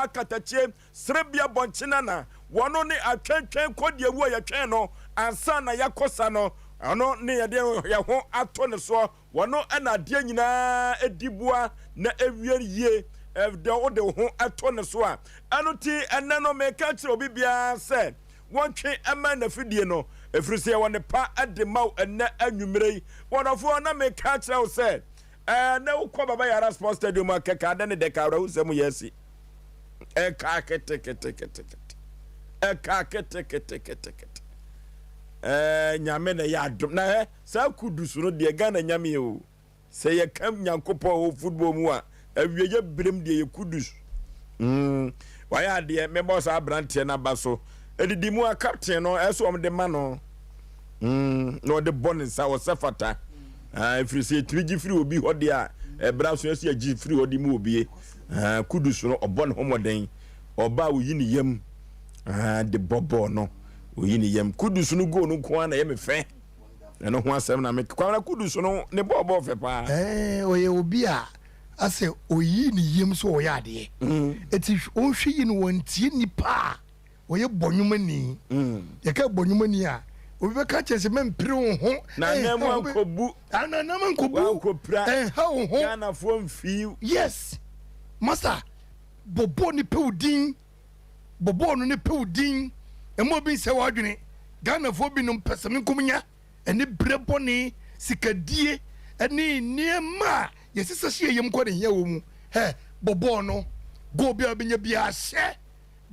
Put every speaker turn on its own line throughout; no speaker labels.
Ɔba Katakyie, Serebea Bɔnkye Nana, wɔno ne atwɛntwɛn kɔdiawu a yɛtwɛn no ansa na yɛakɔ sa no, ɔno ne yɛde yɛn ho ato ne soɔ. Wɔno na adeɛ nyinaa di boa na ɛwie yie deɛ wode wo ho to ne so a. Ɛno nti ɛnnɛ no meka kyerɛ obi biara sɛ wɔntwe mmɛn n'afidie no, ɛfiri sɛ yɛwɔ nnepa de ma wo ɛnnɛ anwummerɛ yi. Wɔdɔfoɔ, na meka kyerɛ wo sɛ ɛnnɛ wokɔ Baba Yara Sports Stadium a, kɛkɛ adɛ ne dɛka awerɛhosɛm yɛ asi. Ɛka keteketekete. Ɛka keteketekete. Ɛɛ Nyame na ɛyɛ adom. Na ɛ Saa Kudus no deɛ Ghana nyame o. Sɛ yɛka Nyankopɔn wɔ football mu a, awieɛ berem deɛ yɛ Kudus. Mm, wayɛ adeɛ, mebɔ saa abranteɛ no aba so. Ɛdidi mu a captain no, ɛsɛ wɔn de ma no. Mm, na ɔde bɔ ne nsa, ɔsɛ fata. Ah, ɛfiri sɛ yɛtumi gye firi obi hɔ deɛ a, ɛbra so ɛsɛ yɛgye firi hɔ de mu obie. Ah, Kudus no, ɔbɔ ne ho mmɔden. Ɔba a oyi ne yam ah, de bɔ bɔɔl no, oyi ne yam. Kudus no goal no nko ara na ɛyɛ me fɛ. Ɛno ho asɛm na meka. Kwabena Kudus no ne bɔɔl bɔɔ fɛ paa.
Ɛɛ ɔyɛ obi a asɛ oyi ne yam sɛ ɔyɛ adeɛ. Eti wɔnhwɛ yie no wɔntie nipa a ɔyɛ bɔnwomani. Yɛka bɔnwomani a obi bɛka kyerɛ sɛ mɛmpere wo ho.
Na nan mu ankɔbu.
Na nan mu ankɔbu.
Wankɔpira.
Ɛnha wo ho.
Ghanafoɔ mfii.
Yes. Masa bɔbɔ nipa wo din. Bɔbɔɔ no ne pɛ wo din mma obi nsɛe w'adwene. Ghanafoɔ binom pɛsɛmenkominya, aniberɛ bɔne, sikadie ne nneɛma a yɛsesa hyɛ yɛn yam kɔ ne hia wɔ mu. Hɛ, bɔbɔɔ no, goal biara wobɛnya biara hyɛ,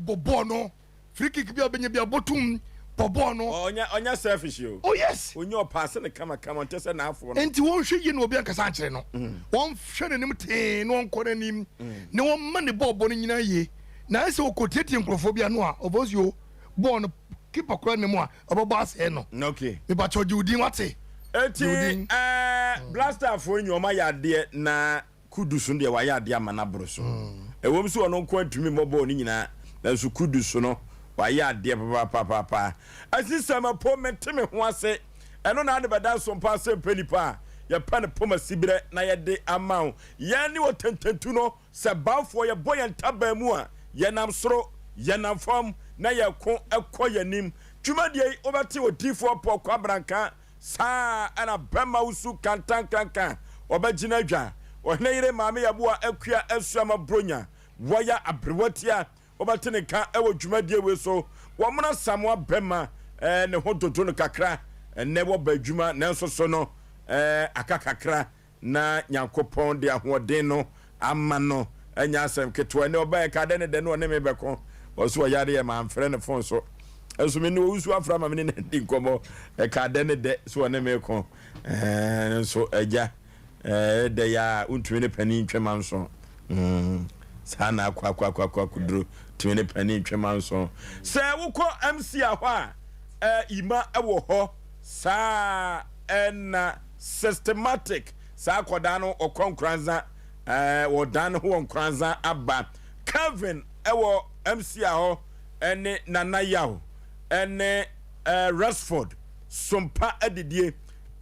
bɔbɔɔ no, free kick biara wobɛnya biara bɔtom, bɔbɔɔ no.
Ɔnyɛ ɔnyɛ selfish o.
Oh yes.
Ɔnyɛ ɔpaase no kama kama ɔnte sɛ n'afoɔ no.
Nti wɔnhwɛ yie na obi ankasa ankyerɛ no. Wɔnhwɛ n'anim tee na ɔnkɔ n'anim na wɔmma ne bɔɔlbɔ no nyina yie. Na ayɛ sɛ ɔkɔtiatia nkurɔfoɔ bi ano a, ɔbɔsuo bɔɔl no keeper koraa nni mu a ɔbɛbɔ asɛe no.
Okay.
Mepakyɛw gye wo din wate.
Eti
Gye wo din.
ɛɛ Blasterfoɔ nyi wɔn ayɛ adeɛ na Kudus no deɛ wayɛ adeɛ ama no aboro so. Ɛwom sɛ ɔno nko antumi mmɔ bɔɔl no nyinaa nanso Kudus no wayɛ adeɛ papapapaapa. Asisɛm apo mente me ho ase. Ɛno na ade bɛda nso mpa sɛ mpɛ nipa a yɛpɛ no poma siberɛ na yɛde ama wo. Yɛn ne ɔtententu no. Sɛ bamfoɔ yɛbɔ yɛn ntaban mu a, yɛnam soro, yɛnam fam, na yɛko kɔ yɛn anim. Dwumadie yi, wobɛte Odiyifoɔ Paul Kwabena nka, saa ara na Bɛmma Wusu Kantankanka, ɔbɛgyina adwa, Ɔhene Yere Maame Yaboa Akua Asuama Bronya, Waya Aberewatia, wobɛte ne nka wɔ dwumadie wei so. Wɔmona Samoa Bɛmma, ne ho dodo no kakra, ɛnnɛ wɔba adwuma nanso so no, aka kakra. Na Nyankopɔn de ahoɔden no ama no. Ɛnyɛ asɛm ketewa. Ɛnɛ ɔbaeɛ ka dɛn ne dɛn na ɔne me bɛko. Ɔse ɔyare yɛ mamfrɛ no fon so. Nso me ne ɔwusu afra ma me ne no adi nkɔmmɔ. Ɛka dɛn ne dɛ sɛ ɔne me ko. Ɛɛ nso agya ɛɛ dɛ yɛ a wontumi ne panin ntwe manso. Mm, saa na akɔ akɔ akɔ akɔ akɔduro tumi ne panin ntwe manso. Sɛ wokɔ MC a hɔ a ɛɛ ima ɛwɔ hɔ saa ɛna Systematic saa akɔdaa no ɔkɔ Nkoranza ɛɛ ɔdan ne ho wɔ Nkoranza aba. Kelvin ɛwɔ MCA hɔ ɛne Nana Yaw ɛne ɛɛ Resford Sompa adidie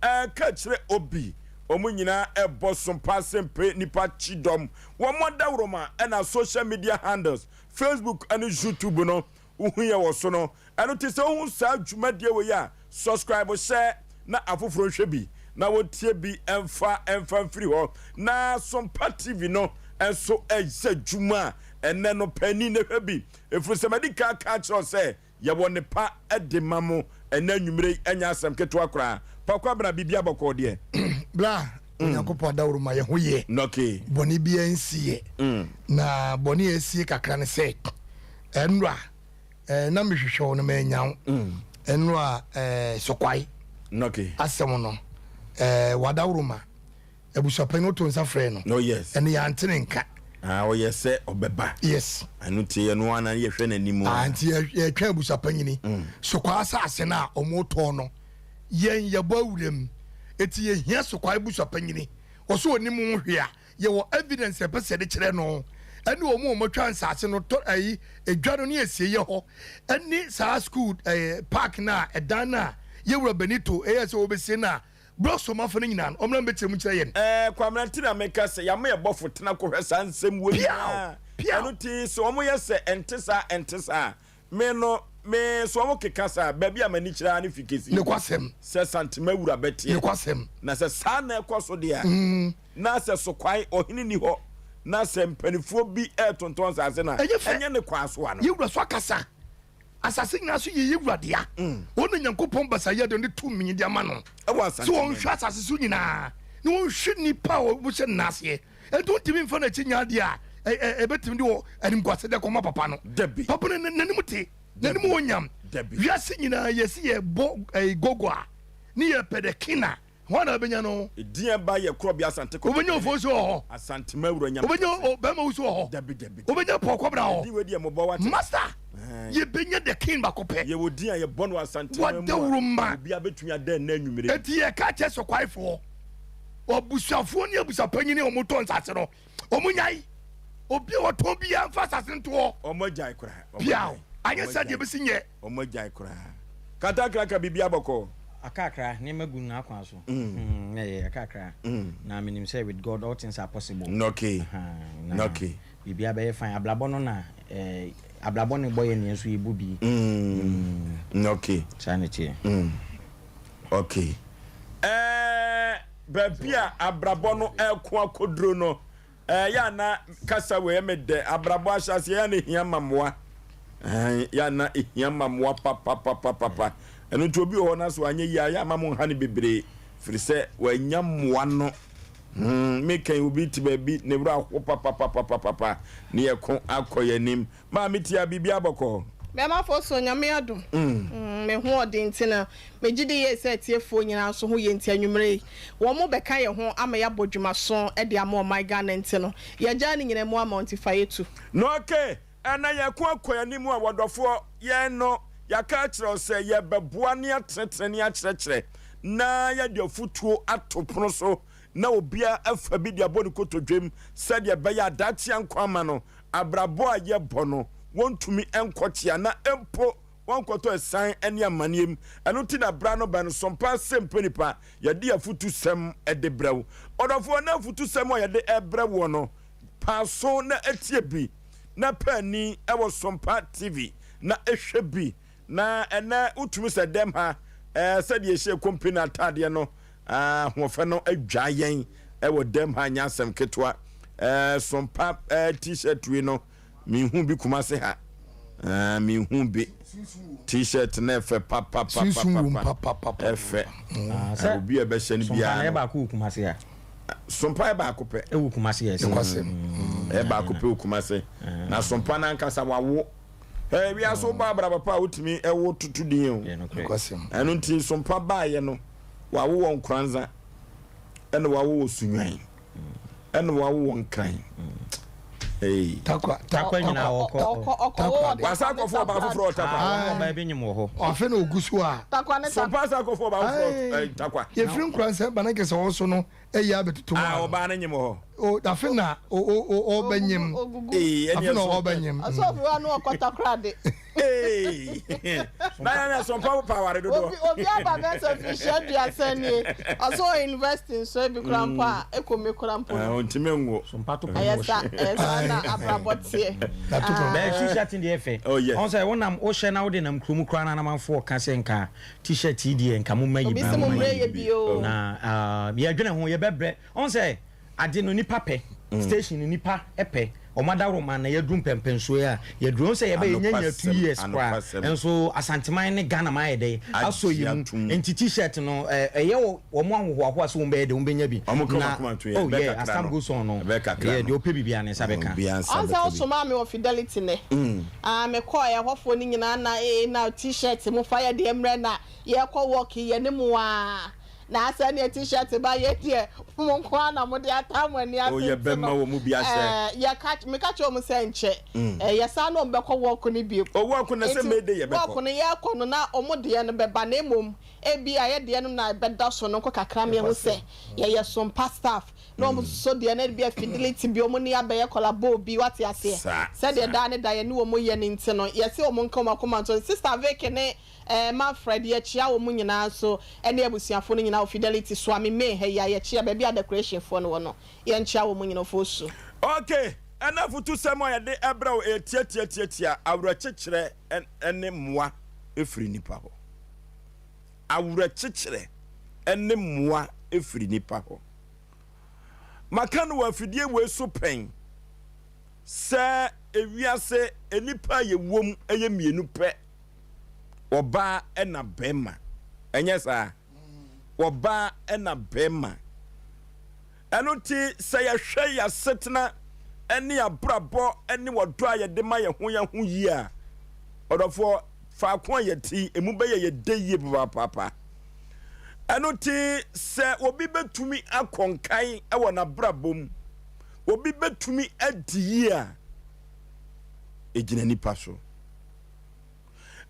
ɛɛ Kakyire Obi wɔn nyinaa ɛbɔ Sompa asempe nipa kyidɔm wɔn adaworoma ɛna social media handles Facebook ɛne YouTube no wohu yɛ wɔ so no. Ɛno nti sɛ wohu saa dwumadie wei a, subscribe hyɛ na afoforɔ nhwɛ bi na wɔntie bi mfa mfa mfiri hɔ. Na Sompa TV no nso ɛyɛ adwuma a ɛnnɛ no panin na hwɛ bi. Ɛfiri sɛ madi kan aka akyerɛ wo sɛ yɛwɔ nnepa de ma mo ɛnnɛ anwummerɛ yi, ɛnyɛ asɛm ketewa koraa. Pa Kwabena, biribiara bɔkɔɔ deɛ?
Bra, Onyankopɔn adaworo ma yɛn ho yɛ.
Okay.
Bɔne biara nsi yɛ. Na bɔne a ɛsie kakra ne sɛ, ɛnora eh, na mehwehwɛ wo no mannya wo. Ɛnora eh, Sokwae
Okay.
asɛm no eh, wadaworo ma abusuapanyin woto nsa frɛ no.
Oh yes.
Ɛne yɛante ne nka.
Ah, ɔyɛ sɛ ɔbɛba.
Yes.
Ɛno nti ɛno ara na yɛhwɛ n'anim.
Ah, nti yɛtwɛn abusuapanyini. Sokwae asase no a wɔtɔn no, yɛn yɛbɔ awuram. Eti yɛhia Sokwae abusuapanyini. Ɔsɛ ɔnim ho hwee a, yɛwɔ evidence a yɛpɛ sɛ yɛde kyerɛ no ɛne wɔn a wɔatwa nsaase no tɔ ayi edwa no ne asieeɛ hɔ ɛne saa school ɛɛ park no a ɛdan no a yɛwura Benito ɛyɛ sɛ wɔbɛsie no a blɔsomafo no nyinaa no wɔn na mbɛkyerɛ mu kyerɛ yɛn.
Ɛɛ Kwamina nti na meka sɛ yɛama yɛ bɔfo tena kɔhwɛ saa nsɛm wei
Piaw!
nyinaa. Ɛno nti sɛ wɔyɛ sɛ ɛnte saa ɛnte saa a, me no, me sɛ wɔkeka saa a, baabi a m'ani kyerɛ ara ne fi kɛsi.
Nokwasɛm.
Sɛ Santema wura bɛteɛ.
Nokwasɛm.
Na sɛ saa na ɛkɔ so deɛ a, na sɛ Sokwae ɔhene nni hɔ, na sɛ mpanifoɔ bi retontɔn nsase no a,
Ɛnyɛ fɛ.
ɛnyɛ ne kwan so ano.
Yɛn wura so akasa. Asase nyinaa so yɛ yɛn wura dea. Ɔno na Nyankopɔn basaayɛ de ɔde tumi de ama no
Ɛwɔ
sɛ
Asante man
ɔnhwɛ asase so nyinaa na ɔnhwɛ nnipa a wɔhyɛ ne nan aseɛ. Enti wontumi mfa n'akyi nyɛ adeɛ a ɛ- ɛ- ɛbɛtumi de wɔ animguaseɛ kɔma papa no.
Dabi.
Papa no n'anim te, n'anim
Dabi.
wɔ nyam.
Dabi.
Wiase nyinaa yɛsi yɛbɔ ɛyi gogo a ne yɛpɛ the king a hwan na wobɛnya no?
Edin a ɛba yɛ Korɔbea Asante
Wobɛnya
Kɔtɔkɔhene.
Ofosu wɔ hɔ.
Asantema wura Nyame
Wobɛnya
kɛse.
Bɛrima Wusu wɔ hɔ.
Dabi dabi dabi.
Wobɛnya Paul Kwabena wɔ
Edin
hɔ.
wei deɛ mobɔ wate.
Master,
Ɛɛ.
yɛbɛnya the king baako pɛ.
Yɛwɔ din a yɛbɔ no Asantema mu a
Wadawuro mma.
obiara bɛtumi ada ɛnnɛ anwummere yi.
Enti yɛka kyerɛ Sɔkwaefoɔ, abusuafoɔ ne abusuapanyini a wɔtɔ nsase no, wɔnyae. Obi a ɔtɔn biara mfa asase no nto hɔ.
Wɔagyae koraa.
Piaw!
Wɔagyae.
Anyɛ saa deɛ
Wɔagyae.
ɛbɛsi nyɛ.
Wɔagyae koraa. Katakra biribiara bɔkɔɔ.
Akakra, nneɛma gu n'akwan so. Mm, ɛyɛ akakra. Na menim sɛ with God all things are possible.
Okay.
Aha, na
Okay.
biribiara bɛyɛ fine. Abrabɔ no na eh, abrabɔ no bɔ yɛ nea nso yɛbɔ bi.
Okay.
Saa na ɛteɛ.
Okay. Ɛɛ baabi a abrabɔ no ɛko akɔduro no, ɛyɛ a na kasa wei ɛyɛ me dɛ. Abrabɔ ahyɛaseɛ ɛyɛ a na ɛhia ma mmoa. Ɛn, yɛ a na ɛhia ma mmoa papapapapa. Ɛno nti obi wɔ hɔ na sɛ wanyɛ yie a, yɛ ama mo nha no bebree. Firi sɛ wanya mmoa no. Meka yi obi te baabi ne werɛ aho papapapapapa ne yɛko akɔ yɛn anim. Maame Tia, biribi abɔkɔ?
Bɛɛmafoɔ so Nyame adom me ho ɔden nti no megye di yie sɛ atiefoɔ nyinaa nso ho yie nti anwummerɛ yi wɔn bɛka yɛn ho ama yɛabɔ dwumaso de ama ɔman Ghana nti no yɛagyaa ne nyinaa mu ama wo nti fa yɛ tu.
Na ok, ɛnɛ yɛko akɔ yɛn anim a wɔdɔfoɔ yɛn no yɛaka akyerɛ wo sɛ yɛbɛboa ne atenetene ne akyerɛkyerɛ na yɛde afutuo ato pono so na obiara afa bi de abɔ ne kotodwem sɛdeɛ ɛbɛyɛ a daakye ankwa ama no Abrabɔ a yɛbɔ no, wɔntumi nkɔkyea na mpo wɔnkɔtɔ asiane ne amanneɛ mu. Ɛno nti na berɛ ano ba no, sɔmpa asɛmpa nipa, yɛde afutusɛm de brɛ wo. Ɔdɔfoɔ, na afutusɛm a yɛde rebrɛ woɔ no, pa aso na tie bi, na pɛ ani wɔ Sɔmpa TV na hwɛ bi. Na ɛnɛ wotumi sɛ dɛm ha, ɛɛ sɛdeɛ yɛhyɛ kompene ataadeɛ no, Ahoɔfɛ no adwaa yɛn wɔ dɛm ha nyɛ asɛm ketewa. Ɛɛ sompa ɛɛ t-shirt wei no menhu bi Kumase ha. Ɛɛ menhu bi t-shirt no ɛfɛ papapapapa ɛfɛ.
Sɛ
Obi a ɛbɛhyɛ no
sompa
biara
no ɛyɛ
no.
baako wɔ Kumase ha.
Sompa yɛ baako pɛ.
Ɛwɔ Kumase yɛ.
Ɛyɛ baako pɛ wɔ Kumase. Na sompa no ankasa wawo. Ɛɛ wiase wobɔ abrabɔ pa a wotumi ɛwo toto din o. Ɛno nti sompa baayɛ no wawo wɔ Nkoranza ɛna wawo wɔ Sunyani ɛna wawo wɔ Nkran. Hey.
Takwa
Takwa nyinaa ɔkɔ.
Takwa de.
Wasa akɔfo ɔbaa foforɔ wɔ Takwa.
Ah, ɔbaa bi nyim wɔ hɔ.
Ɔfe na ogu so a.
Takwa ne
Sompa asa akɔfo ɔbaa foforɔ Takwa.
Yɛfiri Nkoranza ba na nkɛsɛ ɔwɔ so no ɛyɛ abɛtoto mu.
Ah, ɔbaa no nyim wɔ hɔ.
O afe na o o o ɔbɛnyim.
Ee, ɛne
Afe na
ɛso.
ɔbɛnyim.
Ɔsɔfo wa no ɔkɔta kora de.
Ee, na yɛn na sɔmpa pa aware dodoɔ.
Obi obi aba bɛ sɛ fihyia aduasa nie. Ɔsɛ wɔ university nso ebi kora mpo a ekɔ mi kora mpo no.
Ɔntumi nwo.
Sɔmpa to
Ɛyɛ sa ɛyɛ sa na abrabɔ teɛ.
Na to
Bɛɛ t-shirt deɛ fɛ.
Oh, yes.
Ɔn sɛ wonam wohyɛ na wode nam kurom koraa na anamanfoɔ ka sɛ nka t-shirt yi deɛ nka momma yi
Obi
bi
sɛ mo
momma
mmerɛ
yi
yɛ
bi.
bi o.
Na ah, yɛdwene ho yɛbɛbrɛ. Ɔn sɛ ade no nipa pɛ, station no nipa pɛ, wɔn adaworoma na yɛaduru mpɛnpɛnsoɔ yi a yɛaduru. Ɔn sɛ yɛbɛ yɛnya nya 2 years koraa nso Asanteman ne Ghana man ayɛ dɛ asɔ yɛ mu. Nti t-shirt no ɛyɛ wɔn ahohoahoa sɛ wɔn bɛyɛ dɛ wɔn bɛnya bi. Na oh yeah, as time goes on no, yeah, deɛ ɔpɛ biribiara ne nsa bɛka.
Ɔn sɛ wosomaa me wɔ Fidelity nɛ. Ah, mekɔɔ ɛhɔfoɔ no nyinaa na ee na t-shirt mo fa yɛ deɛ mmerɛ na yɛkɔ walk yi yɛne mo aa. Na sɛ neɛ t-shirt ba yɛ deɛ mo nko ara na mode ataa mo ani ase
Oh, yɛ
nti
bɛma
no
wɔn mu bi ahyɛ.
ɛɛ yɛka meka kyerɛ wɔn sɛ nkyɛ ɛɛ yɛsan ne wɔn bɛkɔ walk no bio.
Oh, walk no sɛ
Nti
May Day yɛbɛkɔ.
walk no yɛrekɔ no na wɔn deɛ no bɛba na mmom ebia yɛ deɛ no na ɛbɛda so no nko kakra ma yɛahu sɛ yɛyɛ Sompa staff na wɔn nso deɛ no ebia fidelity bi wɔn ne abɛyɛ collabo bi wate aseɛ
Saa,
sɛdeɛ
saa.
daa ne da yɛne wɔn yɛ no nti no yɛse wɔn nka wɔn akoma nto Sister Vicky ne Eh Manfred yɛkyea wɔn nyinaa nso ɛne abusuafoɔ no nyinaa wɔ Fidelity Suame May ha yi a yɛkyea baabi a decoration foɔ no wɔ no yɛnkyea wɔn nyinaa Ofosu.
Ok. Ɛna afotusɛm a yɛde ɛbrɛ wo ɛyɛ tiatiatiatia, awerɛkyekyerɛ ne mmoa firi nnipa hɔ. Awerɛkyekyerɛ ne mmoa firi nnipa hɔ. Maka no wɔ afidie wei so pɛn sɛ ewiase nnipa a yɛwom yɛ mmienu pɛ, ɔbaa ɛna bɛrima. Ɛnyɛ saa? Ɔbaa ɛna bɛrima. Ɛno nti, sɛ yɛhwɛ yɛn asetena ne yɛn abrabɔ ne ɔdɔ a yɛde ma yɛn ho yɛn ho yie a, ɔdɔfoɔ, faako a yɛte yi, emu bɛyɛ yɛ dɛ yie papaapa. Ɛno nti, sɛ obi bɛtumi akɔ nkan wɔ n'abrabɔ mu, obi bɛtumi adi yie a, ɛgyina nipa so.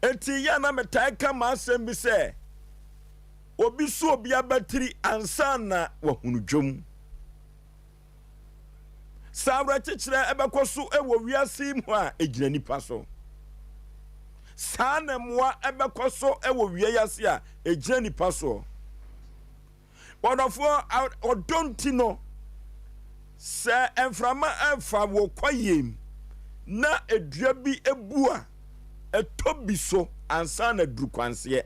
Enti yɛ a na metaa ka m'asɛm bi sɛ, Obi so obi abatiri ansa na wahunu dwom. Sɛ awerɛkyekyerɛ bɛkɔ so wɔ wiase yi mu a, egyina nipa so. Saa na mmoa bɛkɔ so wɔ wia yi ase a, egyina nipa soɔ. Ɔdɔfoɔ, ɔdɔ nti no, sɛ mframa ɛfa wɔ kwaeɛ mu na dua bi bu a, ɛtɔ bi so ansa na aduru kwanseɛ.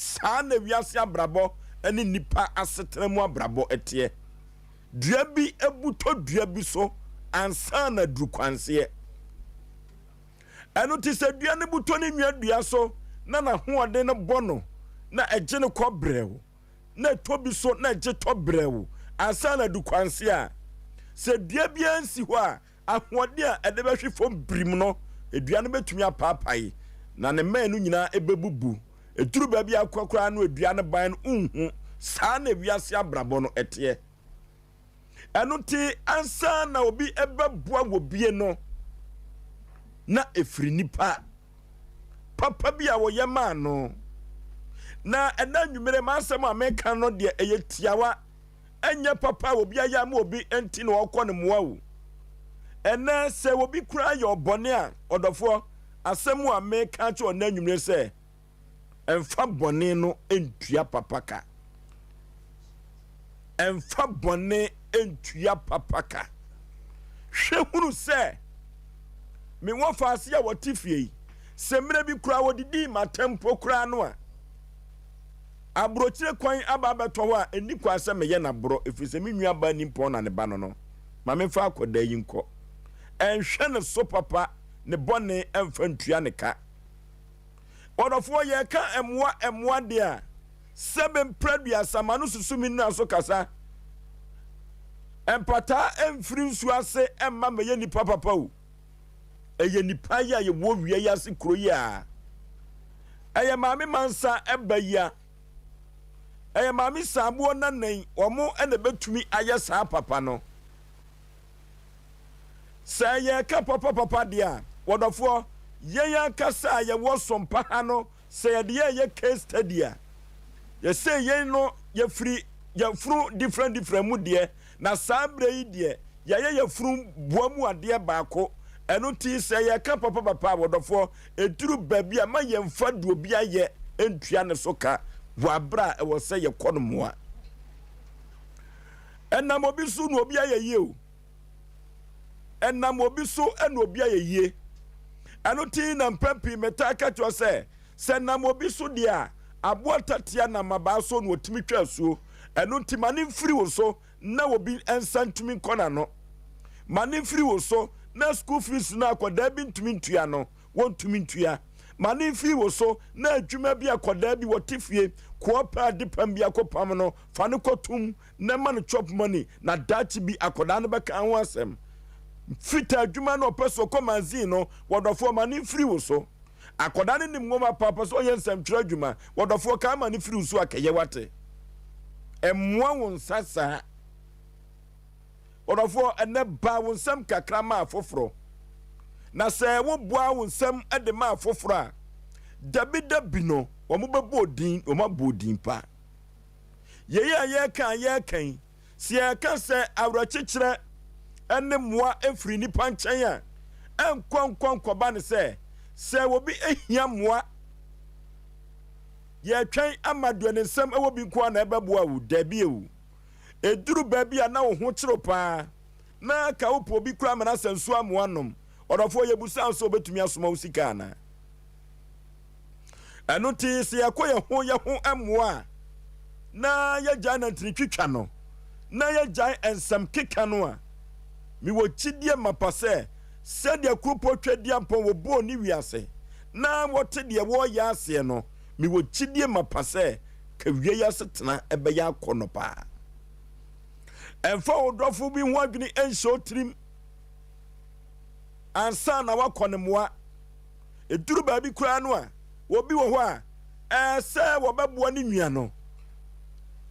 Saa na wiase abrabɔ ne nnipa asetena mu abrabɔ teɛ. Dua bi bu tɔ dua bi so ansa na aduru kwanseɛ. Ɛno nti sɛ dua no bu tɔ ne nua dua so na n'ahoɔden no bɔ no na ɛgye no kɔ brɛw, na ɛtɔ bi so na ɛgye tɔ brɛw ansa na adu kwanseɛ a, sɛ dua biara nsi hɔ a, Ahoɔden a ɛde bɛhwe fam birim no, dua no betumi apaapae, na ne mmɛn no nyinaa bebubu. Eduru baabi a akɔ koraa no dua no ban no nhu. Saa na wiase abrabɔ no teɛ. Ɛno nti, ansa na obi bɛboa wɔ bie no, na ɛfiri nipa papa bi a wɔyɛ maa no. Na ɛna anwummere m'asɛm a meka no deɛ ɛyɛ tiawa. Ɛnyɛ papa a obi ayɛ ama obi nti na ɔkɔ no mmoa o. Ɛnnɛ, sɛ obi koraa yɛ ɔbɔne a, ɔdɔfoɔ, asɛm a meka akyerɛ wo nnɛ anwummere sɛ, ɛmfa bɔne no ntua papa ka. Ɛmfa bɔne ntua papa ka. Hwɛ hunu sɛ me wɔfaase a wɔte fie yi, sɛ mmerɛ bi koraa wɔdidii m'atɛm mpo koraa no a, Aburokyire kwan aba abɛtɔ hɔ a, ɛnni kwan sɛ meyɛ no aborɔ, ɛfiri sɛ me nuabaa nimpɔn na ne ba no no. Ma memfa akwadaa yi nkɔ. Ɛnhwɛ ne so papa, ne bɔne mfa ntua ne ka. Ɔdɔfoɔ, yɛreka mmoa mmoa deɛ a, sɛbe mprɛ aduasa, m'ano susu me nnyina so kasa. Mpataa mfiri nsuo ase mma mmɛyɛ nnipa papa o. Ɛyɛ nipa yi a yɛwɔ wia yi ase kuro yi a. Ɛyɛ maame mansa ɛba yi a. Ɛyɛ maame saaboɔ nanan wɔn ɛna ɛbɛtumi ayɛ saa papa no. Sɛ yɛka papa papa deɛ a, wɔdɔfoɔ, yɛn ankasa a yɛwɔ sompa ha no, sɛ yɛde yɛn yɛ case study a, yɛsɛ yɛn no yɛfiri yɛfunu different different mu deɛ, Na saa berɛ yi deɛ, yɛayɛ yafunu boa mu adeɛ baako. Ɛno nti, sɛ yɛreka papa papa a, ɔdɔfoɔ, ɛduru baabi a, ma yɛmfa deɛ obi ayɛ ntua ne so ka wɔ aberɛ a ɛwɔ sɛ yɛkɔ no mmoa. Ɛnam obi so na obi ayɛ yie o. Ɛnam obi so na obi ayɛ yie. Ɛno nti na mpɛn pii metaa ka kyerɛ sɛ, sɛ nam obi so deɛ a, aboa tatea nam abaa so na ɔtumi twa asuo. Ɛno nti ma no mfiri wo so na obi nsa ntumi nkɔ n'ano. Ma no mfiri wo so na school fees no akwadaa bi ntumi ntua no, wɔntumi ntua. Ma no mfiri wo so na adwuma bi akwadaa bi wɔte fie, koa pɛ adepam bi akɔpam no, fa no kɔtom na ma no chop money na daakye bi akwadaa no bɛka ho asɛm. Fita adwuma no ɔpɛ sɛ ɔkɔ magazine no, wɔdɔfoɔ ma no mfiri wo so. Akwadaa no nim nwoma pa, ɔpɛ sɛ ɔyɛ nsɛmtwerɛ adwuma, wɔdɔfoɔ ka ma no firi wo so akɛyɛ wate. Mmoa wo nsa saa. Wɔdɔfoɔ ɛnɛ baa wo nsɛm kakra ma afoforɔ. Na sɛ woboa wo nsɛm de ma afoforɔ a, dabi dabi no wɔn bɛbɔ odin, wɔn abɔ odin pa. Yei a yɛreka a yɛreka yi, sɛ yɛreka sɛ awerɛkyekyerɛ ne mmoa firi nnipa nkyɛn a, ɛnkɔ nkɔ nkɔba ne sɛ, sɛ obi hia mmoa, yɛretwɛn ama deɛ ne nsam wɔ bi nko ara na ɛbɛboa wo. Dabi o. Ɛduru baabi a na wo ho kyere wo paa. Na ka wopɛ obi koraa ma no asa nsuo ama woanom. Ɔdɔfoɔ, yɛbusaa wo sɛ wobɛtumi asoma wo sika anaa? Ɛno nti, sɛ yɛkɔ yɛn ho yɛn ho mmoa a, na yɛgyae nantini twitwa no, na yɛgyae nsɛm keka no a, mewɔ gyidie mapa sɛ, sɛdeɛ Kuropɔn Tweaduampɔn wɔbɔɔ ne wiase na wɔte deɛ wɔreyɛ aseɛ no, mewɔ gyidie mapa sɛ kawie yi asetena bɛyɛ akɔnnɔ paa. Ɛmfa wo dɔfo bi ho adwene nhyɛ wo tirim ansa na woakɔ ne mmoa. Ɛduru baabi koraa no a, obi wɔ hɔ a, ɛɛ sɛ wɔbɛboa ne nua no,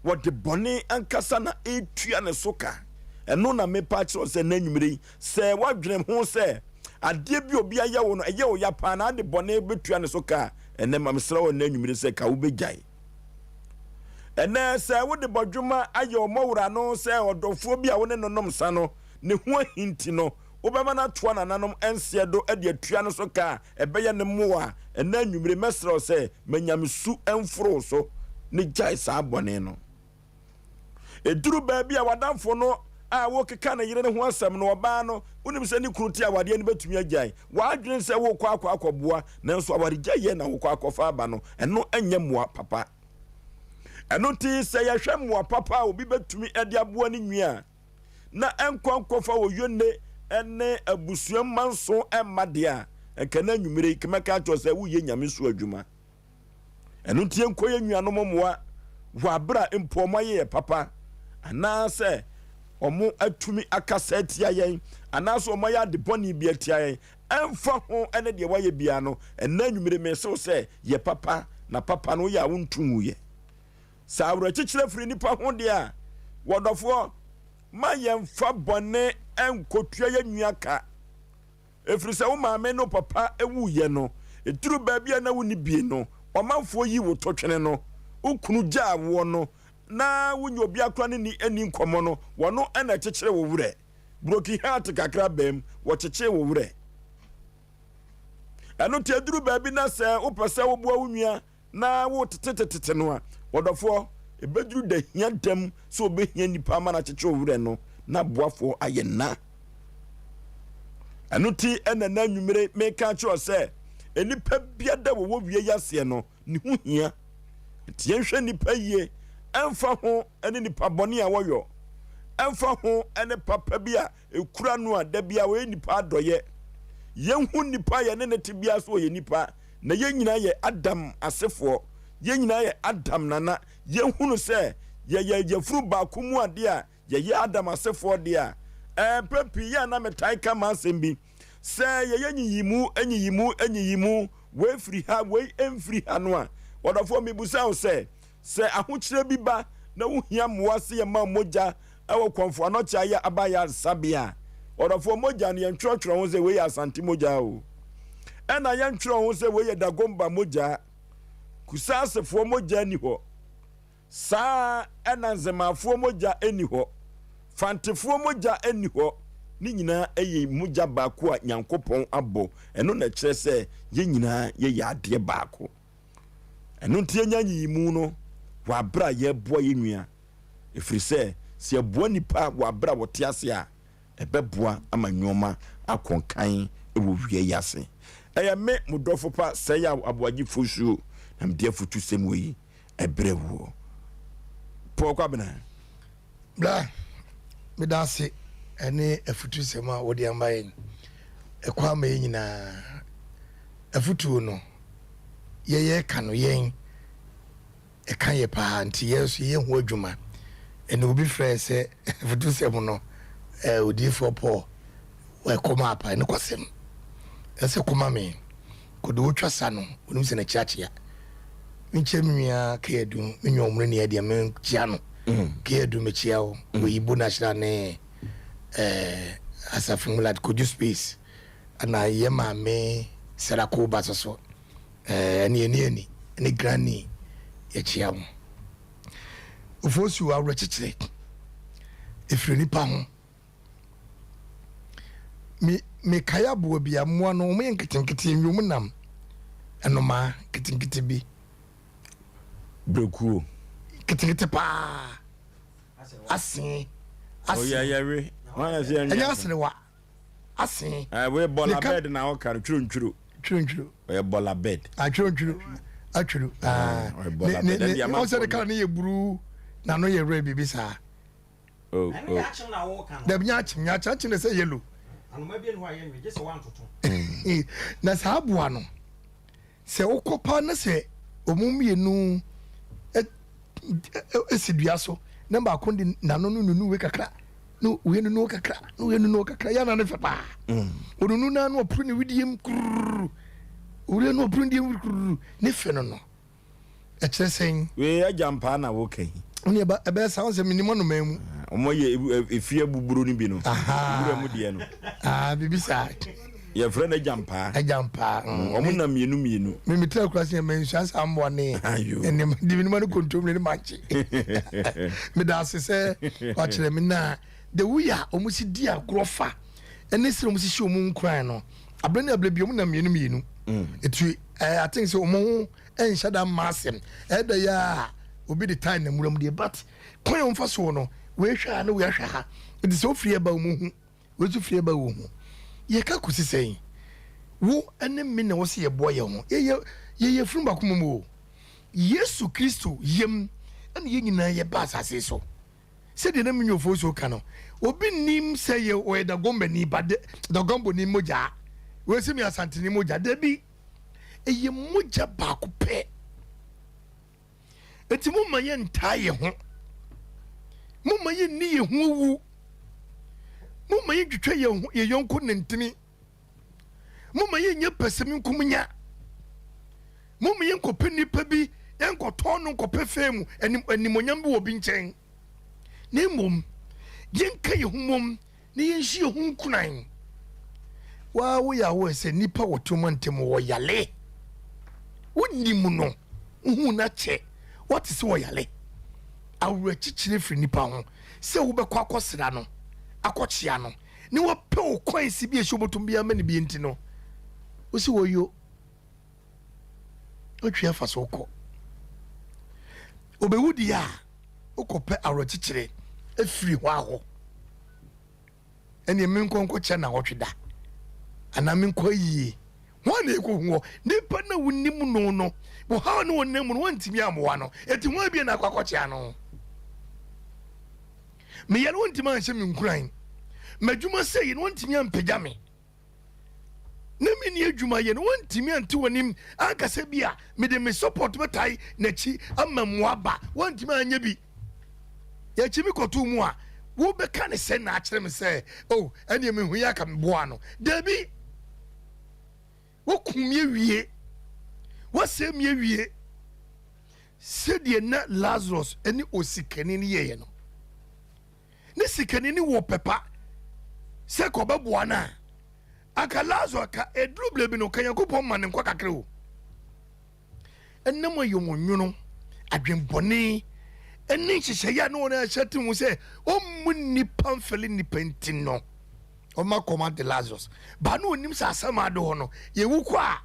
wɔde bɔne ankasa na ɛretua ne so ka. Ɛno na mepa akyerɛ sɛ na anwummere yi, sɛ woadwene ho sɛ adeɛ bi obi ayɛ wo no, ɛyɛ wo ya paa na ade bɔne bɛtua ne so ka a, ɛnɛ ma mesrɛ wo ɛnɛ anwummere sɛ ka wobɛgyae. Ɛnɛ sɛ wode bɔdwoma ayɛ ɔmɔwura no sɛ ɔdɔfoɔ bi a wo ne no nom sa no, ne ho ahinti no, wobɛma no atoa nananom nseɛ do de atua no so ka a ɛbɛyɛ ne mmoa a, ɛnnɛ anwummere mɛsrɛ wo sɛ ma nyamesu mforo wo so ne gyae saa bɔne no. Ɛduru baabi a w'adamfo no a wokeka ne yere no ho asɛm no, ɔbaa no, wonim sɛ ne kunu te awadeɛ no bɛtumi agyae. W'adwene sɛ wokɔ akɔ akɔboa, nanso awaregyaeɛ na wokɔ akɔfa aba no, ɛno nyɛ mmoa papa. Ɛno nti sɛ yɛhwɛ mmoa papa a obi bɛtumi de aboa ne nua a, na ɛnkɔ nkɔfa oyone ne abusua mma nso mma deɛ a, nka na anwummere yi mɛka akyerɛ sɛ woyɛ nyame so adwuma. Ɛno nti yɛnkɔ yɛn nuanom mmoa wɔ abere a mpo wɔn ayɛ yɛ papa anaasɛ wɔn atumi akasa atia yɛn anaasɛ wɔn ayɛ ade bɔne bi atia yɛn ɛmfa ho ne deɛ wɔayɛ biara no, ɛnna anwummere mesew sɛ yɛ papa na papa no woyɛ a wonto nwuyɛ. Sɛ awerɛkyekyerɛ firi nnipa ho deɛ a, wɔdɔfoɔ, ma yɛmfa bɔne nkɔtua yɛn nua ka. Ɛfiri sɛ wo maame ne wo papa wuiɛ no, ɛduru baabi a na wonni bie no, ɔmanfoɔ yi wo to twene no, wo kunu gyaa woɔ no, na wonyɛ obiara koraa ne ni nni nkɔmmɔ no, wɔno na ɛkyekyere wo werɛ. Broken heart kakra baam, wɔkyekyee wo werɛ. Ɛno nti ɛduru baabi na sɛ wopɛ sɛ woboa wo nua na wotetetetete no a, ɔdɔfoɔ, ɛbɛduru da hia dam sɛ ɔbɛhia nnipa ama no akyekye wo werɛ no, na boafoɔ ayɛ nna. Ɛno ti ɛna na anwummere meka akyerɛ sɛ nnipa biada wɔwɔ wie yi aseɛ no, ne ho hia. Nti yɛnhwɛ nnipa yie, ɛmfa ho ne nnipa bɔne a wɔyɔ, ɛmfa ho ne papa bi a Ekura no a, da biara ɔyɛ nipa adɔeɛ. Yɛnhu nipa a yɛne no te biara sɛ ɔyɛ nipa, na yɛn nyinaa yɛ Adam asefoɔ. Yɛn nyinaa yɛ Adam nana. Yɛhunu sɛ yɛyɛ yafunu baako mu adeɛ a, yɛyɛ Adam asefoɔ deɛ a, ɛɛ, mpɛn pii yɛ a na metae ka m'asɛm bi sɛ yɛyɛ nyiyimu, nyiyimu, nyiyimu, wei firi ha, wei mfiri ha no a, ɔdɔfoɔ mebusa wo sɛ, sɛ ahokyerɛ bi ba na wohia mmoa sɛ yɛma mogya Ɛwɔ Kɔmfo Anɔkye ayɛ aba ayaresabea a, ɔdɔfoɔ mogya no yɛntwerɛtwerɛ ho sɛ wei yɛ Asante mogya o. Ɛna yɛntwerɛ ho sɛ wei yɛ Dagomba mogya. Kusasefoɔ mogya nni hɔ. Saa ɛna Nzemafoɔ mogya nni hɔ. Fantefoɔ mogya nni hɔ. Ne nyinaa ɛyɛ mogya baako a Nyankopɔn abɔ. Ɛno na ɛkyerɛ sɛ yɛn nyinaa yɛyɛ adeɛ baako. Ɛno nti yɛnya nyiyimu no wɔ aberɛ a yɛreboa yɛn nua. Ɛfiri sɛ, sɛ yɛboa nnipa wɔ aberɛ a wɔte ase a, ɛbɛboa ama nnoɔma akɔ nkan wɔ wia yi ase. Ɛyɛ me, mo dɔfo pa Sɛyaw Aboagye Fosuo, na mede afutusɛm wei ɛbrɛ woɔ. Paul Kwabena.
Bra, meda ase ɛne afutusɛm a wode ama yɛn. Ɛkɔ ama yɛn nyinaa. Afutuo no, yɛyɛ ka no yɛn. Ɛka yɛ paa nti yɛn nso yɛyɛ ho adwuma. Ɛnna obi frɛɛ sɛ afutusɛm no ɛɛ odiyifoɔ Paul ɛkɔm apa ɛne kwasɛm. Ɛsɛ kɔma me kɔde wotwa sa no onim sɛ n'akyiakyia. Menkyia me nua Kayadu me nua ɔmono ni ɛdeɛ menkyia no. Kayadu mekyia wo wɔ Ibo National ne ɛɛ Asafo Mulat Kojú Space ɛna yɛ maame Sarah Koba soso. Ɛɛ, ɛne ɛni ɛni ne granny yɛkyea wo. Ofosu awerɛkyekyerɛ ɛfiri nipa ho. Me mekae aboa bi a mmoa no wɔn yɛ nketenkete nwom nam ɛnomaa nketenkete bi.
Brekuo.
Nketenkete paa. Ase. Ase.
Ɔyɛyɛwe.
Ɛnyɛ aserewa. Asen.
Ɛɛ wei bɔla bɛd na ɔka no twuro ntwuro.
Twuro ntwuro.
Ɔyɛ bɔla bɛd.
Ah twuro ntwuro atwuro. Ah
ɔyɛ bɔla bɛd.
Ne ne ɔsɛ ne kala ne yɛ bruu na no yɛ red biribi saa.
Oh oh.
Dabi nyɛ akyem nyɛ akyem akyem na sɛ yellow.
Anoma bi ni hɔ a yɛ nwe gye sɛ wantoto.
Na saa aboa no. Sɛ wokɔ paa na sɛ wɔn mmienu si dua so na baako de n'ano no nunu wei kakra na wei nunu kakra na wei nunu kakra yɛ na ne fɛ paa mm. onunu na na ɔpere ne widie mu kururu owura no ɔpere ne deɛ mu kururu ne fɛ no no ɛkyerɛ sɛn.
Wei agya mpaa na woka yi.
Wone ɛba ɛbɛyɛ saa sɛ menim anomaa mu.
Wɔn yɛ efie abuburo no bi no. Wura mu deɛ no.
Ah, biribi saa.
Yɛfrɛ no agya mpaa.
Agya mpaa.
Mm, wɔn nam mmienu mmienu.
Me me tena kura sɛ mɛ nsua saa mmoa ne nneɛma di minima no kontomire ne mankye. Meda ase sɛ wakyerɛ me na the way a wɔn si di agorɔ fa ɛne sɛ wɔn si hyɛ wɔn nkuran no abere ne abere bi wɔn nam mmienu mmienu. Etu ɛɛ I think sɛ wɔn ho ɛnhyɛ da mma asɛm ɛda yi a obi de tae na nwura mu deɛ but kwan a wɔfa soɔ no wei hwɛ ha na wei ahwɛ ha nti sɛ ofiri ɛba wɔn hu wei nso firi ɛba wɔn hu yɛka kɔsi sɛn wo ne me na wɔsi yɛboa yɛn ho yɛyɛ yɛyɛ funu baako mu o Yesu Kristo yam ɛna yɛn nyinaa yɛba asase so sɛdeɛ na me nyofoɔ so ka no obi nim sɛ yɛ ɔyɛ dagombani ba de dagombani mogya wei sɛ mi asanteni mogya dabi ɛyɛ mogya baako pɛ nti momma yɛntaa yɛ ho momma yɛnni yɛ ho awu momma yɛntwitwa yɛ ho yɛ yɔnko nantini momma yɛnyɛ pɛsɛmenkominya momma yɛnkɔpɛ nnipa bi yɛnkɔtɔn no nkɔpɛ fɛ mu anim animonyam bi wɔ bi nkyɛn na mmom yɛnka yɛ ho mmom na yɛnhyɛ yɛn ho nkuran. Waa woyɛ aware sɛ nnipa wɔ toma ntam wɔ yale. Wonim no, wohu no akyɛ, woate sɛ ɔyale. Awerɛkyekyerɛ firi nnipa ho sɛ wobɛkɔ akɔsra no, akɔkyea no, ne wapɛ wo kwan si bi a ɛhyɛ wobɔtom biara ma no bi nti no, wosi wɔyo. Wotwe afa so wokɔ. Obewu deɛ a, wokɔpɛ awerɛkyekyerɛ firi hɔ ahɔ. Ɛneɛ menkɔ nkɔkyɛ nawɔtwe da anaa menkɔ ayie. Hwan na ɛkɔhu hɔ? Nipa na wonim no no, wɔhaw ne wɔnam mu no, wɔntumi ammoa no. Eti hwan bio na akɔ akɔkyea no? Meyɛ no wɔntumi anhyɛ me nkuran. M'adwuma sɛ yi no wɔntumi ampagya me. na menni adwuma yɛ no wantumi ante w'anim anka sɛ bi a mede me support bɛtae n'akyi ama mmoa ba wantumi anyɛ bi yɛakyi me kɔtoo mu a wobɛka ne sɛ na akyerɛ me sɛ oh ɛneɛ mehu yɛ aka meboa no dabi wokum me awie wasɛe me awie sɛdeɛ na Lazarus ne osikani no yɛeɛ no ne sikani no wɔ pɛ pa sɛ ka ɔbɛboa no a, anka Lasaro ka ɛduru berɛ bi no ka Nyankopɔn ma ne nkwa kakra o. Ɛnam ayɔmɔnwono, adwenbɔne, ɛne nhyehyɛeɛ a ne wɔn ahyɛ te ho sɛ ɔmmu nnipa mfɛle nnipa nti no, ɔma kɔm ade Lazarus. Ba no ɔnim sɛ asɛm ade hɔ no, yɛwu kɔ a,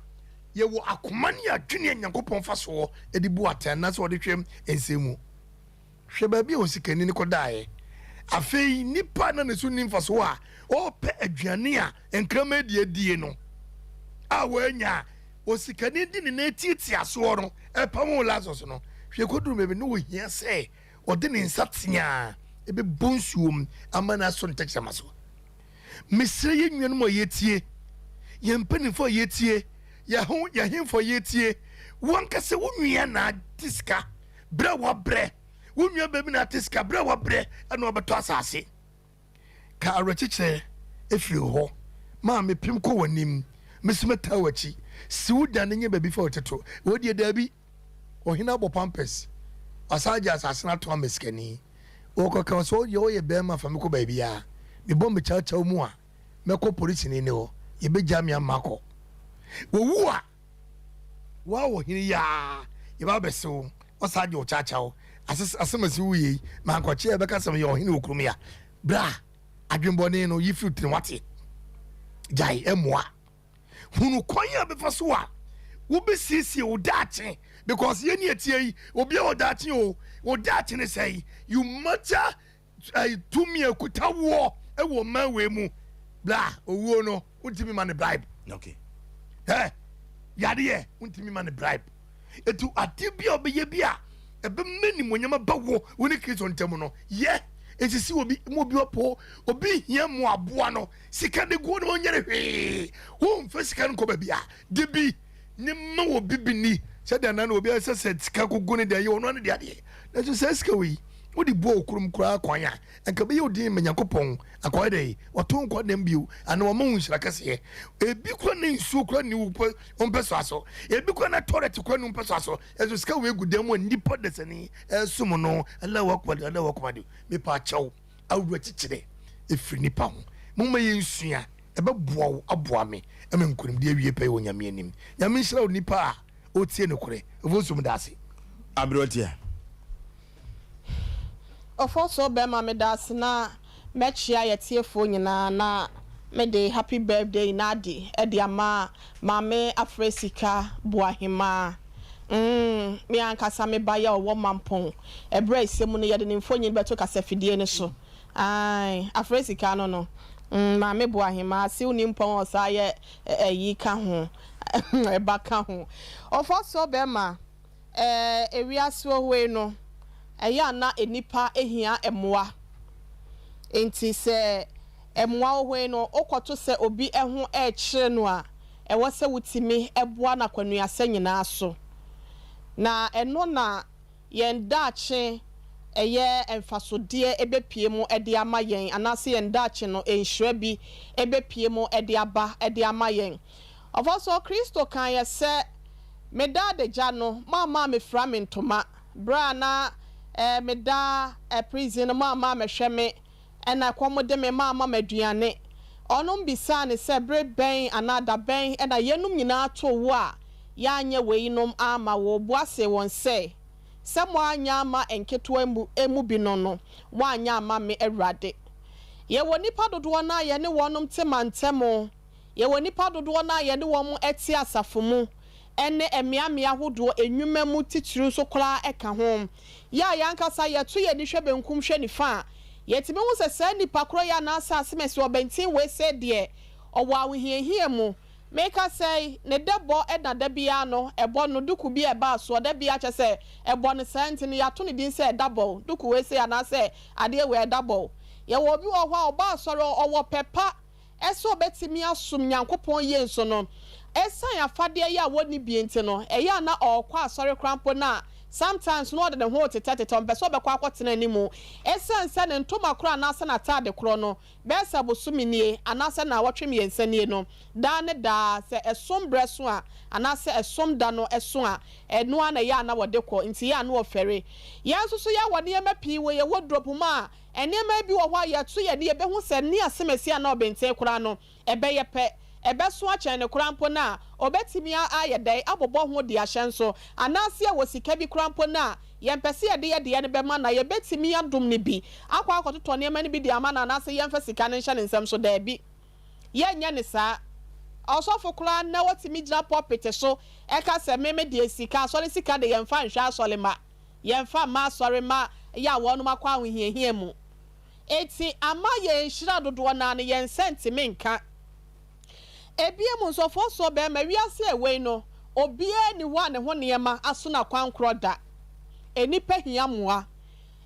yɛwɔ akoma ne adwene a Nyankopɔn fa soɔ de bu atɛn anaasɛ ɔde hwɛ nsɛm mu. Hwɛ baabi a osikani no kɔdaeɛ. Afei nipa a na ne so nni mfasoɔ a ɔrepɛ aduane a nkraman di adie no a wannya a osikani de ne nan tiatia soɔ no ɛpamoo Lazarus no. Hwɛ kɔduru baabi na ɔhia sɛ ɔde ne nsa teaa ɛbɛbɔ nsuom ama no asɔ ne tɛkyerɛma so. Mesrɛ yɛn nuanom a yɛtie, yɛn mpanimfoɔ a yɛtie, yɛn ho yɛn ahemfo a yɛtie, wankasa wo nua na ate sika berɛ a wabrɛ, wo nua baabi na ate sika berɛ a wabrɛ ɛna ɔbɛtɔ asase. Ka awerɛkyekyerɛ ɛfiri hɔ maa mepem kɔ w'anim, me so mɛtaa w'akyi, si wo dan nyɛ baabi fa wo teto. Wei deɛ daabi, ɔhene abɔ pampers, wasan agye asase no ato ama sikani. Wɔkɔka sɛ ɔyɛ ɔyɛ bɛrima fa me kɔ baabiara, mebɔ me kyawkyaw mu a mɛkɔ polisini ne hɔ, yɛbɛgya me ama akɔ. Wɔwu a, woa ɔhene yi a yɛba abɛse wo, ɔsan gye wo kyawkyaw, asɛm asi wo yei, mankɔkye a ɛbɛka sɛ meyɛ ɔhene wɔ kurom yi a, bra, adwenbɔne no yi firi tirim wate, gyae ɛmmoa. Hunu kwan a bɛfa so a wobɛsiesie wo daakye because yɛn ni ɛteɛ yi obiara wɔ daakye o, wo daakye ne sɛn? You matter eh, tumi a ɛkuta woɔ. ɛwɔ ɔman wei mu. Bla owuo no, wontumi ma ne bribe. Ɛ yadeɛ, wontumi ma ne bribe. Etu ade bi a ɔbɛyɛ bi a ɛbɛma nimonyam aba wo wo ne Kristo ntam no, yɛ nsisi obi mu. Obi ɔpo obi hia mu aboa no, sika de guo no, ɔnyɛ ne hwee. Wɔmfa sika no nkɔ baabi a de bi ne ma wɔ bibi ni sɛdeɛ nan obi sɛ sika kogu ne deɛ yɛ ɔno ano deɛ adeɛ. Nanso sɛ sika wei wode bɔ okurum koraa kwan a, nka bɛyɛ odin ma Nyankopɔn akɔyɛ dɛ wɔto nkɔ dɛm bio ana wɔma wo nhyira kɛseɛ. Ebi kora ne nsuo kora ne wo mpɛ so aso, ebi kora na toilet kora ne wo mpɛ so aso. Ɛso sika wei gu dan mu a nnipa dasani ɛsom no. Allahu akbar, Allahu akbar. Mepa akyɛw, awura kyekyerɛ ɛfiri nipa ho. Momma yɛnsua, ɛbɛboa wo, aboa me ɛma nkonimdi awie pɛyɛ wɔ Nyame anim. Nyame nhyira wo, nipa a ɔtie nokorɛ. Ɛfo nsom da ase.
Aberɛtia.
Ɔfɔsoɔ bɛrima, meda ase na mɛkyia yɛtiefoɔ nyinaa na mede happy birthday na ade ɛde ama Maame Afrɛ Sika Boahemaa. Me ankasa me ba yɛ ɔwɔ Mampɔn. Ɛberɛ a ɛsɛ mu no, yɛde ne mfonyin bɛto kasafidie no so. Ae, Afrɛ Sika no, Maame Boahemaa asew ne mpɔn a ɔsaa yɛ ɛyi ka ho, ɛba ka ho. Ɔfɔsoɔ bɛrima, ewiase wɔ no, ɛyɛ ana nipa ehia mmoa. Nti sɛ mmoa wɔ hɔ yi no, wokɔto sɛ obi ho ɛrekyerɛ no a, ɛwɔ sɛ wotumi ɛboa no akwanuasɛ nyinaa so. Na ɛno na yɛn daakye ɛyɛ mfasodeɛ ɛbɛpie mu ɛde ama yɛn, anaasɛ yɛn daakye no nhyira bi ɛbɛpie mu ɛde aba ɛde ama yɛn. Ɔfɔ Kristo kan yɛ sɛ meda adagya no, mo ama mefira me ntoma. Berɛ a na meda prison no, mo ama mehwɛ me, ɛna ɛkɔm de me, ma ama me aduane. Ɔnom bisaa ne sɛ, bere bɛn anaa da bɛn ɛna yɛnum nyinaa to wo a yɛanyɛ weinom ama wo? Bua se wɔn sɛ mo anya ama nketewa mu emu bi no, mo anya ama me. Awurade, yɛwɔ nipa dodoɔ no a yɛne wɔnom te mantam, yɛwɔ nipa dodoɔ no a yɛne wɔn te asafo mu, ɛne mmeammea ahodoɔ, enwuma mu titiri nso koraa ɛka ho. Yɛ a yɛankasa yɛto yɛn ani hwɛ benkum hwɛ nifa a, yɛtumi ho sɛ saa nipa korɔ yɛ anaasɛ asemɛsi ɔbɛnten wei sɛ deɛ ɔwɔ ahohiahia mu. Meka sɛ ne dɛbɔ ɛna da biara no ɛbɔ no duku bi a ɛbaa soɔ da biara, kyɛ sɛ ɛbɔ no saa, nti no yɛato ne din sɛ ɛda bɔ duku wei sɛ anaasɛ adeɛ wei ɛda bɔ. Yɛwɔ obi wɔ hɔ a ɔba asɔre, ɔwɔ pɛ pa ɛsɛ ɔbɛtumi asom Nyankopɔn yie, nso no ɛsan afadeɛ yi a wɔnni bie nti no, ɛyɛ a na ɔrekɔ asɔre koraa mpo no a, sometimes no ɔde ne ho tetɛtetɛ, ɔmpɛ sɛ ɔbɛkɔ akɔtena anim, ɛsiane sɛ ne ntoma korɔ anaasɛ n'ataade korɔ no, bɛyɛ sɛ bosome nie anaasɛ naawɔtwe 3 nie no, daa ne daa sɛ ɛsom berɛ so a anaasɛ ɛsom da no ɛso a, ɛno a na ɛyɛ a na wɔde kɔ. Nti yɛ a na wɔfɛre. Yɛn nso so yɛwɔ nneɛma pii wɔ yɛn wardrobe mu a nneɛma bi wɔ hɔ a yɛto yɛ ne yɛbɛhu sɛ ne asɛmasi a na ɔbɛnten koraa no ɛbɛyɛ pɛ, ɛbɛso akyɛn ne koraa mpo no a, ɔbɛtumi ayɛ dɛn abobɔ ho de ahyɛ nso, anaasɛ wɔ sika bi koraa mpo no a yɛmpɛ sɛ yɛde yɛ deɛ no bɛma na yɛbɛtumi adom no bi akɔ akɔtotɔ nneɛma no bi de ama no, anaasɛ yɛmfa sika no nhyɛ ne nsɛm so. Daabi, yɛnyɛ ne saa. Ɔsɔfo koraa na wɔtumi gyina pulpit so ɛka sɛ meme deɛ, sika asɔre sika de, yɛmfa nhwɛ asɔre ma, yɛmfa mma asɔre ma yɛ a wɔnom akɔ ahohiahia mu. Eti ama yɛn nhyira dodoɔ naa no, yɛn nsa ntumi nka ebien mu. Nsɔfoɔ soɔ bɛrima, wiase ɛwei no, obiara ni hɔ a ne ho nneɛma aso na kwankorɔ da. Enipa hia mmoa.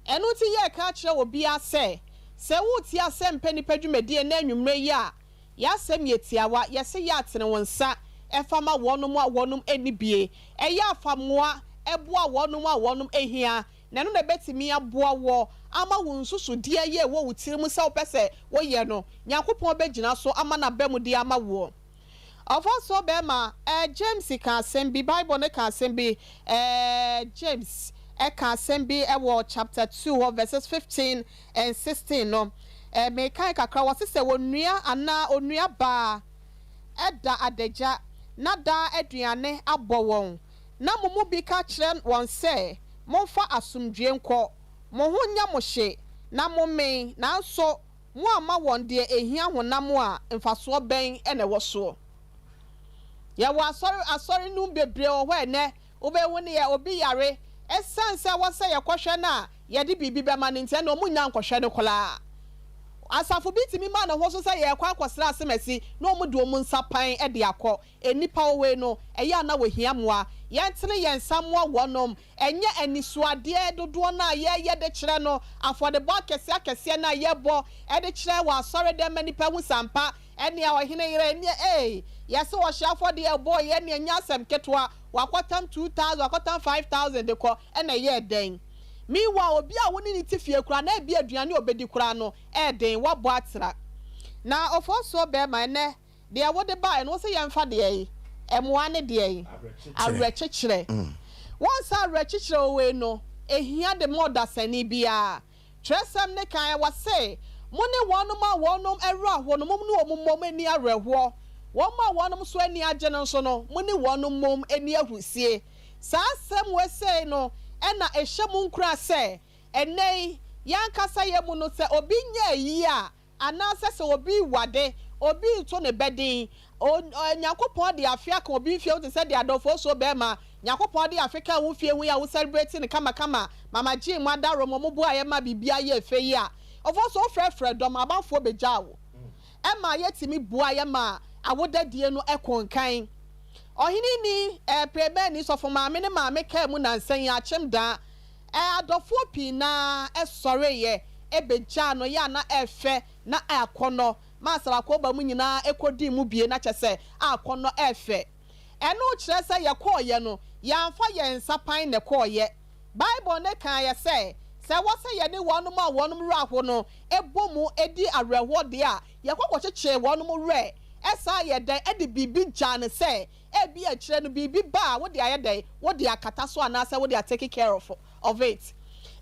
Ɛno nti yɛreka akyerɛ obiara sɛ wotie asɛm pɛ nipa dwumadie na anwummerɛ yi a, yɛasɛm yɛ tiawa. Yɛsɛ yɛ atene wɔn nsa ɛfa ma wɔnom a wɔnom ani bie, ɛyɛ afamoa ɛboa wɔnom a wɔnom ehia, na ɛno na ɛbɛtumi aboa wɔ ama wo nsusudeɛ yɛ ɛwɔ wo tiri mu sɛ wopɛ sɛ woyɛ no, Nyankopɔn bɛgyina so ama n'aba mu de ama woɔ. Ɔfɔsoɔ bɛrima, James ka asɛm bi, Bible ne ka asɛm bi, James ɛka asɛm bi ɛwɔ chapter 2 hɔ, verses 15 and 16 no. Mekan kakra. Wɔse sɛ onua anaa onua baa ɛda adagya na daa aduane abɔ wɔn, na mo mu bi ka kyerɛ wɔn sɛ, "Momfa asomdwie nkɔ, mo ho nyɛ mo hye na mommɛn," nanso mo ama wɔn deɛ ehia honam a, mfasoɔ bɛn ɛna ɛwɔ soɔ? Yɛwɔ asɔre asɔre num bebree wɔ hɔ. Ɛnɛ wobɛhu ne yɛ obi yare, ɛsiane sɛ wɔsɛ yɛkɔhwɛ no a, yɛde biribi bɛma no nti, ɛna ɔmo nya nkɔhwɛ no koraa. Asafo bi tumi ma ne ho so sɛ yɛrekɔ akɔsra asemasi na wɔde wɔn nsa pan de akɔ. Nnipa wɔ wei no, ɛyɛ a na wɔhia mmoa. Yɛntene yɛn nsa mmoa wɔnom. Ɛnyɛ anisoadeɛ dodoɔ no a yɛyɛ de kyerɛ no, afɔrebɔ akɛseɛ akɛseɛ no a yɛbɔ de kyerɛ wɔ asɔredɛm ma nnipa hu sɛ ampa ɛnea ɔhene yere ɛneɛ ei, yɛse ɔhyeɛ afɔdeɛ a ɛbɔeɛ ɛneɛ ɛnyɛ asɛm ketewa, wakɔtam 2000, wakɔtam 5000 de kɔ, ɛna ɛyɛɛ dɛn? Meanwhile, obi a wo ne no te fie koraa na ebia aduane a ɔbɛdi koraa no ɛyɛ den, woabɔ atra. Na ɔfɔɔsoɔ bɛɛma, ɛnnɛ, deɛ wode baeɛ no, wo se yɛmfa deɛn? Mmoa ne deɛn? Awerɛkyekyerɛ. Woahu sɛ awerɛkyekyerɛ wɔ wei no, ɛhia de ma ɔdasani biara. Twerɛsɛm no kaeɛ, wɔse, Mo ne wɔnom a wɔnom werɛ aho no, mom ne wɔn mmom nni awerɛhoɔ. Wɔn a wɔnom nso ani agye no nso no, mo ne wɔnom mmom nni ahurisie. Saa asɛm wei sei no na ɛhyɛ mo nkuran sɛ, ɛnnɛ yi, yɛn ankasa yɛn mu no, sɛ obi nyɛ ayie a, anaasɛ sɛ obi rewade, obi reto ne bɛ din, o, Nyankopɔn de afe aka obi mfie ho te sɛ deɛ adɔfoɔ suo bɛrima, Nyankopɔn de afe kaa wo mfie ho yi a wo celebrate no kamakama, Mama Jean mo adarom, wɔn boaeɛ ma biribiara yɛɛ fɛ yi a, ɔfoɔ so wofrɛfrɛ dɔm, amanfoɔ bɛgyaa wo. Ɛma yɛtumi boaeɛ ma awodadie no kɔɔ nkan. Ɔhene ni eh Premani sɔfo maame ne maame kaa mu nansa yi akyem daa eh Adɔfoɔ pii naa sɔreeɛ bɛgyaa no yɛ a na ɛfɛ na akɔnnɔ ma Asarakoba mu nyinaa kɔdii mu bie na kyɛsɛ akɔnnɔ ɛfɛ Ɛno kyerɛ sɛ yɛkɔɔeɛ no yɛamfa yɛn nsa pan na ɛkɔɔeɛ Bible no kaeɛ sɛ sɛ ɛwɔ sɛ yɛne wɔnom a wɔnom werɛ aho no bɔ mu di awerɛhoɔ deɛ a yɛkɔ kɔkyekyee wɔnom werɛ Ɛsan yɛ dɛn de biribi gyaa no sɛ ebia akyire no biribi ba a wode ayɛ dɛn, wode akata so anaasɛ wode a take care of of it.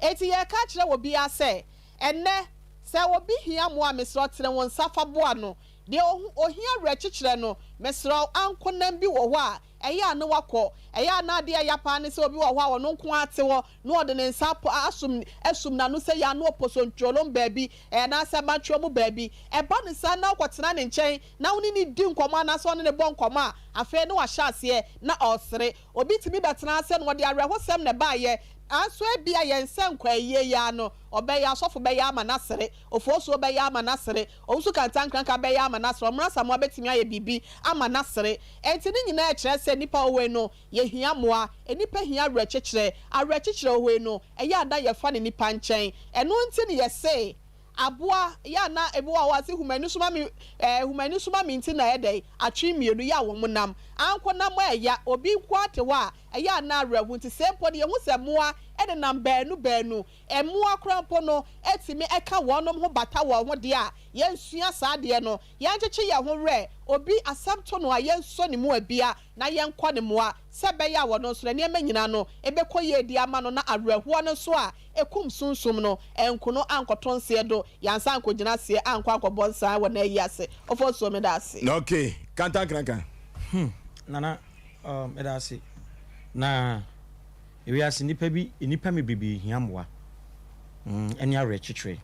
Enti yɛreka akyerɛ obiara sɛ ɛnnɛ sɛ obi hia mmoa a mesrɛ wo tene wo nsa fa boa no. Deɛ ohu ohia awerɛkyekyerɛ no mesrɛ wo ankonam bi wɔ hɔ a ɛyɛ a na wakɔ. Ɛyɛ a na adeɛ a ɛya paa ne sɛ obi wɔ hɔ a ɔno nko ara te hɔ na ɔde ne nsa apɔ asum asum n'ano sɛ yɛ ano ɔpɔsɔntwolom baabi anaasɛ matwerɛ mu baabi. Ɛba no saa na wokɔtena ne nkyɛn na wo ne no di nkɔmmɔ anaasɛ ɔne no bɔ nkɔmmɔ a, afei na wahyɛ aseɛ na ɔresere. Obi tumi bɛtena ase na ɔde awerɛhosɛm na ɛbaeɛ, nanso ebia yɛn nsa nkɔ ayie yi ara no, ɔbɛyɛ, asɔfo bɛyɛ ama no asere, Ofosuo bɛyɛ ama no asere, Owusu Kantankraka bɛyɛ ama no asere, Ɔmena Asamoah bɛtumi ayɛ biribi ama no asere. Enti ne nyinaa kyerɛ sɛ nnipa ɔwɔ yi no, Yɛhia mmoa. Nnipa hia awerɛkyekyerɛ. Awerɛkyekyerɛ wɔ hɔ yi no, ɛyɛ a na yɛfa no nnipa nkyɛn. Ɛno nti na yɛse aboa yɛ a na ebi wɔ hɔ a se hu m'ani so ma me eh, hu m'ani so ma me nti na ɛyɛ dɛn, atwe mmienu yɛ a wɔn nam. Ankonam a ɛya, obi nko ara te hɔ a, ɛyɛ a na awerɛho nti sɛ mpo no yɛhu sɛ mmoa nenam baanu baanu, mmoa koraa mpo no tumi ka wɔnom ho bata wɔn ho deɛ a, yɛnsua saa adeɛ no. Yɛnkyekye yɛn ho werɛ. Obi asɛm to no a, yɛnsɔ ne mu abia. na yɛnkɔ ne mmoa, sɛ ɛbɛyɛ a wɔno nso nneɛma nyinaa no bɛkɔ yie de ama no, na awerɛhoɔ no nso a ɛkum sunsum no anku no ankɔto nseɛ do, yɛansan ankɔgyina aseɛ ankɔ ankɔbɔ nsan wɔ n'ayi ase. Ofosuo, meda ase.
Ok, kantankrankran.
Hmm Nana oh meda ase. Na ewiase nnipa bi nnipa me bebree hia mmoa mm ɛne awerɛkyekyerɛ.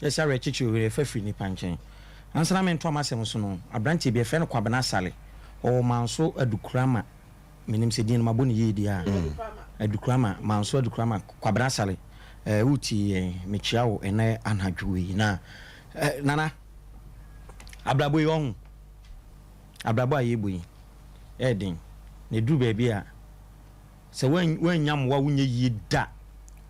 Yɛse awerɛkyekye werɛ fa firi nnipa nkyɛn. Ansa na mentoa m'asɛm so no, aberanteɛ bi, yɛfrɛ no Kwabena Asare, ɔwɔ Manso Adukurama, menim sɛ din no mabɔ no yie deɛ a, Adukurama, Manso Adukurama, Kwabena Asare, eh, wotie yɛn, mekyea wo ɛnɛ anadwo yi. Na, eh, Nana, abrabɔ yi ɔho, abrabɔ a yɛbɔ yi, ɛyɛ den, na ɛduru baabi a, Sɛ woannya mmoa a wonyɛ yie da.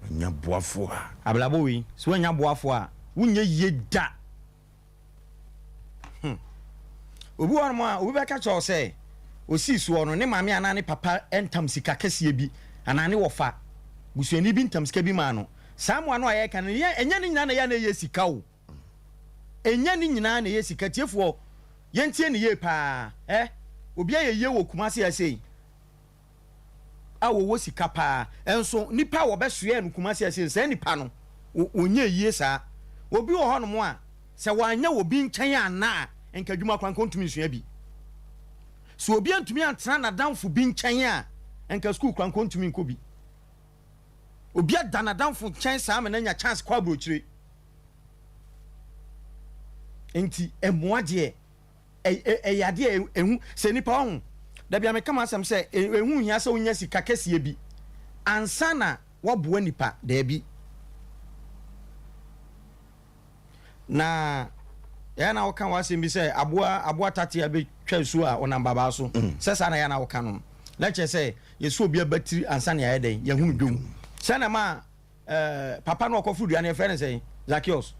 Woannya boafoɔ a.
Abrabɔ wei, sɛ woannya boafoɔ a, wonyɛ yie da. Hmm. Obi wɔ hɔnom a, obi bɛka kyerɛ wo sɛ, osii soɔ no, ne maame anaa ne papa ntam sika kɛseɛ bi, anaa ne wɔfa, busuani bi ntam sika bi maa no. Saa mmoa no a yɛreka no, ɛnyɛ ne nyinaa na ɛyɛ a na ɛyɛ sika o. Ɛnyɛ ne nyinaa na ɛyɛ sika. Tiefoɔ, yɛntie no yie paa. Eh, obi ayɛ yie wɔ Kumasi ha sei. a wɔwɔ sika paa nso nipa a wɔbɛsoɛɛ no Kumasi ase no saa nipa no wɔnyɛ yie saa. Obi wɔ hɔnom a sɛ wanyɛ wɔ bi nkyɛn anna a nka adwuma koraa nka ɔntumi nsua bi. Sɛ obi antumi antena n'adamfo bi nkyɛn a nka sukuu koraa nka ɔntumi nkɔ bi. Obi ada n'adamfo nkyɛn saa ma no anya chance kɔ aburokyire. Nti mmoa deɛ Ɛyɛ adeɛ a ɛhu sɛ nipa ɔho. Dabi a meka m'asɛm sɛ ɛho nhia sɛ wonya sika kɛseɛ bi ansa na woaboa nipa. Daabi. Na. Ɛyɛ na woka w'asɛm bi sɛ aboa aboa tatea bɛtwa nsuo a ɔnam babaa so. Sɛ saa na ɛyɛ na woka no. Na kyerɛ sɛ yɛsɛ obi abatiri ansa na yɛayɛ dɛn yɛahunu dwom. Sɛ na ma eh, papa no ɔkɔforo dua no yɛfrɛ no sɛn? Zacchaeus.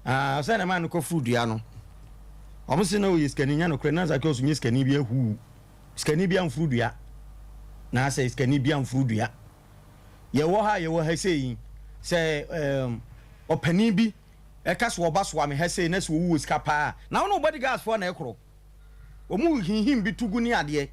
Ah, sɛ na ma no kɔforo dua no. Wɔn se na ɔyɛ sikani nyɛ nokorɛ na Zacchaeus nyɛ sikani bi ahuu. Sikani bi amforo dua. Na sɛ sikani bi amforo dua. Yɛwɔ ha yɛwɔ ha sei yi sɛ um, ɔpanin bi ɛka sɛ ɔba soa me ha sei na sɛ owu wɔ sika paa na wo ne wo bodyguards foɔ na ɛkorɔ. Wɔn hinhim bi to gu ne adeɛ.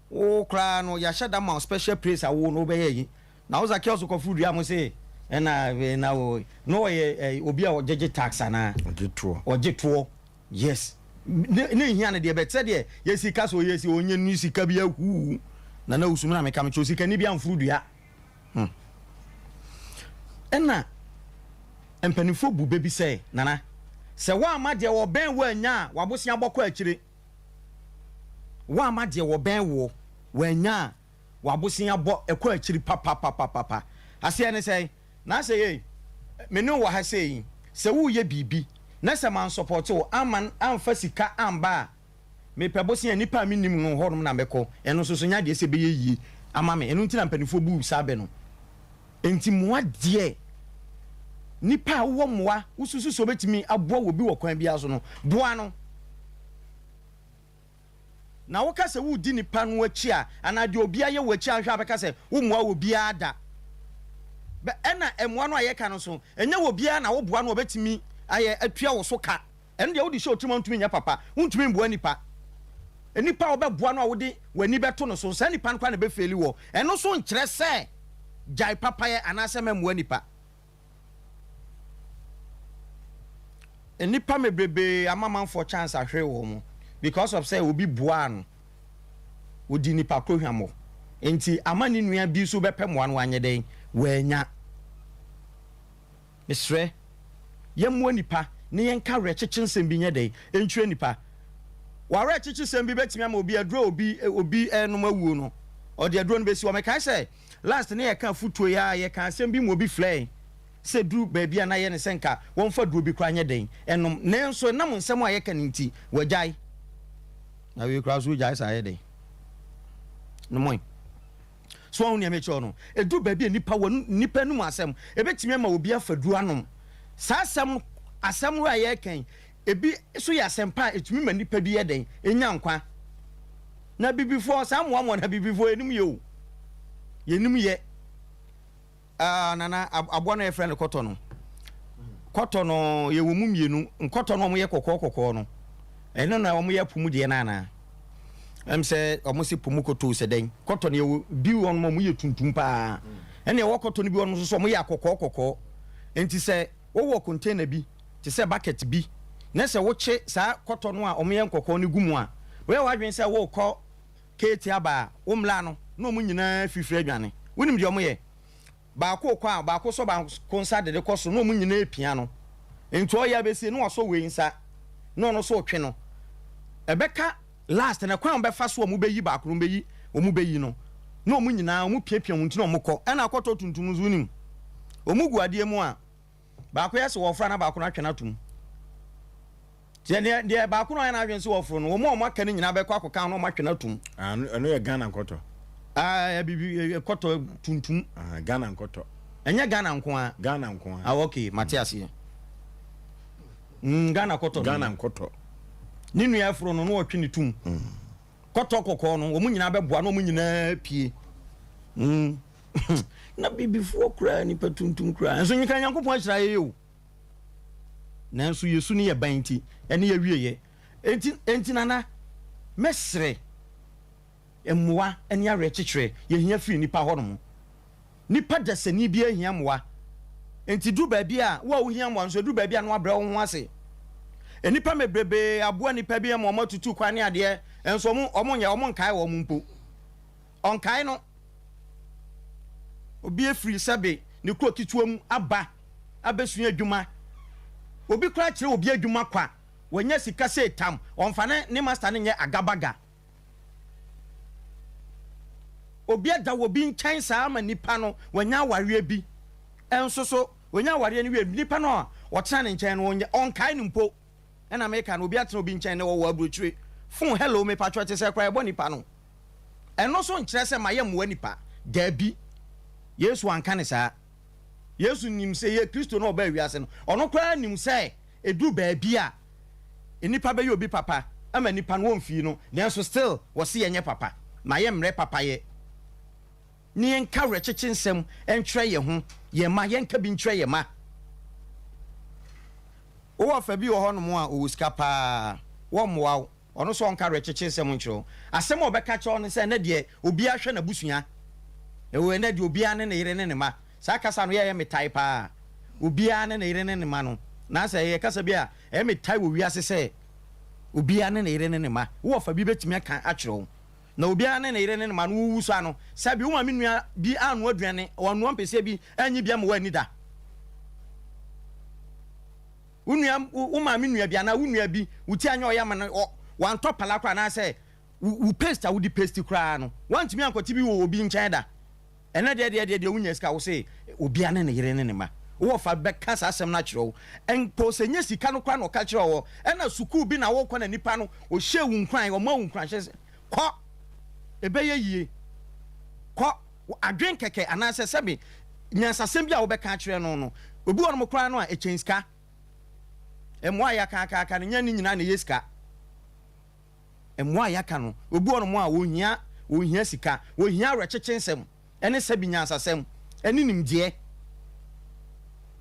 Wo koraa no yɛahyɛ da ma wo special place a wo no wobɛyɛ yi. Na wo Zacchaeus kɔforo dua mo se ɛna na wo na ɔyɛ obi a ɔgyegye tax anaa?
Ɔgye toɔ.
Ɔgye toɔ. Yes. Ne ne nhia no deɛ bɛt sɛdeɛ yɛsi ka sɛ ɔyɛ si ɔnyɛ ni sika bi ahuu. Na na usum na meka mekyerɛ osikani bi amforo dua. Hmm. Ɛna mpanimfoɔ bu bɛ bi sɛ, Nana, sɛ woamma deɛ ɔbɛn wo annya a, w'abosea bɔkɔ akyire. Woamma deɛ ɔbɛn woɔ wannya a, w'abosea bɔ ɛkɔ akyiri papapapapa. Aseɛ ne sɛn? Na sɛ yei, me ne wo wɔ ha sei yi, sɛ woreyɛ biribi na sɛ mansɔpɔte wo amma amfa sika amba a, Mepɛ bosea, nnipa a mennim no hɔnom na mɛkɔ. Ɛno nso so nyɛ adeɛ sɛ ɛbɛyɛ yie ama me. Ɛno nti na mpanimfoɔ buu saa bɛ no. Enti mmoa deɛ, nnipa a wowɔ mmoa, wosusu sɛ wobɛtumi aboa wɔ bi wɔ kwan biara so no, boa no. Na woka sɛ woredi nnipa no akyi a, anaa deɛ obi ayɛ wɔ akyi anhwɛ a bɛka sɛ wommoa wɔ biara da. Bɛ, ɛna mmoa no a yɛka no nso, ɛnyɛ wɔ biara na woboa no a ɔbɛtumi ayɛ atua wo so ka. Ɛno deɛ wode hyɛ wo tirim a wontumi nyɛ papa, wontumi mboa nipa. Nipa a wobɛboa no a wode w'ani bɛto no so, saa nipa no koraa na ɛbɛfeeli wɔ. Ɛno nso nkyerɛ sɛ gyae papayɛ anaasɛ mɛmmoa nipa. Nnipa mebrebee ama amanfoɔ chance ahwere wɔn because of sɛ obi boaa no, ɔdi nipa korɔ hwammɔ. Nti ama ne nua bi nso bɛpɛ mmoa no wanyɛ dɛn? Wannya. Mesrɛ, yɛmmoa nnipa na yɛnka awerɛkyekye nsɛm bi nyɛ dɛn nkyerɛ nnipa. W'awerɛkyekyesɛm bi bɛtumi ama obi aduro a obi obi renom awuo no, ɔde aduro no bɛsi hɔ. Mekae sɛ last ne yɛka afutuo yi ara, yɛkaa asɛm bi ma obi frɛɛ sɛ duru baabi a na ayɛ no sɛ nka wɔmfa aduro bi koraa nyɛ dɛn nnom. Nanso ɛnam nsɛm a yɛka no nti, wagyae. Na wei koraa nso wogyae saa yɛ dɛn? Nomoe. So wahu nea mekyerɛ wo no? Edu baabi a nnipa wɔ nnipa anom asɛm, ebetumi ama obi afa duru anom. Saa asɛm asɛm no a yɛreka yi, ebi nso yɛ asɛmpa a etumi ma nnipa bi yɛ dɛn? Enya nkwa. Na abibifoɔ, saa mmoamoa no, abibifoɔ yɛnim yɛ o. Yɛnim yɛ. Ah, Nana, aboa no a yɛfrɛ no kɔtɔ no, kɔtɔ no yɛwɔ mu mmienu. Nkɔtɔ no wɔyɛ kɔkɔɔ kɔkɔɔ no, ɛno na wɔyɛ po mu deɛ no anaa? Ɛm sɛ wɔn se po mu kɔtɔ sɛ dɛn? Kɔtɔ no yɛwɔ bi wɔ nom wɔyɛ tuntum paa, ɛna yɛwɔ kɔtɔ no bi wɔ nom nso so wɔyɛ akɔkɔɔ kɔkɔɔ. Nti sɛ wowɔ container bi te sɛ bucket bi na sɛ wokye saa kɔtɔ no a wɔyɛ nkɔkɔɔ no gu mu a, woyɛ w'adwene sɛ worekɔ Kate aba a, wo mmla no na wɔn nyinaa firifiri adwane. Wonim deɛ wɔyɛ? Baako rekɔ a, baako sɔ baako nsa de no kɔ soro na wɔn nyinaa repia no. Nti ɔyɛ abɛsie na wasɔ wei nsa na ɔno nso retwe no. Ɛbɛka last no, kwan a wɔbɛfa so a wɔbɛyi baako no, wɔbɛyi, wɔbɛyi no na wɔn nyinaa wɔpiapia wɔn ti na wɔkɔ. Ɛna akɔtɔ tuntum nso wonim? Wɔgu adeɛ mu a, Baako yɛ sɛ wɔforo a na baako no atwe no atom. Deɛ deɛ deɛ baako no ayɛ n'adwene sɛ wɔforo no, wɔn a wɔaka no nyinaa bɛkɔ akɔka ho na wɔatwe no atom.
Ah, ɛno yɛ Ghana nkɔtɔ.
Ah, bibi kɔtɔ tuntum.
Ah, Ghana nkɔtɔ.
Ɛnyɛ Ghana nko ara.
Ghana nko ara.
Ah, okay, mate aseɛ. Mm, Ghana kɔtɔ.
Ghana nkɔtɔ.
Ne nua afuro no na wɔtwe ne tum. Mm. Kɔtɔ kɔkɔɔ no, wɔn nyinaa bɛboa na wɔn nyinaa pie. Mm. Na bibifoɔ koraa nipa tuntum koraa nso nyika Nyankopɔn ahyira yɛ o. Nanso Yesu ne yɛ ban nti ɛne yɛ wie yɛ. Enti enti nana mɛsrɛ mmoa ne awerɛkyekyerɛ yɛhia firi nipa hɔ nom. Nipa dasani biara hia mmoa. Enti duru baabi a wo a wohia mmoa nso ɛduru baabi a na wabrɛ wo ho ase. Nnipa mebrebee aboa nipa bi ama wɔn atutu kwan ne adeɛ nso wɔn wɔn nyɛ wɔn nkae wɔn mpo. Ɔnkae no. Obi afiri sɛbe ne kuro ketewa mu aba abɛsua adwuma. Obi koraa kyerɛ obi adwuma kwa, wanya sika sei tam, ɔmfa ne ne master no nyɛ agabaga. Obi ada wɔ bi nkyɛn saa ma nipa no wanya awareɛ bi nso so, wanya awareɛ no wie, nipa no a ɔtena ne nkyɛn no ɔnyɛ ɔnkae no mpo. Ɛna meka no obi atena obi nkyɛn na ɔwɔ aburokyire phone hello mepatwɔ ɛte sɛ koraa ɛbɔ nipa no. Ɛno nso nkyerɛ sɛ mayɛ mmoa nipa. Daabi. Yesu anka ne saa. Yesu nim sɛ yɛ Kristo na ɔbaa wiase no, ɔno koraa nim sɛ ɛduru baabi a nnipa bɛyɛ obi papa ama nnipa no wɔmfii no, nanso still wɔse yɛnyɛ papa. Ma yɛmmrɛ papayɛ ne yɛnka awerɛkyekye nsɛm nkyerɛ yɛn ho, yɛn mma, yɛnka bi nkyerɛ yɛn mma. Wowɔ fa bi wɔ hɔnom a ɔwɔ sika paa, wɔmmoa wo. Ɔno nso ɔnka awerɛkyekye nsɛm nkyerɛ wo. Asɛm a ɔbɛka akyerɛ wo ne sɛ, ɛnnɛ deɛ obiara hwɛ n'abusua. Oo, ɛnnɛ deɛ obiara ne ne yere ne ne mma. Saa kasa no yɛ ɛyɛ me tae paa. Obiara ne ne yere ne ne mma no. Naasɛ ɛyɛ kasa bi a ɛyɛ me tae wɔ wiase sɛ obiara ne ne yere ne ne mma. Wo wɔfa bi bɛtumi aka akyerɛ wo. Na obiara ne ne yere ne ne mma no, wowu so ano. Sɛbi wo maame nua bi annoa aduane, wannoa mpɛsɛ bi anyi bi ama woanni da. Wo nua, wo maame nua bi anaa wo nua bi, wo ti anyɛ ɔyɛ ama no, ɔ, wantɔ pala koraa anaasɛ wo, wo paste a wode paste koraa no, woantumi ankɔte bi wɔ obi nkyɛn da. Ɛnɛ deɛ deɛ deɛ deɛ wonya sika wo se obia ne ne yere ne ne mma. Wo wɔfa bɛka saa asɛm no akyerɛ wo. Mpo sɛ nyɛ sika no koraa na ɔka kyerɛ wɔ, ɛna sukuu bi na wokɔ na nipa no ɔhyɛɛ wo nkuran, ɔma wo nkuranhyɛ sɛ kɔ, ɛbɛyɛ yie, kɔ. Adwen kɛkɛ anaasɛ sɛbe nyansasɛm bi a wobɛka akyerɛ no no, obi wɔ nom koraa no a ɛkyɛn sika. Mmoa a yɛaka aka aka no, nyɛ ne nyinaa na ɛyɛ sika. Mmoa a yɛaka no, obi wɔ nom a wɔhia, wɔhia sika, wɔhia awerɛkyekye nsɛm ɛne sɛbe nyansasɛm ɛne nimdeɛ.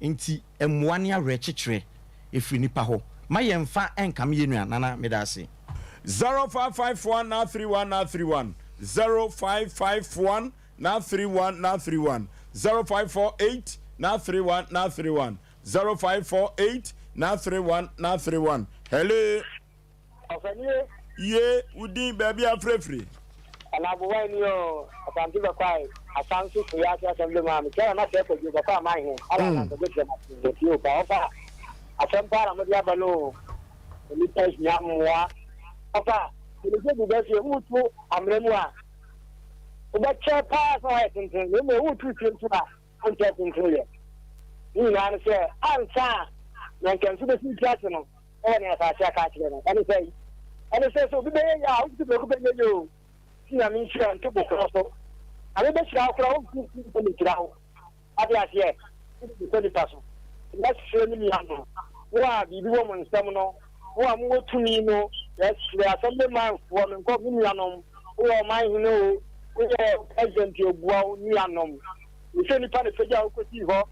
Nti mmoa ne awerɛkyekyerɛ ɛfiri nipa hɔ. Ma yɛmfa nkame yɛn nua. Nana, meda ase.
0551 931 931 0551 931 931 0548 931 931 0548 931 931 Hello.
Ɔfanie.
Ye, wo din, baabi a frɛfiri.
Anabowa ni o, Asante Bɛkwae, Asanso Fuyase Assembly man, mekyɛ na sɛ kwadwo bɛkɔ aman he, ala mm. na kwadwo kyerɛ ma tie o pa, ɔfa asɛm paa na mode aba no o. Nnipa hia mmoa. Ɔfa, mede gu bɛ fie, woretu amena mu a, wobɛkyɛ paa sɛ woayɛ tenten, na mmom woretu fie nso a, wonkyɛ tenten yɛ. Ne nyinaa ne sɛ, ansa a na nka nsu bɛsi nti ase no, ɛwɔ ne asase aka akyerɛ no. Ɛne sɛ, ɛne sɛ sɛ obi bɛyɛ yɛ a, wotete prɛko bɛyɛ yɛ o. Ti Nyame nhyira nto bo korɔ so. Nyame bɛhyira wo koraa, womfiri mpo menhyira wo. Wate aseɛ? Wode bɛkɔ nipa so. Mɛsrɛ me nuanom, mo a biribi wɔ mo nsam no, mo a mowɔ tumi no, yɛsrɛ Assembly man foɔ, me nkɔ, me nuanom, woyɛ ɔman hene o, woyɛ president o, boa wo nuanom. Mesɛ nipa na pagya wo kɔsii hɔ,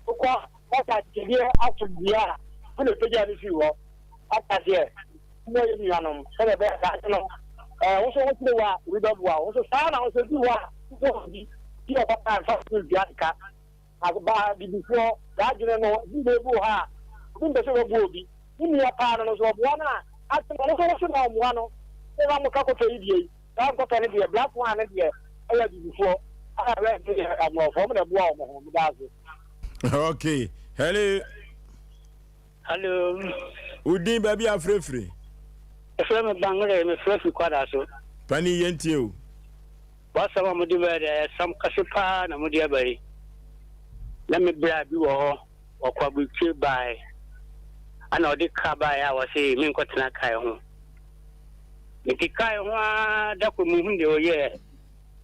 wokɔ na sɛ akyekyedeɛ asomdwoeɛ a, wo na pagya no firi hɔ. Wate aseɛ? Mmoa yɛ nuanom, sɛdeɛ ɛbɛyɛ daakye no, ɛɛ, wo nso wokyere wo a, obi bɛboa wo. Wo nso saa na wo nso di hɔ a, wobɔ obi, di ɔpapa a, mfa so ntua ne ka. Na ba abibifoɔ, saa adwene no, ebi na ebi wɔ hɔ a, obi mpɛ sɛ ɔbɛboa obi. Ne nua paa no no nso ɔboa no a, ase no, ɔno nso wo so na ɔmmoa no. Sɛ na moka kɔtɔ yi deɛ yi, saa nkɔtɔ no deɛ, black one no deɛ, ɛyɛ abibifoɔ, ɛna red no yɛ aborɔfoɔ, wɔn na ɛboa wɔn ho. Meda ase.
Okay. Hello.
Hello.
Wo din baabi a frɛfiri?
Ɛfrɛ me Bangere, mefrɛ firi Kwada so.
Pani yɛntie o.
W'asɛm a mode bae deɛ ɛyɛ asɛm kɛse paa na mode aba yi. Na me bra bi wɔ hɔ, ɔkɔ aburokyire bae. Ɛna ɔde kaa baeɛ a wɔse menkɔtena kae ho. Mete kae ho ara da koro mehu deɛ ɔyɛɛ.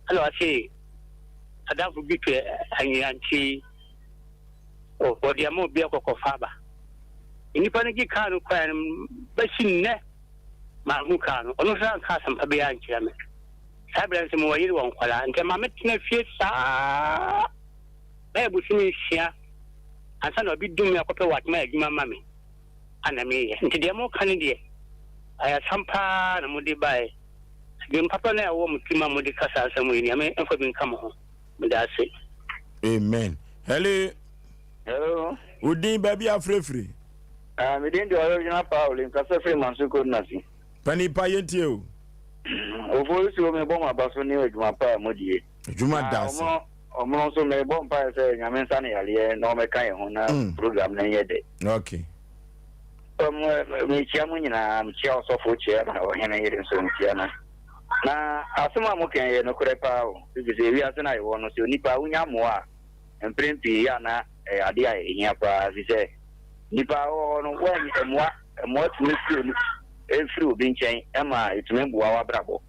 Ɛna ɔse adamfo bi pɛ anwea nti ɔde ama obi akɔkɔfa aba. Nnipa no gye kaa no kɔɛ no bɛsi nnɛ manhu kaa no. Ɔno nso anka asɛmpa biara ankyerɛ me. Saa berɛ nso mewɔ yere wɔ nkwadaa nti ɛma metena fie saa bɛyɛ bosome nsia ansa na obi dum me akɔpɛ watoma adwuma ma me ana meyɛ. Nti deɛ moka no deɛ ayɛ asɛm paa na mode baeɛ. Adwene papa no a ɛwɔ mo tirim a mode ka saa asɛm yi Nyame mfa bi nka mo ho. Meda ase.
Amen. Hello.
Hello.
Wo din baabi afrɛfiri?
Ah, me din de Ɔyɔgyina Paul, nkasa firi Manso Kodnasi.
Pani pa yɛntie o.
Ofosuo mebɔ mo aba so ne adwuma pa a modie.
Adwuma da ase.
Ɔmono nso mebɔ mpaeɛ sɛ Nyame nsa no yareɛ na ɔmɛka yɛn ho na mm. program no nyɛ dɛ.
Okay.
Mekyia mo nyinaa, mekyia ɔsɔfo kyia na ɔhene yere nso mekyia no. Na asɛm a moka yɛ nokorɛ paa o, ɛfiri sɛ ewiase no a yɛwɔ no sɛ onipa wonya mmoa a mprɛn pii yɛ a na ɛyɛ adeɛ a ɛhia paa ɛfiri sɛ. Nnipa a wɔwɔ hɔ no, wɔn mmoa mmoa tumi firi firi obi nkyɛn ma ɛtumi boa w'abrabɔ.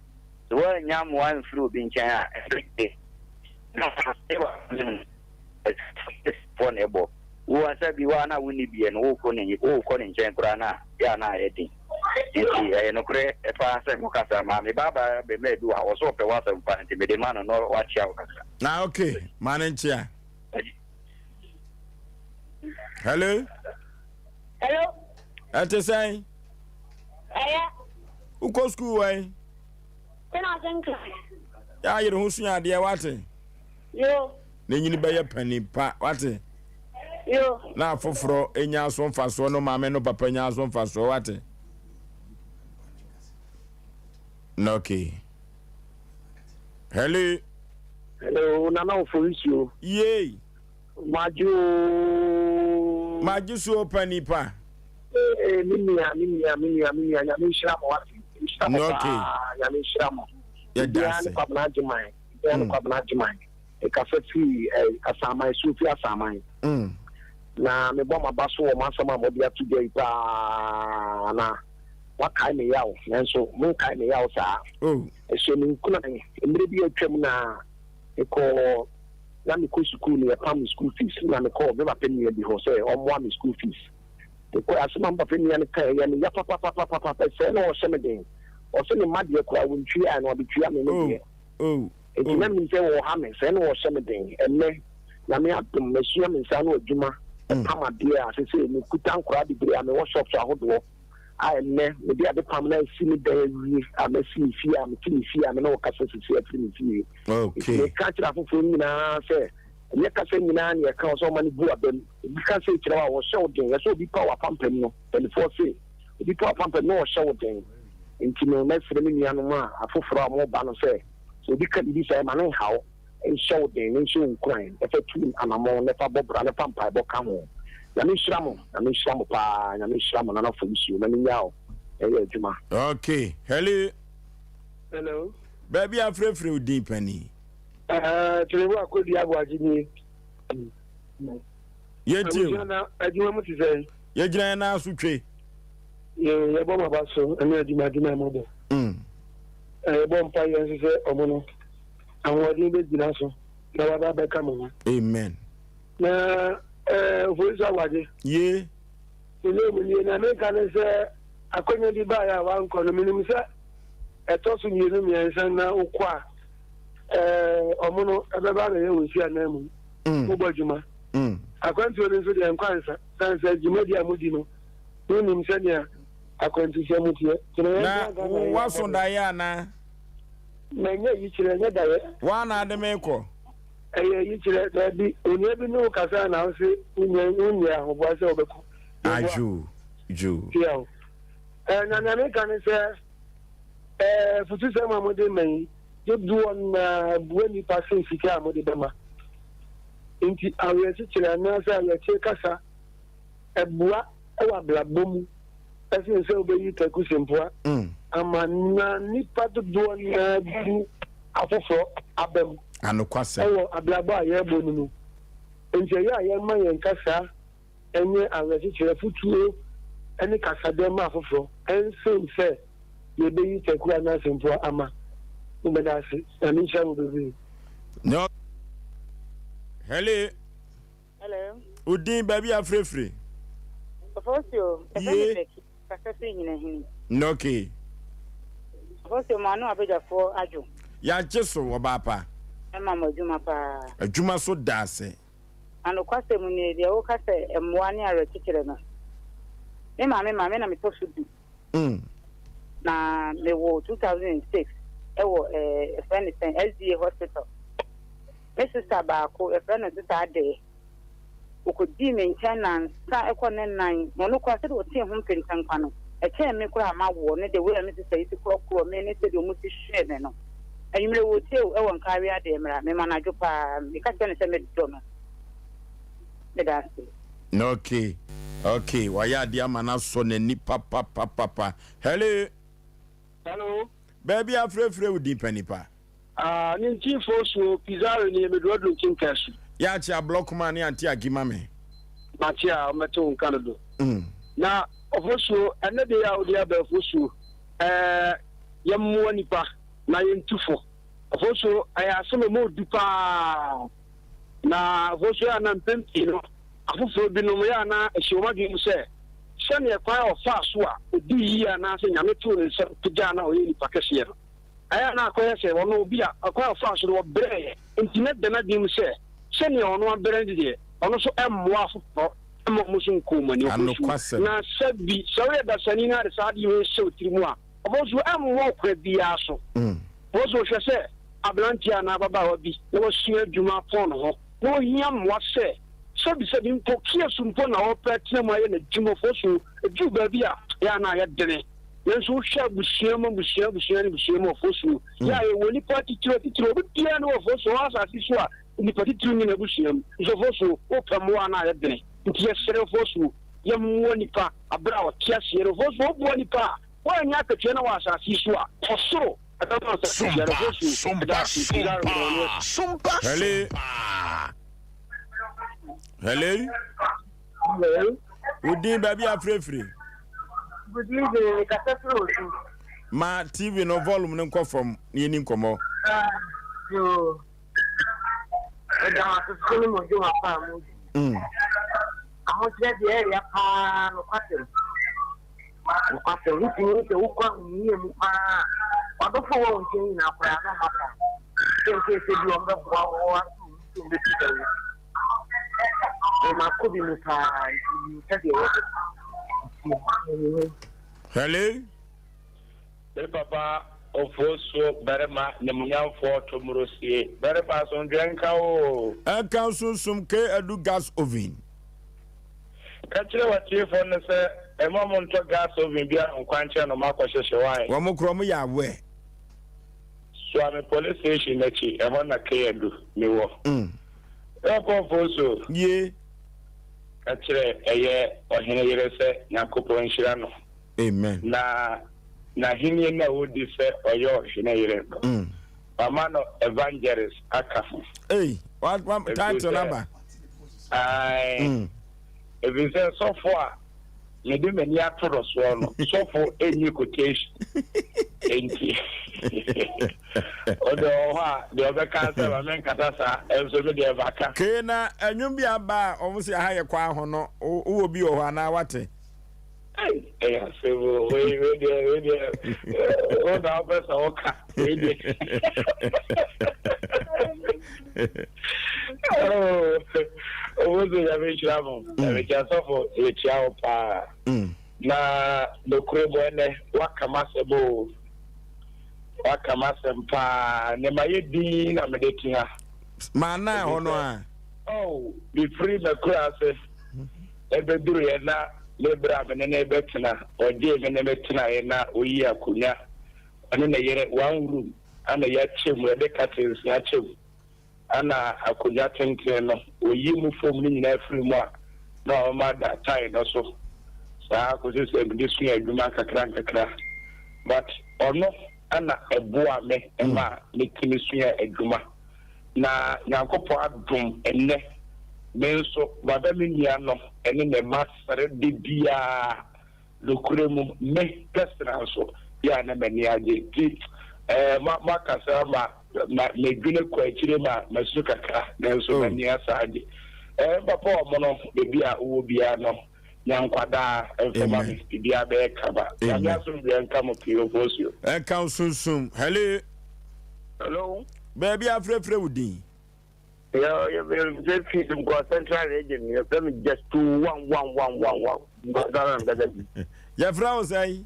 Sɛ woannya mmoa amfiri obi nkyɛn a, ɛbɛyɛ na foɔ na ɛbɔ. Wo ansa bi hɔ a na wonni biɛ no, wokɔ ne wokɔ ne nkyɛn koraa na yɛ a na ayɛ den. Nti ɛyɛ nokorɛ paa sɛ mokasa. Maame baabaa bɛmaa bi wɔ ha, ɔsɛ ɔpɛ w'asɛm paa nti mede ma no na wakyea wo kakra.
Ah okay, ma no nkyea. Hello.
Hello.
Ɛte sɛn?
Ɛyɛ.
Wokɔ sukuu wɛn?
Sena ase nkran.
Yɛ ayere ho sua adeɛ wate.
Yo.
Na nyini bɛyɛ panin pa wate.
Yo.
Na afoforɔ nya so mfasoɔ no maame no papa nya so mfasoɔ wate. Na okay. Hello.
Hello, Nana Ofosuo.
Yay.
Magye oo.
Magye so pa nipa.
Ee, me nua, me nua, me nua, me nua, nyame nhyira mo wate. Nhyira mo paa, nyame nhyira mo.
Yɛda ase.
Ne Kwabena Agyeman, Bia ne Kwabena Agyeman. Mekasa firi eh, Asaman, Sufi Asaman. Na mebɔ m'aba so wɔ mo asɛm a mode ato dwa yi paa na wakae me yaw, nanso monkae me yaw saa. Ɛhyɛ me nkuran, mmerɛ bi atwam na mekɔɔ na mekɔ sukuu no yɛpam me school fees na mekɔɔ me papa nua bi hɔ sɛ ɔmmoa me school fees. Mekɔɛ asɛm a me papa nua no kae ɛyɛ me ya papapapapa sɛɛ na ɔhyɛ me den. Ɔse ne mma deɛ koraa wɔntuaɛ na ɔde me me deɛ. Nti na menim sɛ wɔha me, sɛɛ na ɔhyɛ me den. Ɛnnɛ Nyame adom masua me nsa ano adwuma, ɛpam adeɛ a sesei mekuta nkoraa bebree a mewɔ shops ahodoɔ a ɛnnɛ mede ade pam no asi me dan awie a masi me fie a mete me fie a me ne wo kasa sisi afiri me fie. Nti meka kyerɛ afoforɔ nyinaa sɛ ɛnyɛ kasa nyinaa ne ɛka sɛ ɔma no bu abam. Obi ka sɛ kyerɛ wo a wɔhyɛ wo den. Ɛsɛ obi pa w'apampam no, mpanimfoɔ se obi pa w'apampam na ɔhyɛ wo den. Nti no mɛsrɛ me nuanom a afoforɔ a wɔreba no sɛ sɛ obi ka biribi saa ɛma no nha wo. Nhyɛ wo den na nhyɛ wo nkuran na fa tu anamɔn na fa bɔ bra na fa mpaebɔ ka ho. Nyame nhyira mo, Nyame nhyira mo paa, Nyame nhyira mo Nana Fosuo na menya wo ɛyɛ adwuma.
Ok, hello.
Hello.
Baabi a frɛfrɛ wo din panin.
Ɛɛ Tinubu Akodi Aboagye nie.
Yɛtie o.
Abusua na adwuma mu te sɛn?
Yɛgyina yɛn nan so twe.
Yɛ yɛbɔ mo aba so ɛne adwuma adwuma a mobɔ.
Mm.
Yɛbɔ mpa yɛn nso sɛ ɔmo no ahoɔden bɛgyina so na waba bɛka mo ho.
Amen.
Na ɛɛ Ofosu Aboagye.
Ye.
Mene mu nie na meka ne sɛ akonnwa bi baeɛ a wankɔ no menim sɛ ɛtɔ so mmienu mmiɛnsa na wokɔ a ɛɛ ɔmo no ɛbɛba abɛyɛ wɔn si anan mu
Mm.
mobɔ adwuma
Mm.
akwantuo no nso deɛ nkɔ ansa san sɛ dwumadi a modi no wonim sɛnea akwantusɛm mu teɛ nti na
Na
yɛn Ghana yɛ
waso
abɔde.
daeɛ anaa?
Manyɛ yikyerɛ ɛnyɛ daeɛ.
Woa na ade me kɔ?
Ɛyɛ yikyerɛ daabi onua bi ne wo kasa na wo se wonyɛ wonyɛ ahoboa sɛ wobɛkɔ.
Adwo dwo.
Tia o. Ɛɛ na nea meka ne sɛ ɛɛ futusɛm a mode ma yi dodoɔ na ɛboa nnipa sen sika a mode bɛma. Nti awerɛkyekyerɛ anaasɛ awerɛkyerɛ kasa ɛboa wɔ abrabɔ mu ɛsen sɛ wobɛyi taku sempoa ama na nnipa dodoɔ na bu afoforɔ aba mu
Anokwasɛm.
ɛwɔ abrabɔ a yɛrebɔ no mu. Nti ɛyɛ a yɛmma yɛn kasa ɛnyɛ awerɛkyekyerɛ, afotuo ne kasadɛ ma afoforɔ ɛnsen sɛ yɛbɛyi taku anaa sempoa ama. Meda ase. Nyame nhyira mo bebree.
No. Hello.
Hello.
Wo din baabi a frɛfiri?
Ofosuo, yɛfrɛ me
Ye.
Becky, kasa firi Nyinahini.
Okay.
Ofosuo, mo ano abadwafoɔ adwo.
Yɛagye so, ɔbaa pa.
Ɛma mo adwuma paa.
Adwuma so da ase.
Na nokwasɛm nie, deɛ woka sɛ mmoa ne awerɛkyekyerɛ no, me maame maa me na metɔ so du. Na mewoo 2006 ɛwɔ ɛɛ yɛfrɛ no sɛn SDA hospital. Me sista baako, yɛfrɛ no Sista Adɛɛ, ɔkɔdii me nkyɛn nnansa kɔ ne nnan, na ɔno koraa sɛdeɛ ɔtee ho mpentɛnkwa no, ɛkyɛn me koraa a mawoɔ ne the way a me sista yi si korɔkorɔ me ne sɛdeɛ wɔn si hwɛɛ me no. Anwummerɛ wɔtie o, ɛwɔ Nkawe Adɛɛ mmra, mema no adwo paa, meka kyerɛ no sɛ medɔ no. Meda ase.
Ok ok wayɛ adeɛ ama no asɔ n'ani papapapapa hello.
Hello.
Baabi a frɛfrɛ wo din pa nipa.
Ah, ne nti fosuo Pizarro ni meduaduru ntinka su.
Yɛakye ablɔkoma ne ante agi ma me.
Mate a ɔmɛto wo nka dodo. Na Ofosuo, ɛnnɛ deɛ yi a wode aba Ofosuo, ɛɛ yɛmmoa nnipa na yɛntu fo. Ofosuo, ɛyɛ asɛm a ɛmu ɔdu paa. Na Ofosuo yɛ a na mpɛn pii no, afoforɔ binom yɛ a na ɛhyɛ wɔn adwene mu sɛ, sɛdeɛ kwan a ɔfaa so a ɔdii yie anaasɛ Nyame too ne nsa pagyaa no a ɔyɛɛ nipa kɛseɛ no, ɛyɛ a na akɔyɛ sɛ ɔno obi a ɔkwan a ɔfaa so no ɔbrɛeɛ nti na ɛda n'adwene mu sɛ sɛdeɛ ɔno abrɛ no deɛ ɔno nso mmoa afoforɔ mma wɔn nso nkɔ wɔn ani. Ɔbɔsu, na sɛ bi sɛ woyɛ dasani na de saa adeɛ wei hyɛ wo tiri mu a, ɔbɔsu ɛmmoa wo kwan biara so. Ɔbɔsu hwɛ sɛ aberanteɛ anaa ababaawa bi na wasua adwuma apɔn ne ho na ɔhia mmoa sɛ sɛbisɛbi mpo kiosk mpo na ɔrepɛ atena mu ayɛ n'adwuma. Ɔbɔsu, ɛduru baabi a ɛyɛ a na ayɛ dene. Nanso wohwɛ abusua mu abusua abusua ne abusua mu ɔfosuo yɛ a yɛwɔ nnipa atitiriw atitiriw obi biara ne wɔ ɔfosuo wɔ asase so a nnipa titiriw nyina abusua mu nso ɔfosuo wopɛ mmoa na ayɛ dene nti yɛsrɛ ɔfosuo yɛmmoa nnipa abere a ɔte aseɛ no ɔfosuo woboa nnipa a woannya akatua na wɔ asase so a ɔsoro ɛbɛma wo sɛ akatua no ɔfosuo ɛda ase nti
Hello. Hello.
Hello.
Wo din baabi afirafiri.
Good evening, me kasa firi Osu.
Ma TV no volume no nkɔ fam na yɛni nkɔmmɔ.
Ah, yoo. Ɛda mo ase so ne mo dwuma pa a mo di. Ahokyerɛ deɛ ɛyɛ paa nokwasɛm. Nokwasɛm, wotumi hu sɛ wokɔ ahohiahia mu paa a, w'adɔfo a wɔwɔ wo nkyɛn nyinaa koraa na wɔaka. Sɛ nkɛyɛ sɛ bi wɔn bɛboa wo ato wo so wɔn bɛpagya wo. Me makɔ bi mu paa nti menim sɛdeɛ ɛyɛ.
Hello.
Me papa Ofosuo barima nimunyamfoɔ Tomorosie barima asomdwoeɛ nka wo oo.
Ɛnka sunsum K adu gas oven.
Ka kyerɛ w'atiefoɔ no sɛ mma ɔmo ntɔ gas oven biara wɔ nkwankyɛn na ɔmo akɔ hyehye why?
Wɔn koraa ɔmo yɛ aware.
Suame police station akyi ɛhɔ na K adu me wɔ. Ɛkɔ Ofosuo.
Ye.
Ka kyerɛ ɛyɛ ɔhene yere sɛ Nyankopɔn nhyira no.
Amen.
Na n'ahenni no a odi sɛ ɔyɛ ɔhene yere no, wama no evangelist aka ho.
Ei, wa wa title no aba.
Ae. Efisɛ sɔfo a mede m'ani ato no soɔ no, sɔfo nni quotation. Enti, ɔde wɔ hɔ a, deɛ ɔbɛka sɛ ma menkasa saa, nso me deɛ maka.
Kee na ɛnwom bi aba a wɔn se aha yɛ kwan ho no, wowɔ bi wɔ hɔ anaa wate?
Ei, ɛyɛ asɛm o, wei wei deɛ wei deɛ wo na wopɛ sɛ woka wei deɛ. Owó sɛ Nyame nhyira mo, Nyame nhyira sɔfo yɛkyia wo paa. Na nokorɛ mu ɛnɛ woaka m'asɛm o, woaka m'asɛm paa, nɛ mayɛ din na mede te ha.
Maa naa hɔ no a.
Oh, mefiri m'akuraase bɛduruiɛ na me berɛ a me ne no rebɛtena, ɔgyee me ne me tenaeɛ na ɔyii akonnwa, ɔne ne yere, one room, ana yɛakyɛ mu, yɛde curtains na akyɛ mu, ana akonnwa tenten no, ɔyi mu fam no nyinaa firi mu a, na wama da tile no so, saa kɔsi sɛ mede sua adwuma nkakra nkakra, but ɔno na ɛboaa me ma metumi sua adwuma. Na Nyankopɔn adom ɛnnɛ me nso maba me nua no ne ne mma sere da biara, nokorɛ mu me personal nso yɛ a na m'ani agye nti eh, mo moakasa ma ma medwene kɔ akyire ma masu kakra nanso oh. m'ani asa agye. Eh, mpapa ɔmono baabi a wowɔ biara no nya nkwa daa mfa ma me biribiara bɛyɛ kama. Nyame asomdwoeɛ nka mo pii Ofosuo.
Ɛnka wo sunsum. Hello.
Hello.
Baabi afrɛfrɛ wo din.
Yɛ yɛ yɛ fi Nkwa Central Region yɛ fɛ mi just two one one one one one. Nkwa Central Region.
Yɛfrɛ wo sɛn?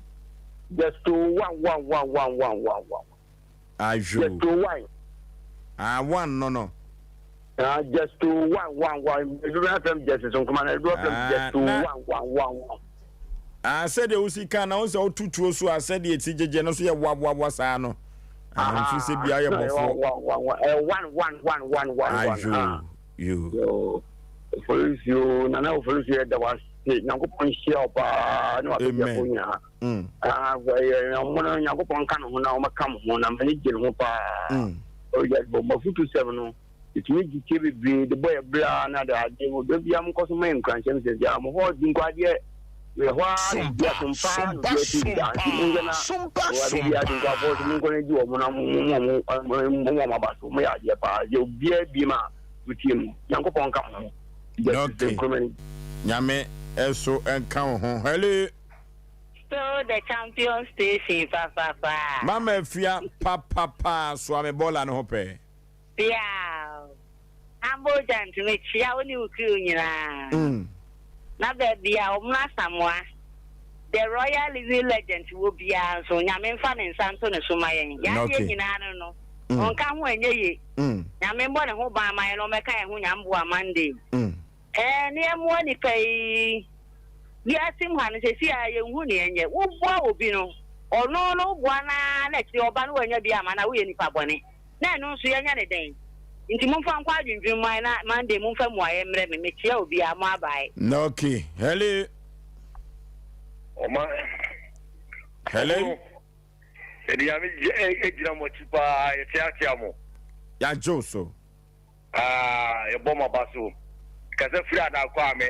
Just two one one one one one one one.
Ayo.
Just two one.
Ah one no no.
Ah just two one one one. Ebi bɛ fɛm just so nkuma na ebi bɛ fɛm just two one one one one.
Ah sɛdeɛ wosi kan na wo sɛ woto tuo so a sɛdeɛ ti gyegye no so yɛ wawawa saa no. Ah mfiri sɛ bia yɛ bɔfoɔ.
One one one one one one.
Ayo yo.
Ofolosio nana ofolosio yɛ da wase nyankopɔn nhyia wo paa ne wabɛgyafo nyinaa. Ah, ɔmo no Nyankopɔn nka ne ho na ɔmɛka mo ho na m'ani gye ne ho paa. Ɔyɛ bɔ mafutu sɛm no etumi gye tie bebree de bɔ yɛ bra na de adeɛ mu da bia mo nkɔ so ma yɛ nkuranhyɛ m sɛ bia mo hɔ di nkɔ adeɛ. Ɛhɔ ara na obi asom paa na obi ati da nti monhwɛ na Awurade bi adenkwafoɔ so monkɔ no gye wɔn na mo mo wɔn aba so moyɛ adeɛ paa yɛ obiara biem a motie mu Nyankopɔn nka mo ho
Okay. Nyame ɛso nka wo ho. Hello.
Still the champion station papapaa.
Mama Afia papapaa soa me bɔɔla no ho pɛɛ.
Piaw! Humble Giant, mekyia wo ne wo crew nyinaa. Na baabi a Omuna Asamoah, the royal living legend wɔ biara nso, Nyame mfa ne nsa nto ne so ma yɛn. Yɛn adeɛ nyinaa no no, ɔnka ho a ɛnyɛ ye. Nyame mmɔ ne ho ban ma yɛn na ɔmmɛka yɛn ho Nyamboa Monday. Ɛɛ ne yɛmmoa nnipa yi. Wiase mu ha no seesei ara yɛnhu nea ɛnyɛ. Woboa obi no, ɔno no woboa no ara na akyire ɔba no wannya bi amma no a, woyɛ nipa bɔne. Na ɛno nso yɛnyɛ no dɛn? Nti momfa nkɔ adwendwene mu ae na Monday momfa mmuaeɛ mmrɛ me. Mekyea obiara, mo abae.
Okay, hello.
Ɔma.
Hello.
Yɛde nyame gyina mo akyi paa, yɛteatea mo.
Yɛagye wo so.
Ah, yɛbɔ mo aba so. Kasa firi Adankwame.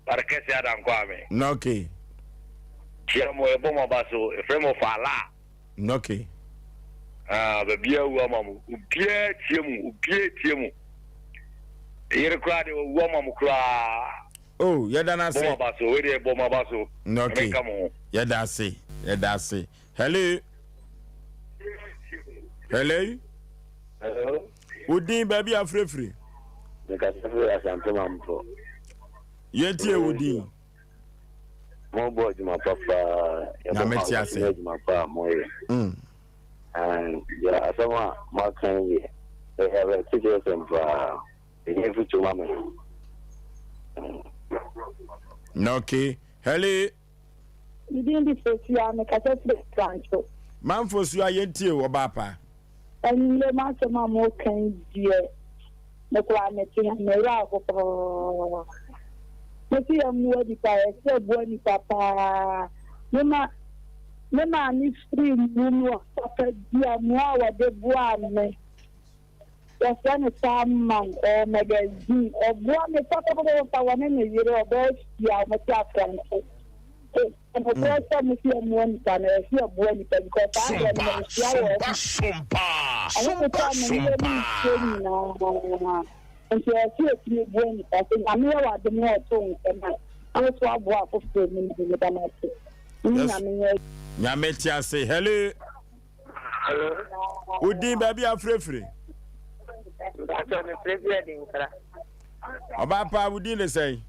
Barekɛse Adankwame.
Okay.
Kyia mo, yɛbɔ mo aba so. Yɛfrɛ mo Fala.
Okay.
Ah, baabi awu ama mo. Obiara tie mo, obiara tie mo. Yere koraa deɛ wawu ama mo koraa.
Oh, yɛda no ase.
Bɔ mo aba so, wei deɛ bɔ mo aba so.
Okay.
Ɛmɛka mo ho.
Yɛda ase, yɛda ase. Hello. Hello.
Hello.
Wo din baabi a frɛfiri?
Mekasa firi Asante Mampɔ.
Yɛntie wo din.
Mobɔ adwuma pa paa.
Nyame te ase.
Adwuma pa a moyɛ.
Mm.
Deɛ asɛm a moaka yi deɛ, ɛyɛ awerɛkyekyerɛsɛm paa. Ɛnyɛ mfutuo ma me.
Okay. Hello.
Me din de Fosuaa, mekasa firi Afrancho.
Man Fosuaa yɛntie wo ɔbaa pa.
Anwummerɛ mu asɛm a moreka yi deɛ, me koraa mete ha, me werɛ aho paa. Mese yɛmmoa nnipa, ɛsɛ sɛ yɛboa nnipa paa. Me ma me maame firii mu no, papa bi a mmoa a wɔde boaa me. Wɔfrɛ no Salman, ɔwɔ magazine. Ɔboa me papapapapa, wɔne ne yere, ɔbaa fie a wɔte Afranco. Nokorɛ sɛ mo sɛ yɛmmoa nipa no, ɛsɛ yɛboa nipa because saa berɛ no manhyia wɔ ɔmo keka me mmerɛ ne nsuo nyinaa nti ɛsɛ yɛtumi boa nipa sɛ Nyame yɛ w'adom na ɔto wo nsɛm a na wo so aboa afoforɔ mu no meda mo ase ne Nyame nyɛ
Nyame te ase. Hello.
Hello.
Wo din baabi a frɛfiri?
Mpatsɔ me frɛ fi Adinkra.
Ɔbaa paa wo din de sɛn?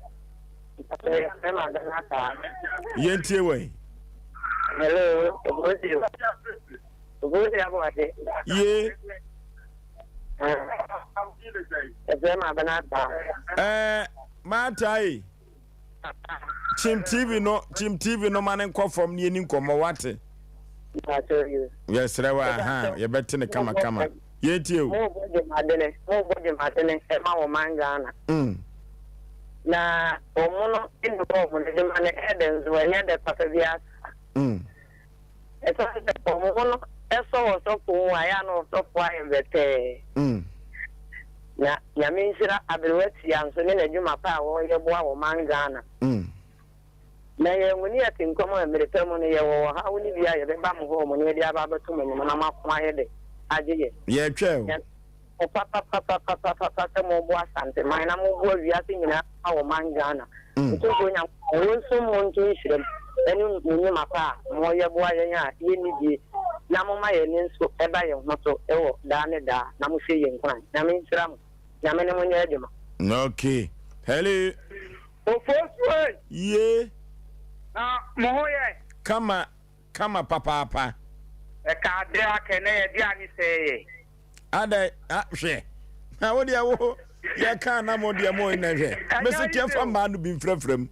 Mpatsɔ yɛfrɛ me Adana Taa.
Yɛntie wɔ yi.
Hello, Obosi. Obosi Aboade.
Ye.
Yɛfrɛ me Abena Taa.
Ɛɛ, Maata yi. Kyim TV no kyim TV no ma ne nkɔ fam ne yɛni nkɔmmɔ wate. Yɛsrɛ wo aha yɛbɛte ne kama kama. Yɛntie o.
Mobɔ dwumadene mobɔ dwumadene ɛma wɔ man Ghana.
Mm.
Na wɔn no ɛni hɔ wɔn adwuma no ɛdɛ nso ɛnyɛ dɛ papa bi asa.
Mm.
Ɛsan sɛ wɔn no ɛsɔ ɔsɔfo mu a ɛyɛ a na ɔsɔfo ayɛ bɛtɛɛ.
Mm.
Na Nyame nhyira Aberewa Tia nso ne n'adwuma pa a ɔreyɛ boa wɔ man Ghana. Na yɛn mu ne yɛte nkwa mu a mmere pa mu no yɛwɔ ɔhaw no bi a yɛbɛba mo hɔ mo ne yɛde aba abɛto mo anim na moako ayɛ dɛ agye yɛn.
Yɛretwɛn o.
Mo papapapapapa sɛ moboa Asanteman na moboa wiase nyinaa wɔ man Ghana. Otumfoɔ Nyankopɔn wonsom mo nto nhyira mu ɛne mo nnwuma pa a moyɛ boa yɛn a yɛnni bie na moma yɛn ani nso ba yɛn ho so wɔ daa ne daa na mohyɛ yɛn nkuran. Nyame nhyira mo. Nyame ne mo nyɛ adwuma.
Okay. Hello.
Ofosuo ei.
Ye.
Na mo ho yɛ?
Kama kama papaapa.
Ɛka adeɛ akɛ na yɛde ane sɛɛ yɛ.
Adɛ ah hwɛ na wo deɛ wo yɛ kaa na mo deɛ mo na hwɛ mesi kɛ fa mmaa no bi mfrɛfrɛ mu.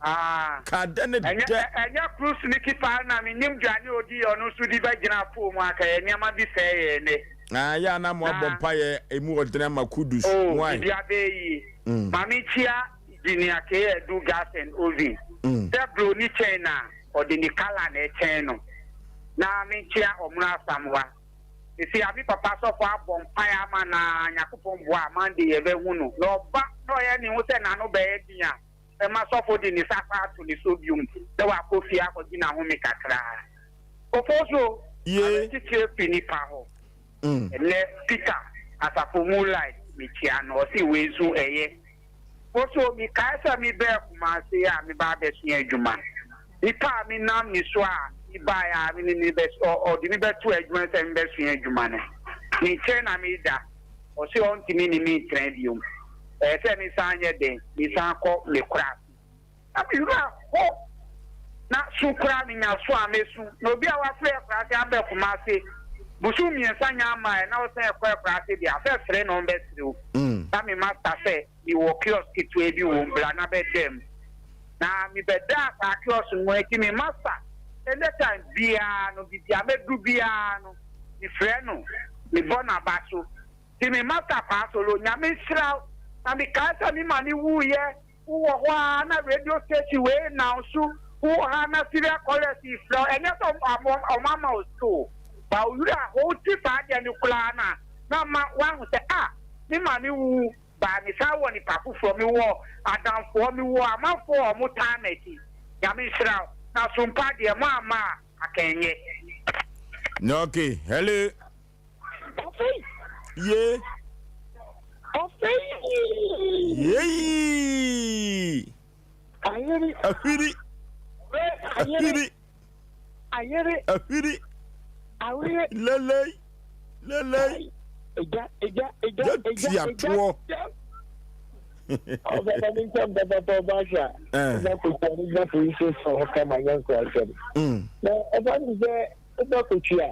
Ah.
Ka dɛ ne dɛ.
Ɛnyɛ cruise ne kipa na me nim dwane odi yɛ ɔno nso di bɛ gyina pole mu aka yɛ nneɛma bi sɛɛ yɛ ne.
Ah yɛ ana mo abɔ mpa yɛ emu ɔdene ama kudus.
Oh bibi abɛɛ yie. Maame kyia Junior K Adu gas and oven. Sɛ broni kyɛn na ɔde ne kala na ɛkyɛn no. Na menkyia Ɔmono Asamoah. Sesei a me papa sɔfo abɔ mpae ama no aa Nyakopɔn boa a Monday yɛbɛhu no. Na ɔba na ɔyɛ ne ho sɛ n'ano bɛyɛ den a. Mɛma sɔfo de ne nsa akɔ ato ne so biom na wakɔ fie akɔgye n'ahome kakra. Ofosuo, awerɛkyekyerɛ firi nipa hɔ. Ɛnnɛ Peter, asafo mu light, mekyia no, ɔse wei nso ɛyɛ. Ofosuo, mekae sɛ mebɛɛ Kumasi a meba abɛsua adwuma. Nipa a menam ne so a mebaeɛ a me ne no bɛ, ɔde me bɛtoo adwuma mu sɛ mebɛsua adwuma no, ne nkyɛn na meda. Ɔse ɔntumi ne me ntena biom. Ɛyɛ sɛ mesan yɛ dɛn? Mesan kɔ me kora ase. Na me werɛ how. Na su koraa menya su a mɛsu. Na obi a wafiri akuraase aba Kumase bosom mmiɛnsa nya mmaeɛ na ɔsan kɔ akuraase deɛ, asɛ sere na ɔmbɛsere wo. Na me master sɛ mewɔ kiosk ketewa bi wɔ mu, bra na bɛda mu. Na mebɛdaa saa kiosk no mu nti me master anytime biara no, baabi a mɛduru biara no, Mefrɛ no, mebɔ no aba so. Nti me Master Paa Solo, Nyame nhyira wo. Na mekae sɛ me maame wuiɛ, wowɔ hɔ ara na radio station wei announce, wowɔ ha na Syria chorus refrɛ wo, ɛnyɛ sɛ wɔn ama wo sika o, but wo werɛ ahow, wote saa adeɛ no koraa no a, na ama woahu sɛ ah, me maame wu, but mesan wɔ nipa foforɔ, mewɔ adamfoɔ, mewɔ amanfoɔ a wɔtaa m'akyi. Nyame nhyira wo. Na Sompa deɛ moamma a, Akɛnyɛ.
Okay, hello.
Ɔfei.
Ye.
Ɔfei.
Yeyi.
Ayere.
Ahwiri. Ahwiri.
Ayere.
Ahwiri.
Awere.
Lelei. Lelei.
Eja eja eja eja
eja. Toɔ.
Ɔbɛba ne nkyɛn pɛpɛpɛ ɔba ahwɛ a ɔba kotua ne gyina polisi station hɔ kama nyɛ nkurasɛm. Na ɔba ne sɛ ɔba kotua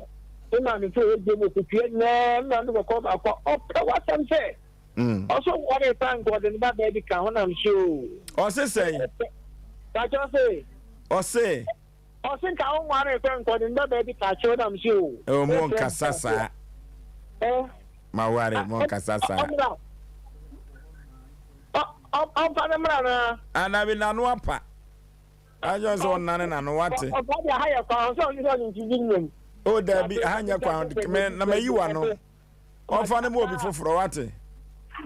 ne maame sɛ ɔyɛ gyem okotua nyinaa ne maame kɔkɔɔ baako a ɔpɛ w'asɛm sɛ ɔso wɔre pa nka ɔde ne ba baa bi ka ho nam so o.
Ɔse sɛn?
Pakyɛ ɔse.
Ɔse.
Ɔse nka wo nware pɛ nka ɔde ne ba baa bi ka kyerɛ nam so o.
Ɛwɔ mo nkasa saa. Ma ware mo nkasa saa.
Ɔmmra. Ɔmfa ne mmra na.
Anabi n'ano apa. Anyɛ sɛ ɔnane n'ano wate.
Ɔfa deɛ ha yɛ kwan ho sɛ ɔne sɛ ɔde nti bi nnwom.
O dabi ha nyɛ kwan ho me na mayi w'ano. Ɔmfa no ma obi foforɔ wate.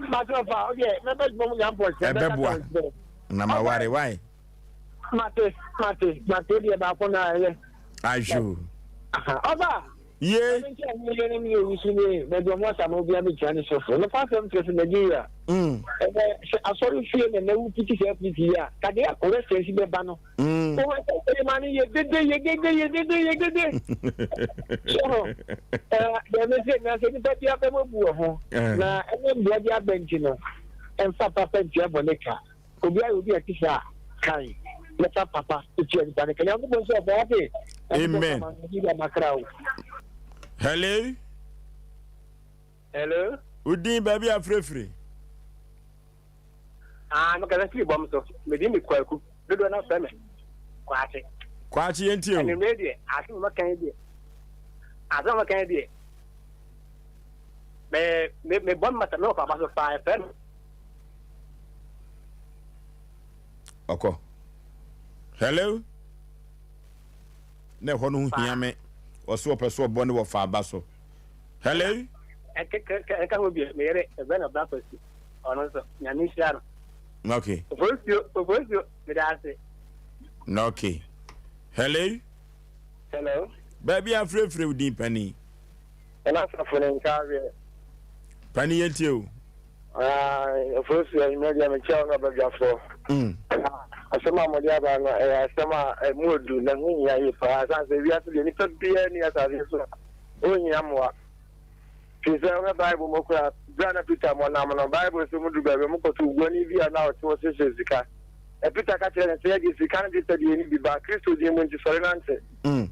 Mate ɔfa ɔdeɛ mɛbɛ adwuma mu nyampɔ sɛ
ɛbɛboa na ma ware wae.
Mate mate mate deɛ baako na ɛyɛ.
Ajo.
Ɔfa.
Ye.
Ɛmi nkyɛn ɛmi yɛ ne mi yɛ wusu ne baabi ɔmo asa na obi abekyia ne sɔfo. Nokwasɛm kyerɛ sɛ Nigeria. Ɛnɛ sɛ asɔre fie na na wopiti saa piriti yi a, kadeɛ a corrections bɛba no. Wɔn sɛ ɛyɛ ma no yɛ dede yɛ dede yɛ dede yɛ dede. So ɛɛ deɛ mi sɛ na sɛ nipa bi abɛm abu wɔ ho na ɛne mboa bi abɛ nti no ɛnfa papa ntua bɔne ka. Obi ayɛ obi a ɛte saa kan na fa papa tua nipa no ka. Nyankopɔn sɛ ɔbɔ ase.
Amen. Hello.
Hello.
Udin baabi afirefire.
Ah, me kasa firi bɔm so. Me din de Kwaku. Dodoɔ na frɛ me Kwakye.
Kwakye yɛn tie o.
Ɛnumere deɛ, asɛm a maka yi deɛ, asɛm a maka yi deɛ, me me me bɔ me masa me wɔ papa so paa ɛfrɛ no.
Ɔkɔ. Hello. Na ɛhɔ no ho hia me. Ɔso ɔpɛ so ɔbɔ ne wɔ fa aba so. Hello.
Ɛka ho bi me yere ɛbɛn na ɔbra kwasi ɔno nso nyame nhyira
no. Okay.
Ofosuo ofosuo meda ase.
Okay. Hello.
Hello.
Baabi afirefire wo din panin.
Ɛna asafo ne nsa aweɛ.
Panin yɛn tie o.
Ofosu anwummerɛ deɛ mekyia wo ne ɔbadwafoɔ. Asɛm a mode aba no ɛyɛ asɛm a ɛmu odu na ɛho hia yie paa ɛsiane sɛ wiase deɛ nipa biara ni asase so a ɔnhia mmoa. Firi sɛ wohwɛ Bible mu koraa berɛ a na Peter mo nam no Bible sɛ ɔmo duru baabi ɔmo kɔto oguani bi a na ɔte hɔ srɛsrɛ sika. Na Peter ka kyerɛ no sɛ yɛgye sika no dwetɛ deɛ ɛni bi ba Kristo din mu nti sɔre nante.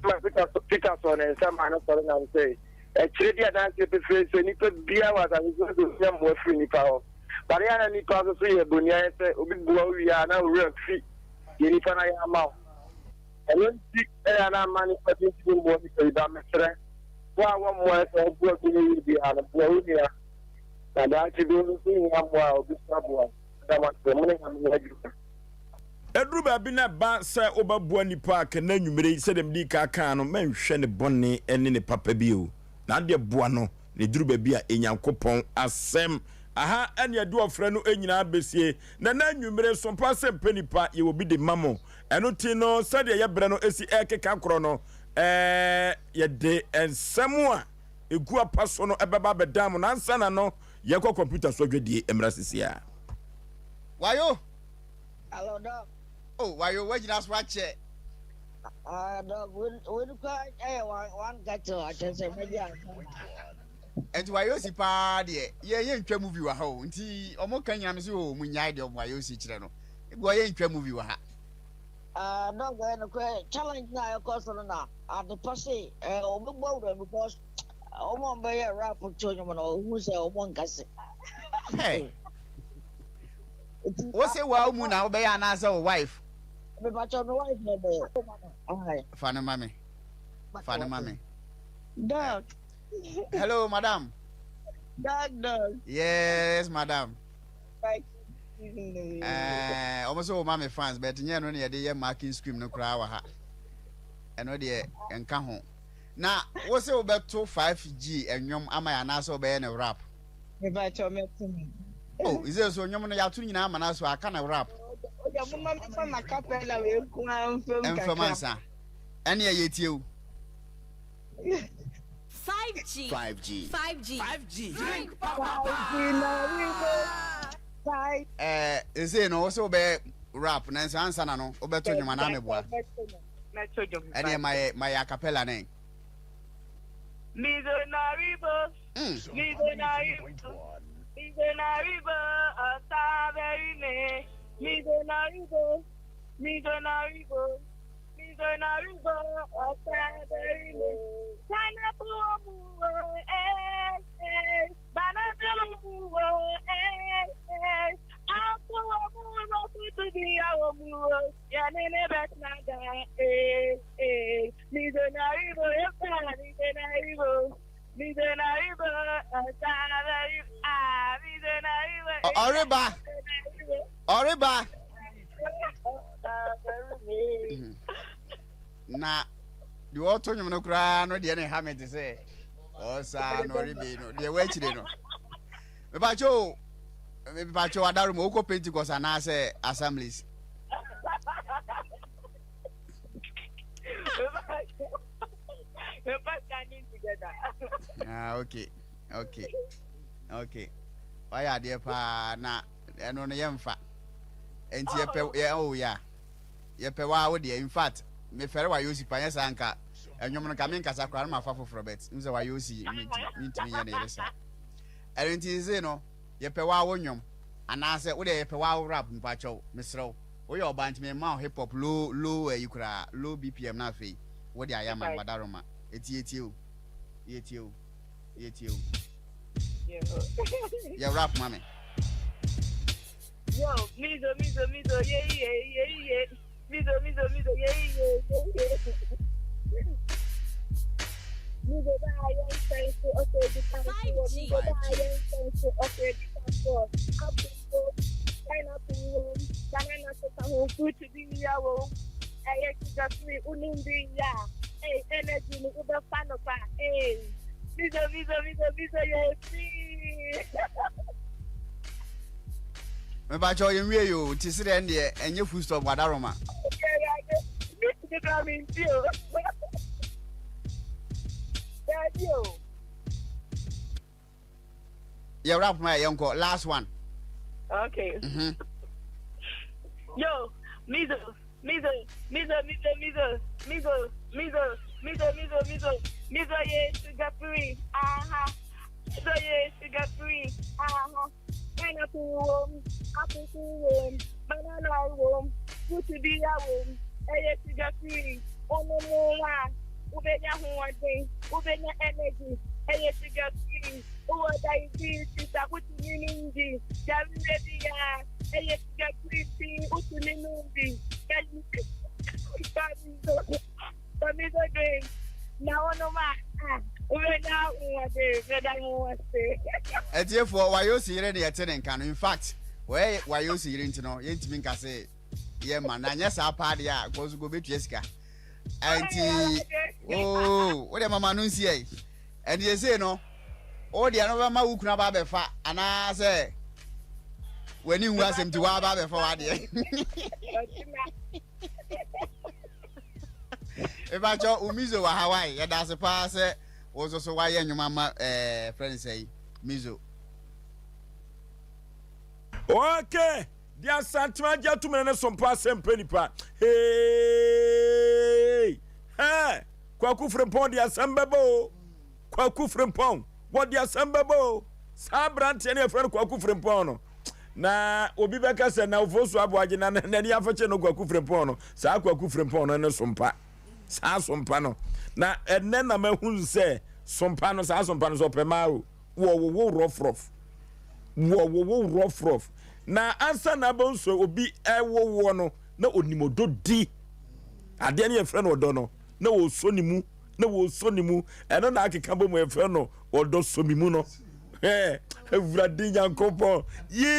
Ma Peter Peter sɔɔ ne nsa maa no sɔre nantee. Ɛkyerɛ di adanseɛ pefee sɛ nipa biara wɔ asase so sɛ ɔnya mmoa firi nipa hɔ. But ɛyɛ a na nipa nso so yɛ boniayɛ sɛ obi boa wo wie a na wo werɛ afi deɛ nipa no ayɛ ama wo. Ɛno nti ɛyɛ a na ama nipa bi ntumi mmoa nipa yi ba mesrɛ wo a wɔmmoa sɛ woboa bi no yie biara no boa wo nua na daakye bi wo nso hia mmoa a obi so aboa wo. Meda mo ase mo ne Nyame nyɛ adwuma.
Ɛduru baabi na ɛba sɛ wobɛboa nipa a, kɛnɛ anwummere yi, sɛdeɛ medii kan kaa no, mɛnhwɛ ne bɔne ne ne papa bio. Na adeɛ boa no, na ɛduru baabi a, Nyankopɔn asɛm. Aha ɛne ɛde ɔfrɛ no nyinaa bɛsie. Na na anwummere nso mpa sɛ mpɛ nipa yɛwɔ bi de ma mo. Ɛno ti no sɛdeɛ yɛ berɛ no si ɛrekeka korɔ no, ɛɛ yɛde nsɛm a ɛgu apa so no ɛbɛba abɛdan mo. Na ansa na no yɛkɔ kɔmputa so adwadie mmra sisi a.
Wayo.
Hello, Doc.
Oh, wayo, wagyina so akyɛ.
Ah, Doc, wei kura ɛyɛ one one kettle akyɛ sɛ mɛgye ansa.
Nti wayosi paa deɛ yɛ yɛ ntwa movie wɔ ha o nti ɔmo ka nyina me sɛ o mo nyae deɛ ɔmo wayosi kyerɛ no ebi wɔ yɛ ntwa movie wɔ ha.
Ah dɔg ɛyɛ nokorɛ challenge no a ɛkɔ so no na adepa se eh, ɔbɛbɔ awura because ɔmo a ɔbɛyɛ rap to nnwom no ɔhu sɛ ɔmo nkase.
Hey. Wo se wa mu na wobɛyɛ anaasɛ wo wife?
Mepakyɛ me wife na ɛbɛyɛ.
Fa no ma me. Fa no ma me.
Dog.
Hello, madam.
Dog, dog.
Yes, madam. Eh, almost all my fans, but you know, the marking scheme no crowd. ɛno deɛ nka ho na wo sɛ wobɛto 5g ɛnwom ama yɛ anaasɛ wobɛyɛ no rap
mebakyɛ mɛto no
oh isɛ so nnwom no yɛato nyinaa ama no so aka no rap
ɔgya moma mefa ma kapela wei nko ara mfam kakra
mfam ansa ɛne ɛyɛ tie o
5G.
5G.
5G.
5G.
Drink
papa.
Eh, sesei no wo sɛ wobɛyɛ rap nanso ansa na no wobɛto nnwom anaa meboa? Ɛneɛ ma yɛ ma yɛ acapella ne.
Mizonaribo, Mizonaribo, Mizonaribo, Osaberime, Mizonaribo, Mizonaribo.
Ɔreba ɔreba. Na deɛ ɔto nnwom no koraa no deɛ ne ha me te sɛ ɔsaa na ɔrebe no deɛ wɔakyire no mepakyɛ o mepakyɛ o adaro mu wokɔ Pentecost anaasɛ Assemblies. Ah, okay, okay, okay. Wayɛ adeɛ paa na ɛno no yɛmfa. Nti yɛpɛ yɛ oh yeah. Yɛpɛ waa wo deɛ in fact mefɛre wayɛ pa nyɛ saa nka ɛnwom no nka menkasa koraa no mafa foforɔ bet n sɛ wayɛ osi mentumi nyɛ ne yere saa. Ɛno nti sese no yɛpɛ waa wo nwom anaasɛ wo deɛ yɛpɛ waa wo rap mpakyɛw mesrɛ wo woyɛ ɔbaa nti mema wo hip hop low low ayi koraa low BPM na afei wo de ayɛ ama no wadaroma eti yɛtie o yɛtie o yɛtie o yɛ rap ma me.
Yo, mizo, mizo, mizo, ye, ye, ye, ye. Mizo, mizo, mizo, ye, ye, ye, ye. Mizo ba ye sense, okay, di kanfo. Mizo ba ye sense, okay, di kanfo. Apple, pineapple, banana, so ho fruit bi ya wo. Eh, sugar free, unim bi ya. Hey, energy ni ube fa no pa. Hey, mizo, mizo, mizo, mizo, ye free.
Mepakyɛw yɛn wie yi o nti serɛ ɛndeɛ ɛnyɛ full stop wadaroma. Yɛ wrap ma yɛ yɛnkɔ last one.
Okay. Mm -hmm. Yo, mizo, mizo, mizo, mizo, mizo, mizo, mizo, mizo, mizo, mizo, mizo, ye sugar free, aha. Mizo ye sugar free, aha. Pineapple wom, apple wom, banana wom, fruit bi wom, ɛyɛ sugar free, ɔno mu a, wobɛnya hoɔden, wobɛnya energy, ɛyɛ sugar free, wowɔ diabetes a wotumi nom bi, yareɛ bi a, ɛyɛ sugar free ti wotumi nom bi, Tomato drink, na wɔnom a, ah, wobɛnya ahoɔden, meda mo ase.
Atiefoɔ, Wayosi yere ne yɛte ne nka no. In fact, wɔyɛ Wayosi yere nti no, yɛntumi nka se yɛmma no. Anyɛ saa paa deɛ a, kɔ so kɔ bɛtua sika. Ɛnti, oo, wo deɛ mama no nsi ɛ. Ɛnti yɛsei no, Wo deɛ no bɛma wo kunu aba abɛfa anaasɛ w'ani nwu asɛm nti woaba abɛfa w'adeɛ. Mepakyɛ wo Mizo wɔ Hawaii yɛda ase paa sɛ wo nso so woayɛ nnwuma ma ɛɛ eh, frɛ no sɛ Mizo.
Okay, deɛ Asantema agye atum no ne sompa asɛm pɛ nipa. Hey! Hey! Kwaku Frimpong de asɛm bɛbɔ o. Kwaku Frimpong, wɔde asɛm bɛbɔ o. Saa aberanteɛ no yɛfrɛ no Kwaku Frimpong no. Na obi bɛka sɛ na Ofosu Aboagye na n'ani afekye no Kwaku Frimpong no. Saa Kwaku Frimpong no ne sompa. Saa sompa no. Na ɛnɛ na mahu sɛ sompa no, saa sompa no sɛ ɔpɛ maa o. Wɔwowo rɔfrɔf. Wɔwowo rɔfrɔf. Na ansa na abɛhu sɛ obi ɛwowoɔ no, na onim ɔdɔ di. Adeɛ no yɛfrɛ no ɔdɔ no, na wɔsɔ ne mu, na wɔsɔ ne mu. Ɛno na akeka bɔ mu yɛfrɛ no ɔdɔ sɔ me mu no. Hwɛ, Awurade Nyankopɔn, yee!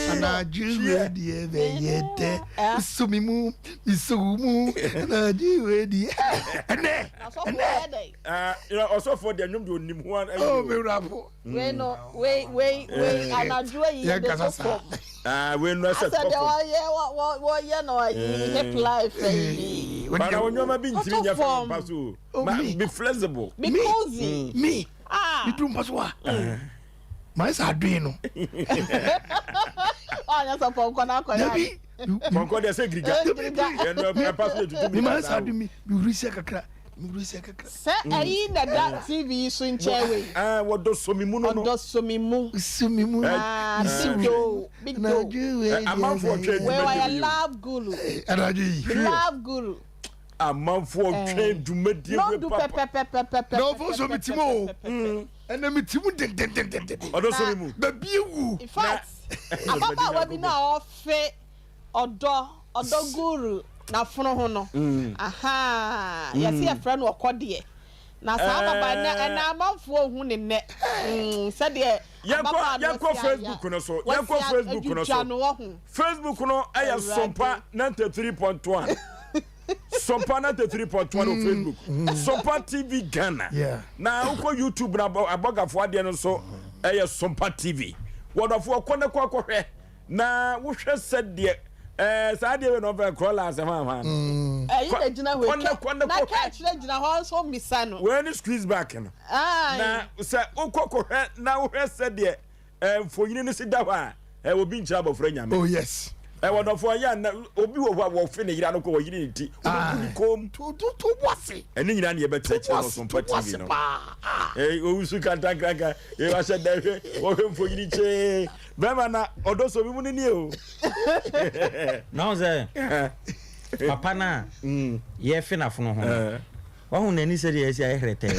Anadwo wei deɛ bɛyɛ dɛ, sɔ me mu, mesɔ wo mu, anadwo wei deɛ, ɛnɛ, ɛnɛ.
Ɔsɔfoɔ deɛ nnwom deɛ ɔnim ho ayi
o. Oh, me wura po.
Wei no, wei, wei, wei, anadwo yi yɛ de to fam.
Ah, wei no ɛsɛ tɔ fam.
Asɛ deɛ wɔyɛ, wɔyɛ no ayi, hip life ayi.
Bana wo nneɛma bi ntumi nyɛ fam mpa so o. Ma be flexible.
Be cozy.
Me, me duru mpa so a. Mayɛ sɛ adoe no.
Ɔnyɛ sɛ pɔnkɔ no akɔyɛ.
Dabi.
Pɔnkɔ deɛ sɛ giriga. Ɛno ɛpa so yɛ tutu
mirika. Mayɛ sɛ adoe mi, mehuri sɛ kakra.
Sɛ ɛyi na ɛda TV yi so nkyɛn wei.
Ɛɛ wɔdɔ sɔ mi mu no no.
Ɔdɔ sɔ mi mu.
Sɔ mi mu.
Aa big do big do.
Amanfoɔ twɛn
dwumadie wei. Wɔyɛ love guru.
Anadwo yi.
Love guru.
Amanfoɔ twɛn dwumadie wei
papa. Nondu pɛpɛpɛpɛpɛ.
Na ɔfɔ sɔ mi ti mu o. Ɛnna mi ti mu dendendenden.
Ɔdɔ sɔ mi mu.
Baabi ewu.
In fact, ababaawa bi na ɔfe. Ɔdɔ, ɔdɔ guru n'afono ho no, ahaa, yɛse yɛfrɛ no ɔkɔdeɛ. Na saa ababaa nɛ, ɛnɛ amanfoɔ nhu ne nnɛ, mm, sɛdeɛ ababaa no
Yɛnkɔ
wasi ayɛ,
Facebook no so, yɛnkɔ
wasi
Facebook no so.
adwidwa no wahu.
Facebook no ɛyɛ
Awurade.
Sompa 93.1. Sompa 93.1 wɔ Facebook. Sompa TV Ghana.
Yeah.
Na wokɔ YouTube na abɔ- abɔgafoɔ adeɛ no nso ɛyɛ Sompa TV. Wɔdɔfoɔ kɔ ne kɔ akɔhwɛ. Na wohwɛ sɛ deɛ ɛɛ saa deɛ wei na ɔfɛ krɔla asɛm ahwan.
Mm. Ɛyi na gyina hɔ yi kɛ na kɛ akyerɛ gyina hɔ nso mmisa no.
Wei ne squeeze back no. Na sɛ wokɔ kɔhwɛ na wohwɛ sɛ deɛ ɛɛ mfonini no si da hɔ a ɛɛ obi nkyerɛ abɔfra nyame.
Oh yes.
Ɛwɔ dɔfo ɛyɛ na obi wɔ hɔ a wɔfe ne yere ano kɔ wɔyere ne ti wɔbu ne kɔn mu.
To to to bu ase.
Ɛne nyinaa ne yɛbɛkyerɛkyerɛ no so mpa TV no. Ɛɛ owusu kantankankan yɛ wahyɛ dɛ hwɛ wɔhwɛ mfonini kyee. Bɛrima na ɔdɔ sɔ bi mu no nie o.
Na ɔn sɛ papa no a mm. yɛfe n'afono ho no wahu n'ani sɛdeɛ ɛsi ayɛ hwerɛtɛɛ.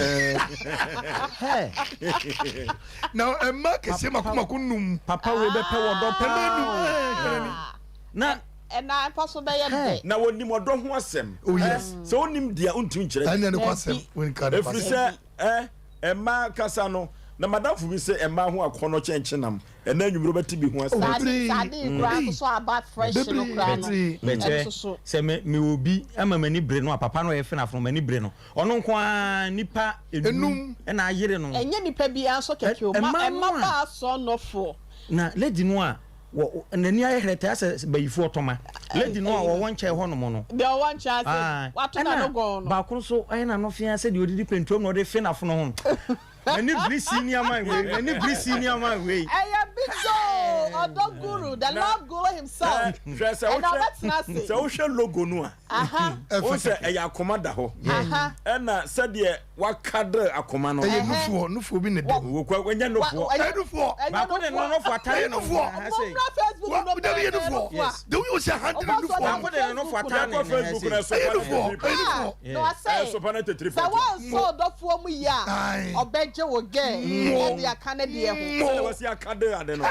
Na ɛma kɛseɛ mako mako num.
Papa wei bɛpɛ wɔ dɔ paa. Na
ɛna mpa so bɛyɛ dɛ.
Na wɔnim ɔdɔ ho asɛm.
Oh yes.
Sɛ wonim deɛ wontumi nkyerɛ.
Ɛne ne kwasɛm.
Ɛfiri sɛ Eh, mmaa kasa no, na m'adamfo bi se mmaa ho akɔnnɔ kyɛn kyenam. Ɛnnɛ anwummere wobɛte bi ho asɛm.
Sardine, sardine koraa nso so aba fresh no koraa no, ɛno
Bɛkyerɛ
nso so.
sɛ me mewɔ obi ama m'ani bere no a, papa no a ɔyɛ fenafo no m'ani bere no. Ɔno nko ara nnipa enum na ayere no.
Ɛnyɛ nipa biara nso kɛkɛ o, ma
Mmaa no a.
mmabaa asoɔnɔfoɔ.
Na lady no a wɔ n'ani ayɛ hɛrɛtɛɛ asɛ bayifoɔ tɔma. Lady no a ɔwɔ nkyɛn hɔnom no.
Deɛ ɔwɔ nkyɛn ase, wato n'ano
Ɛna
gɔn no.
baako nso ayɛ n'ano feaa sɛdeɛ ɔdidi pɛntuam na ɔde fe n'afono ho. M'ani bere sii nneɛma wei, m'ani bere sii nneɛma wei.
Ɛyɛ Big Joe, ɔdɔ guru, the love guru himself.
Hwɛ sɛ
Ɛna
wohwɛ
ɔbɛtena ase.
sɛ wohwɛ logo no a, wohu sɛ ɛyɛ akoma da hɔ. Ɛna sɛdeɛ Wakadere akoma no.
Ɛyɛ nufoɔ, nufoɔ bi na ɛda mu.
Wokɔ, ɛnyɛ nufoɔ.
Ɛyɛ nufoɔ.
Baako de ne nufoɔ atare no.
Ɛyɛ nufoɔ.
Mommra Facebook no
Dabi ɛyɛ nufoɔ.
Yes.
The way you say hand ne nufoɔ.
Baako de ne nufoɔ atare ne
Yɛkɔ Facebook na ɛso
Ɛyɛ nufoɔ. Ɛyɛ nufoɔ.
Na ɔsɛ
Ɛso pa na tetiri
sɛ
fɔtɔ.
woansɔ ɔdɔfoɔ mu yie a, ɔbɛgye wo gɛɛ ɛde aka ne deɛ ho.
Sɛdeɛ wasi akadere ade no.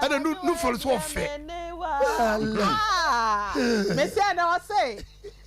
Ɛna nufoɔ no so ɔfɛ.
Mesi ɛnɛ ɔsɛ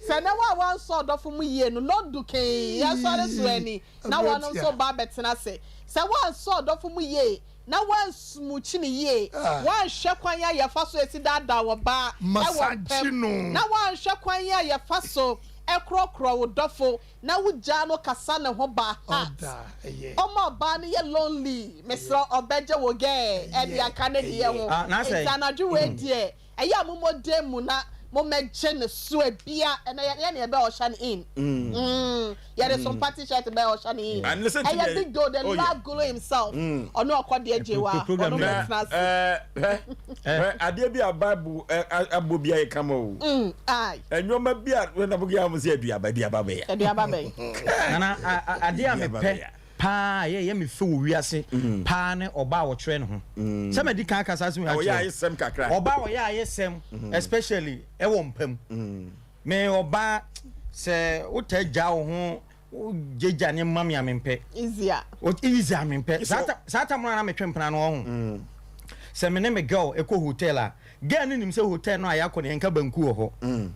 Sɛ na wɔn a wɔansɔ ɔdɔfo mu yie no nnɔdu kee, yɛnsɔre so ani, na wɔn nso ba abɛtena ase. Sɛ woansɔ ɔdɔfo mu yie, na woansmukyi no yie, woanhwɛ kwan a yɛfa so si daadaa ɔbaa wɔ mpa mu, na woanhwɛ kwan a yɛfa so Ɛkorɔkorɔ wo dɔfo na wo gyaa no kasa ne ho ba heart ɔma ɔbaa no yɛ lonely mesrɛ ɔbɛgye wo gɛɛ ɛde aka ne deɛ ho nti anadwo wei deɛ ɛyɛ a momɔ dan mu na momɛgye no so ebia ɛnɛ yɛ ne yɛbɛ ɔhyɛ no in mm yɛde sompa t-shirt bɛ ɔhyɛ no in ɛyɛ big doe the love guru himself ɔno ɔkɔ deɛ gye wa ɔno bɛtena ase.
Hwɛ adeɛ bi a Bible abɔ bi ayɛ kama o.
Mm, aye.
Nneɛma bi a na mo yɛ sɛ aduaba aduaba bɛyɛ.
Aduaba bɛyɛ.
Nana adeɛ a mepɛ paa yɛ yɛ me fɛ wɔ wiase mm. paa ne ɔbaa a wɔkyerɛ ne ho. Mm. Sɛ madi kan kasa ase
akyerɛ. Ɔyɛ ayesɛm kakra.
Ɔbaa ɔyɛ ayesɛm mm. especially ɛwɔ mpam. Me ɔbaa sɛ wotɛ gya wo ho Wo gyagya ne ma me a mempɛ.
Easy a.
Easy a mempɛ. Saa tam no a na metwe mpena no ɔho. Sɛ me ne me girl kɔ hotel a, girl no nim sɛ hotel no a yɛakɔ no yɛnka banku wɔ hɔ,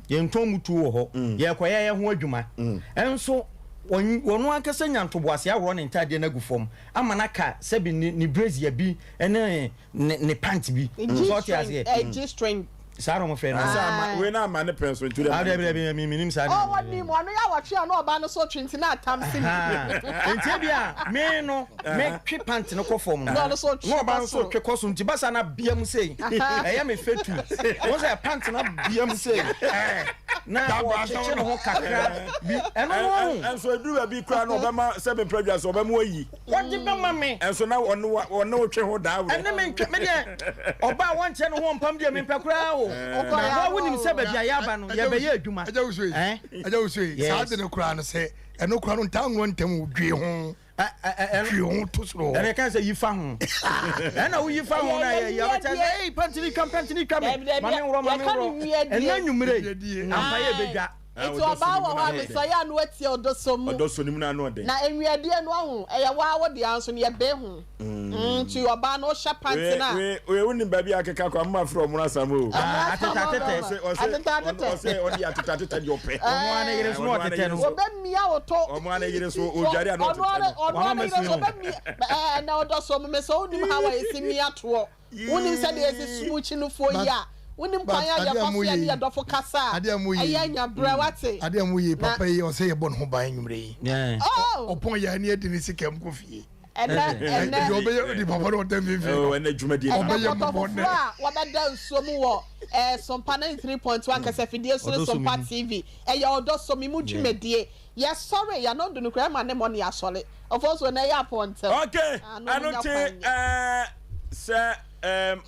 yɛntɔn mutuo wɔ hɔ, yɛrekɔyɛ yɛn ho adwuma. Nso ɔno ankasa nya ntoboaseɛ aworɔ ne ntaadeɛ no agu fam ama no aka sɛbi ne brazier bi ne ne ne pant bi.
So ɔte aseɛ. G string.
Saa na wɔn fɛ no.
Asa ama wei na ama ne pɛn so nti dɛ.
Ah dabi dabi mi mi nim saa.
Oh wɔn nim ɔno yɛ awɔtwe a na ɔbaa no so twe nti na atam si mi.
Nti ebi a mi no mi twe pant no kɔ fam no.
Na ɔno so twe
kɔ so. Na ɔbaa no so twe kɔ so nti basa na bia mu sei. Ɛyɛ mi fɛ tu. Wɔn sɛ pant na bia mu sei. Na wɔkyekyere ne ho kakra bi ɛno no.
Ɛnso eduru baabi koraa na ɔbɛma sɛ mi mpɛ dwa so ɔbɛma wayi.
Wɔde bɛma me.
Ɛnso na ɔne wa ɔne wo twe ho daa werɛ.
Ɛne me ntwe me deɛ ɔbaa a wɔnkyɛ ne ho mpam deɛ mempɛ koraa o. Na wo wonim sɛ baabi a yɛaba no yɛbɛyɛ adwuma.
Agya Wusu
Eh?
yi, Agya Wusu yi, saa
Yes.
de no koraa no sɛ ɛno koraa no ntaa nworɔ ntɛm o, dwe ho, dwe ho to soro hɔ.
Ɛna ɛka sɛ yi fa ho. Ɛna woyi fa ho na yɛ yɛ ɔbɛkyɛ sɛ ei pantini twa pantini twa me.
Dabi dabi
Ma me nworɔ ma me
yɛka ne
nworɔ.
wiadie.
Ɛnɛ anwummere yi ampa yɛ bɛdwa.
Nti ɔbaa wɔ hɔ a mesɔre a na watie ɔdɔ sɔ mu.
Ɔdɔ sɔ ne mu na ano ɔden.
Na nwiadie no wahu ɛyɛ waa wo dea nso no yɛ bee ho nti ɔbaa no wohyɛ pant no a.
Wei wei wonim baabi a akeka kɔ amoma frɛ ɔmono asam o.
Ah, atete atete.
Ɔse ɔse
Atete atete.
ɔse ɔde atete atete deɛ ɔpɛ.
Ɔno ara ne yere so na ɔtetɛ no.
Ɔbɛ mia wo to.
Ɔmo ara ne yere so odware a na ɔtetɛ no.
Ɔno ara ne yere so ɔbɛ mia ɛɛ na ɔdɔ sɔ mu mesɛ wonim how a yɛsi mia toɔ. Wonim sɛdeɛ yɛsi sum kyinofoɔ yi a? Wonim kwan a yɛfa so yɛne yɛn dɔfo kasa a ɛyɛ anya berɛ? Woate?
Adeɛ a moyɛ yi, papa yi ɔsɛ yɛbɔ ne ho ban anwummerɛ yi. Ɔpɔn yɛ ani adi ne sika mu kɔ fie.
Ɛnɛ, ɛnɛ.
Deɛ ɔbɛyɛ odi papa no ɔda mfimfini no.
Ɛnɛ dwumadie no.
Ɔbɛyɛ
Ɛnɛ
mmɔbɔ
pɔtɔ
nnɛ.
foforɔ a wɔbɛda nsuo mu wɔ eh, Sompa 93.1 kasafidie so ne Sompa TV. Ɛyɛ Ɔdɔ Sɔ Me Mu dwumadie. Yɛsɔre, yɛn ano do no koraa ɛma ne mmɔ ne yɛasɔre. Ɔfo so na ɛyɛ apɔn ntɛm.
Okay,
Ah, na
ɛno
ɔmo nya
nti
kwan nyɛ.
ɛɛ sɛ ɛɛm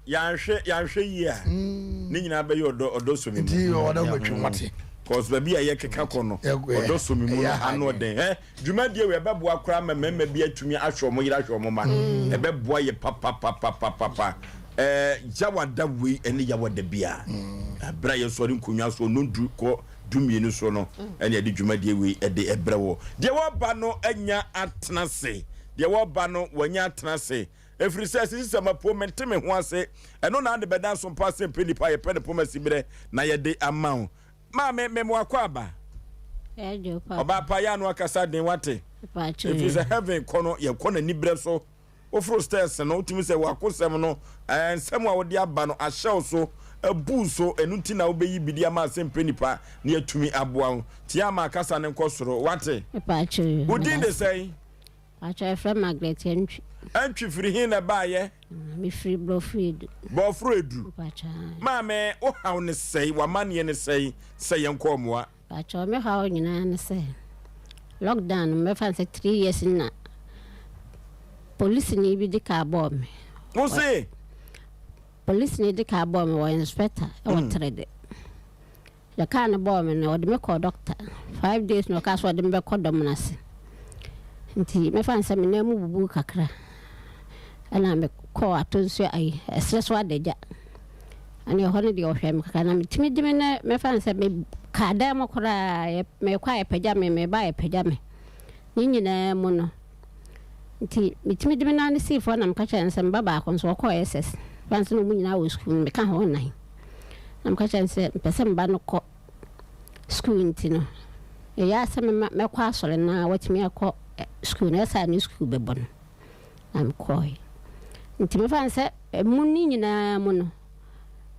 yɛanhwɛ yɛanhwɛ yie a ne nyinaa bɛyɛ ɔdɔ ɔdɔ sɔ me mu.
Nti ɔdɔ bɛtwe wate.
Cause baabi a yɛkeka kɔ no
Ɛɛ,
ɔdɔ sɔ me mu no
ɛyɛ aha
ano
deɛ.
ɔden. Ɛ dwumadie wei ɛbɛboa koraa ma mmarima bi atumi ahwɛ wɔn yere ahwɛ wɔn mma. Ɛbɛboa yɛ papapapapapa. Ɛɛ yawada wei ɛne yawada bi a ɛberɛ a yɛsɔre nkonnwa so nnɔndu kɔ dumienu so no ɛna yɛde dwumadie wei ɛde ɛbrɛ wɔ. Deɛ wɔba no anya atena ase, deɛ wɔba no wanya atena ase, ɛfiri sɛ sisi sɛ mapuo mente me ho ase, ɛno na ade bɛda nso mpa sɛ mpɛ nipa yɛpɛ ne poma si berɛ na yɛde ama wo. Maame, me mo akɔ aba. Ɔbaa pa yɛ ano akasa den wate. Ɛfiri sɛ heaven kɔ no yɛkɔ n'ani berɛ so. Woforo stairs no, wotumi sɛ w'akosɛm no, ɛɛ nsɛm a wode aba no ahyɛ wo so, abu wo so, ɛno nti na wobɛyi bi de ama asɛmpɛ nipa na yɛatumi aboa wo. Tia ma kasa no nkɔ soro, wate?
Mepaakyɛw
Wo din de sɛn?
Mepaakyɛw yɛfrɛ me Margaret Antwi.
Antwi firi he na ɛbaayɛ?
Mefiri Borɔforo Edu.
Borɔforo Edu.
Mepaakyɛw.
Maame, wo haw ne sɛe, w'amanneɛ ne sɛe sɛ yɛnkɔ mmoa?
Pakyɛw me haw nyinaa ne sɛ lockdown no mɛfa no sɛ tree years ni na polisini bi de kaa bɔɔ me.
Wo se?
Polisini de kaa bɔɔ me wɔ inspector ɛwɔ mm. Trede. Yɛ kaa no bɔɔ me no ɔde me kɔɔ doctor five days na ɔkaa sɛ ɔde me bɛkɔ dɔm no ase. Nti mɛfa no sɛ me nan mu bubu kakra ɛna mekɔɔ atɔ nsuo ayi ɛserɛ so adagya. Ɛne ɛhɔ no deɛ ɔhwɛɛ me kakra na metumi de me nɛ mɛfa no sɛ me kaa dan mu koraa yɛ mekɔ a yɛpagya me meba a yɛpagya me ne nyinaa mu no nti metumi de me nan no sii fam na meka kyerɛ no sɛ me ba baako nso ɔkɔɔ SS fa nso na wɔn nyinaa wɔ sukuu no meka ho nan na meka kyerɛ no sɛ mpɛ sɛ me ba no kɔ sukuu nti no ɛyɛ a sɛ mema mɛkɔ asɔre na watumi akɔ sukuu no ɛsɛ a ne sukuu bɛbɔ no Na mekɔɔe. Nti mefa no sɛ ɛmu no nyinaa mu no,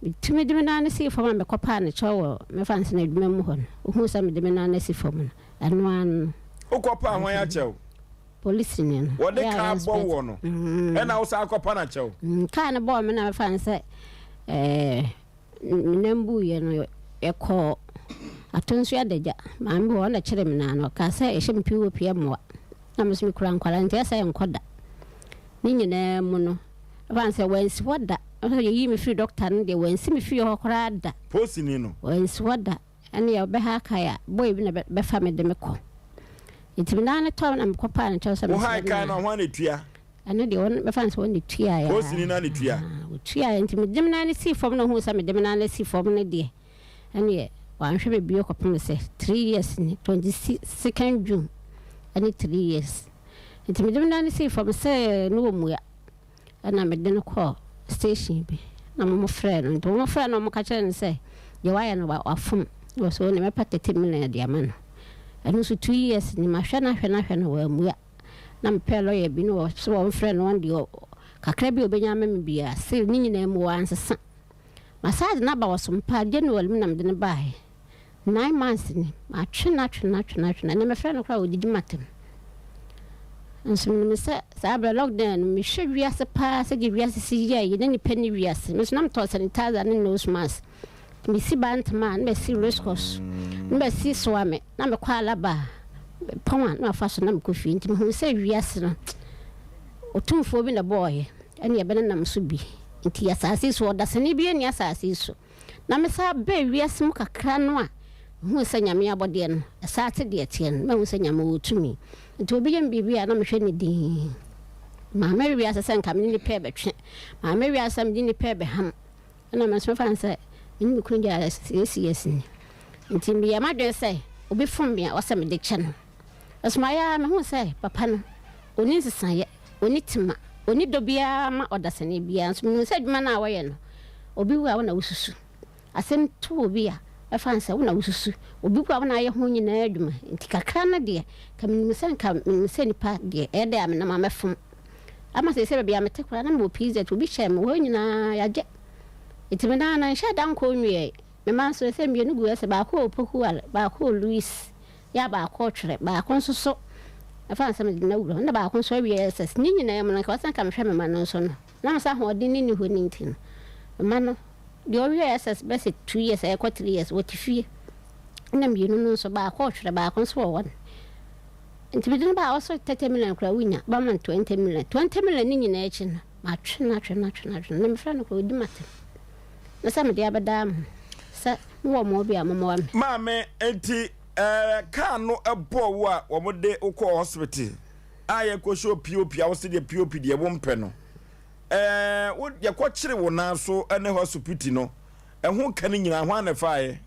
Metumi de me nan no sii fam a mekɔpaa no kyɛw wɔ mɛfa no sɛ n'adwuma mu hɔ no, ohuu sɛ mede me nan no asi fam no, ɛno ara no.
Wokɔpaa hwan akyɛw?
Polisini no.
Wɔde kaa bɔ woɔ no, ɛna wosan akɔpa no akyɛw?
Kaa no bɔɔ me na mɛfa no sɛ ɛɛ me nan buiɛ no, yɛkɔɔ Atonsu Adagya, maame bi wɔ hɔ, ɔna kyeree me nan no, ɔkaa sɛ yɛhyɛ me POP mmoa. Na me nso mekura nkwadaa nti ɛsɛ sɛ nkɔ da. Ne nyinaa mu no, ɛfa no sɛ wansi hɔ da. Ɛfa sɛ yɛyii me firi dɔkta no deɛ wansi me fie hɔ koraa da.
Posini no.
Wansi hɔ da. Ɛne ɔbɛha kae a boy bi na bɛfa me de me kɔ. Nti me nan no tɔ na mekɔ paa no kyɛw sɛ
mesrɛ no. Wo kae no hwan na etua?
Ɛno deɛ wɔn bɛfa no sɛ wɔn na etuaeɛ.
Posini no na etua.
Otuaeɛ nti mede me nan no sii fam na ohuu sɛ mede me nan no asi fam no deɛ ɛneɛ wanhwɛ me bio kɔpem sɛ 3 years ni 22nd June ɛne 3 years. Nti mede me nan no sii fam sɛ ne wɔmmua. Ɛna mede no kɔɔ station bi na wɔn frɛɛ no. Nti wɔn frɛɛ no wɔn ka kyerɛɛ no sɛ deɛ wayɛ no wafom. Na ɔsɛ ɔne mɛpa 30 million de ama no. Ɛno nso 2 years ni mahwɛ no ahwɛ no ahwɛ no wammua. Na mepɛɛ lawyer bi na ɔsɛ wɔn frɛ no wɔn deɛ kakra bi a ɔbɛnya ama me biara still ne nyinaa mu wansesa. Masan de no aba Ɔsompa January mu na mede no baeɛ. 9 months ni, matwe no atwe no atwe no atwe no, ɛnnɛ mefrɛ no koraa a ɔdidi m'atɛm. Nso menim sɛ saa berɛ lockdown no mehwɛ wiase paa sɛdeɛ wiase si yɛeɛ na nnipa nni wiase. Me nso na metɔn sanitizer ne nose mask. Mesi Bantama na masi Race Course na masi Soame na mekɔ Alaba a mepɔn a na mafa so na mekɔ fie. Nti mehuu sɛ wiase no Otumfoɔ bi na ɛbɔɔeɛ ɛne yɛbɛnenam so bi. Nti asase yi so ɔdasani biara nni asase yi so. Na mesan baa wiase mu kakra no a, mehuu sɛ Nyame abɔdeɛ no, ɛsan te deɛ ɛteɛ no, mahu sɛ Nyame wɔ tumi. Nti obi yɛ me biribi a, na mehwɛ no dinn. Mamma wiase sɛ nka mene nipa rebɛtwe, mamma wiase sɛ mede nipa rebɛham. Ɛna me nso mefa no sɛ me ne me kunu gyae siesie ni. Nti meyɛɛ m'adwene sɛ obi fom me a, ɔsɛ mede kyɛ no. Ɛsomaeɛ ara mehuu sɛ papa no, ɔnni nsesaeɛ, ɔnni tema, ɔnni dɔ biara ma ɔdasani biara. Nso menim sɛ adwuma no a ɔyɛ no, obi wu a wo na wosusu. Asɛm to obi a, ɛfa no sɛ wo na wosusu. Obi wu a wo na ayɛ ho nyinaa adwuma. Nti kakra no deɛ, nka menim sɛ nka menim sɛ nipa deɛ, ɛyɛ dɛ a menam a mɛfom. Ama seesei baabi a mete koraa na mewɔ PZ, obi hyɛɛ me hɔ nyinaa yɛagye. Nti me nan no nhyɛɛ da nkɔɔ nwieɛ. Me mma nso seesei mmienu gu ɛsɛ, baako wɔ Opoku, baako wɔ Louis. Yɛ a baako retwerɛ, baako nso so ɛfa no sɛ mede no awura hɔ, na baako nso awie SS. Ne nyinaa mu no, anka ɔsɛ anka mehwɛ me mma no nso no, na sɛ ahoɔden no nni hɔ no nti no, me mma no, deɛ ɔwie SS bɛsɛ 2 years, ɛrekɔ 3 years, wɔte fie. Ɛna mmienu no nso, baako retwerɛ, baako nso wɔ hɔ. Nti mede no baa ɔso 30 million koraa wonya, bɛma no 20 million. 20 million no nyinaa akyi no, matwe no atwe no atwe no atwe no, na mefrɛ no koraa ɔdi m'atɛm. Na sɛ mede abɛdaa mo sɛ mowɔ mmoa bi a mommoa me.
Maame, enti ɛɛ kaa no bɔɔ wo a wɔde wo kɔɔ hospital a yɛkɔhyɛ POP a wose deɛ POP deɛ wompɛ no, ɛɛ wo yɛkɔkyere wo nan so ne hospital no, ɛho ka no nyinaa hwan na ɛfaeɛ?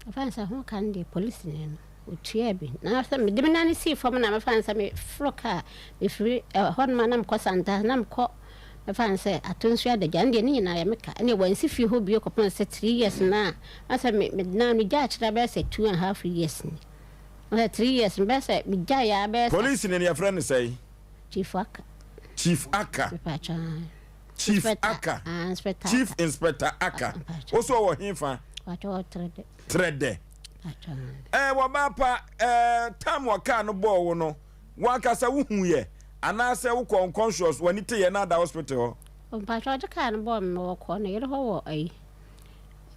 Ɛfa no sɛ ho ka no deɛ polisini no. Otuaa bi. Na sɛ mede me nan sii fam na mɛfa no sɛ meforo kaa, mefiri ɛhɔnom a na mekɔ Santase, na mekɔ mɛfa no sɛ Atonsu Adagya, ɛno deɛ ne nyinaa yɛ me ka. Ɛnneɛ wansi fie hɔ bio kɔpem sɛ three years no a, na sɛ me, me na megyaa akyire bɛyɛ sɛ 2½ years ni. Na sɛ 3 years no bɛyɛ sɛ megyaeɛ ara bɛyɛ sɛ.
Polisi ni no yɛfrɛ no sɛn?
Chief Aka.
Chief Aka.
Mepakyɛ ae.
Chief
Inspector,
Aka.
ah, Inspector
Chief
Aka.
Inspector Aka.
Mepakyɛ.
Wo so ɔwɔ hefa?
Mepakyɛ ɔwɔ Trɛdɛ.
Trɛdɛ. Ɛɛ wɔbaa pa ɛɛ tam wɔ kaa no bɔɔ wo no wankasa wo hu yɛ anaasɛ wo kɔ unconscious w'ani te yɛ na ada hospital hɔ.
Mpatsɔ ɔde kaa no bɔɔ me ma wɔkɔɔ ne yere hɔ wɔ ayi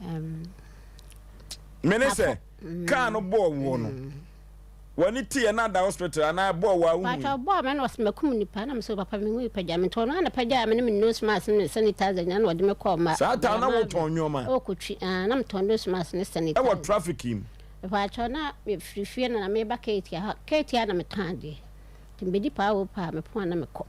ɛɛm.
Mene sɛ kaa no bɔɔ woɔ no w'ani te yɛ na ada hospital anaa ɛbɔɔ wo a wo hu
Mpatsɔ ɔbɔɔ me na ɔsɛ makum nipa na mesɛ papa me hu pagya me nti ɔno ara na pagyaa me ne me nose mask ne me sanitizer nyinaa na ɔde me kɔɔ ma.
Saa time na wotɔn nneɛma.
Ɛwɔ kotwi ah na metɔn nose mask ne sanitizer.
Ɛwɔ traffic mu.
Mepaakyɛw na mefiri fie na na meba Ketia hɔ Ketia na metɔn adeɛ nti mebɛdi paa o paa mepɔn a na mekɔ.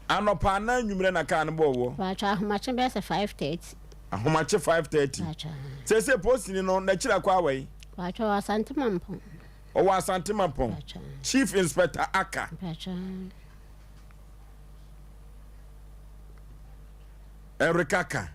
Anɔpa anaa anwummerɛ na kaa no bɔɔ woɔ?
Mepaakyɛw ahomakye bɛyɛ sɛ 5:30.
Ahomakye 5:30.
Mepaakyɛw.
Seesei polisini no n'akyiri akɔ awɛn?
Mepaakyɛw ɔwɔ Asante Mampɔn.
Ɔwɔ Asante Mampɔn. Chief Inspector Aka.
Mepaakyɛw.
Eric Aka.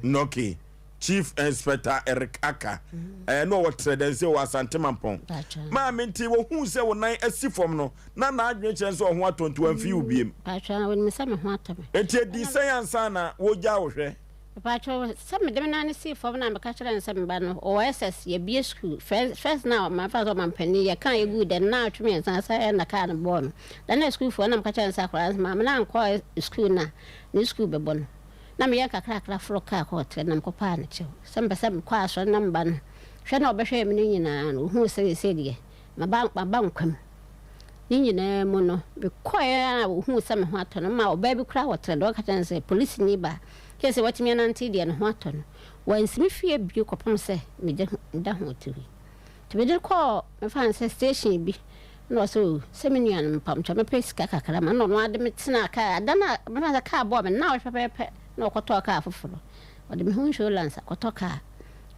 Okay. Chief Inspector Eric Aka. Ɛɛ na ɔwɔ Trɛdɛnse wɔ Asante Mampɔn. Maame nti wɔhuu sɛ wo nan asi fam no na n'adwene kyerɛ sɛ ɔho atɔ nti wamfii wo biem.
Mpakyɛ wɔnim sɛ me ho atɔ me.
Nti ɛdii sɛn ansa na wɔgyaa wo hwɛ?
Mepakyɛw, sɛ mede me nan no sii fam na meka kyerɛɛ no sɛ me ba no, ɔwɔ SS, yɛabue sukuu. First, first na mafa sɛ ɔmampanin, yɛkaa yɛguu dɛn, naawɔtwe mmiɛnsa sɛ na kaa no bɔɔ no. Da no a sukuufoɔ na meka kyerɛɛ no sɛ akwadaa no sɛ maame no ankɔ sukuu no a, ne sukuu bɛbɔ no. Na meyɛ nkakrakra foro kaa kɔɔ trɛ na mekɔpaa no kyɛw sɛ mepɛ sɛ mekɔ asɔre na me ba no hwɛ na ɔbɛhwɛɛ me no nyinaa no, ɔhuu sɛ seesei deɛ maba, maba nkwa mu. Ne nyinaa mu no, mekɔeɛ ara a ɔhuu sɛ me ho atɔ no, maa ɔbaa bi koraa wɔ Trɛdɔ ka kyerɛɛ no sɛ, Polisini baa, kyerɛ sɛ watumi anante deɛ ne ho atɔ no. Wansi me fie bio kɔpem sɛ meda meda ho tui. Nti mede no kɔɔ, mefa no sɛ station bi, na ɔsɛ o, sɛ me nua no mpamokyɛw mɛpɛ sika kakra ma no, na ɔno ara de me tenaa kaa, da no a, mefa no sɛ kaa bɔɔ me nnawɔtwe pɛpɛɛpɛ na ɔkɔtɔɔ kaa foforɔ. Ɔde me ho insurance akɔtɔ kaa.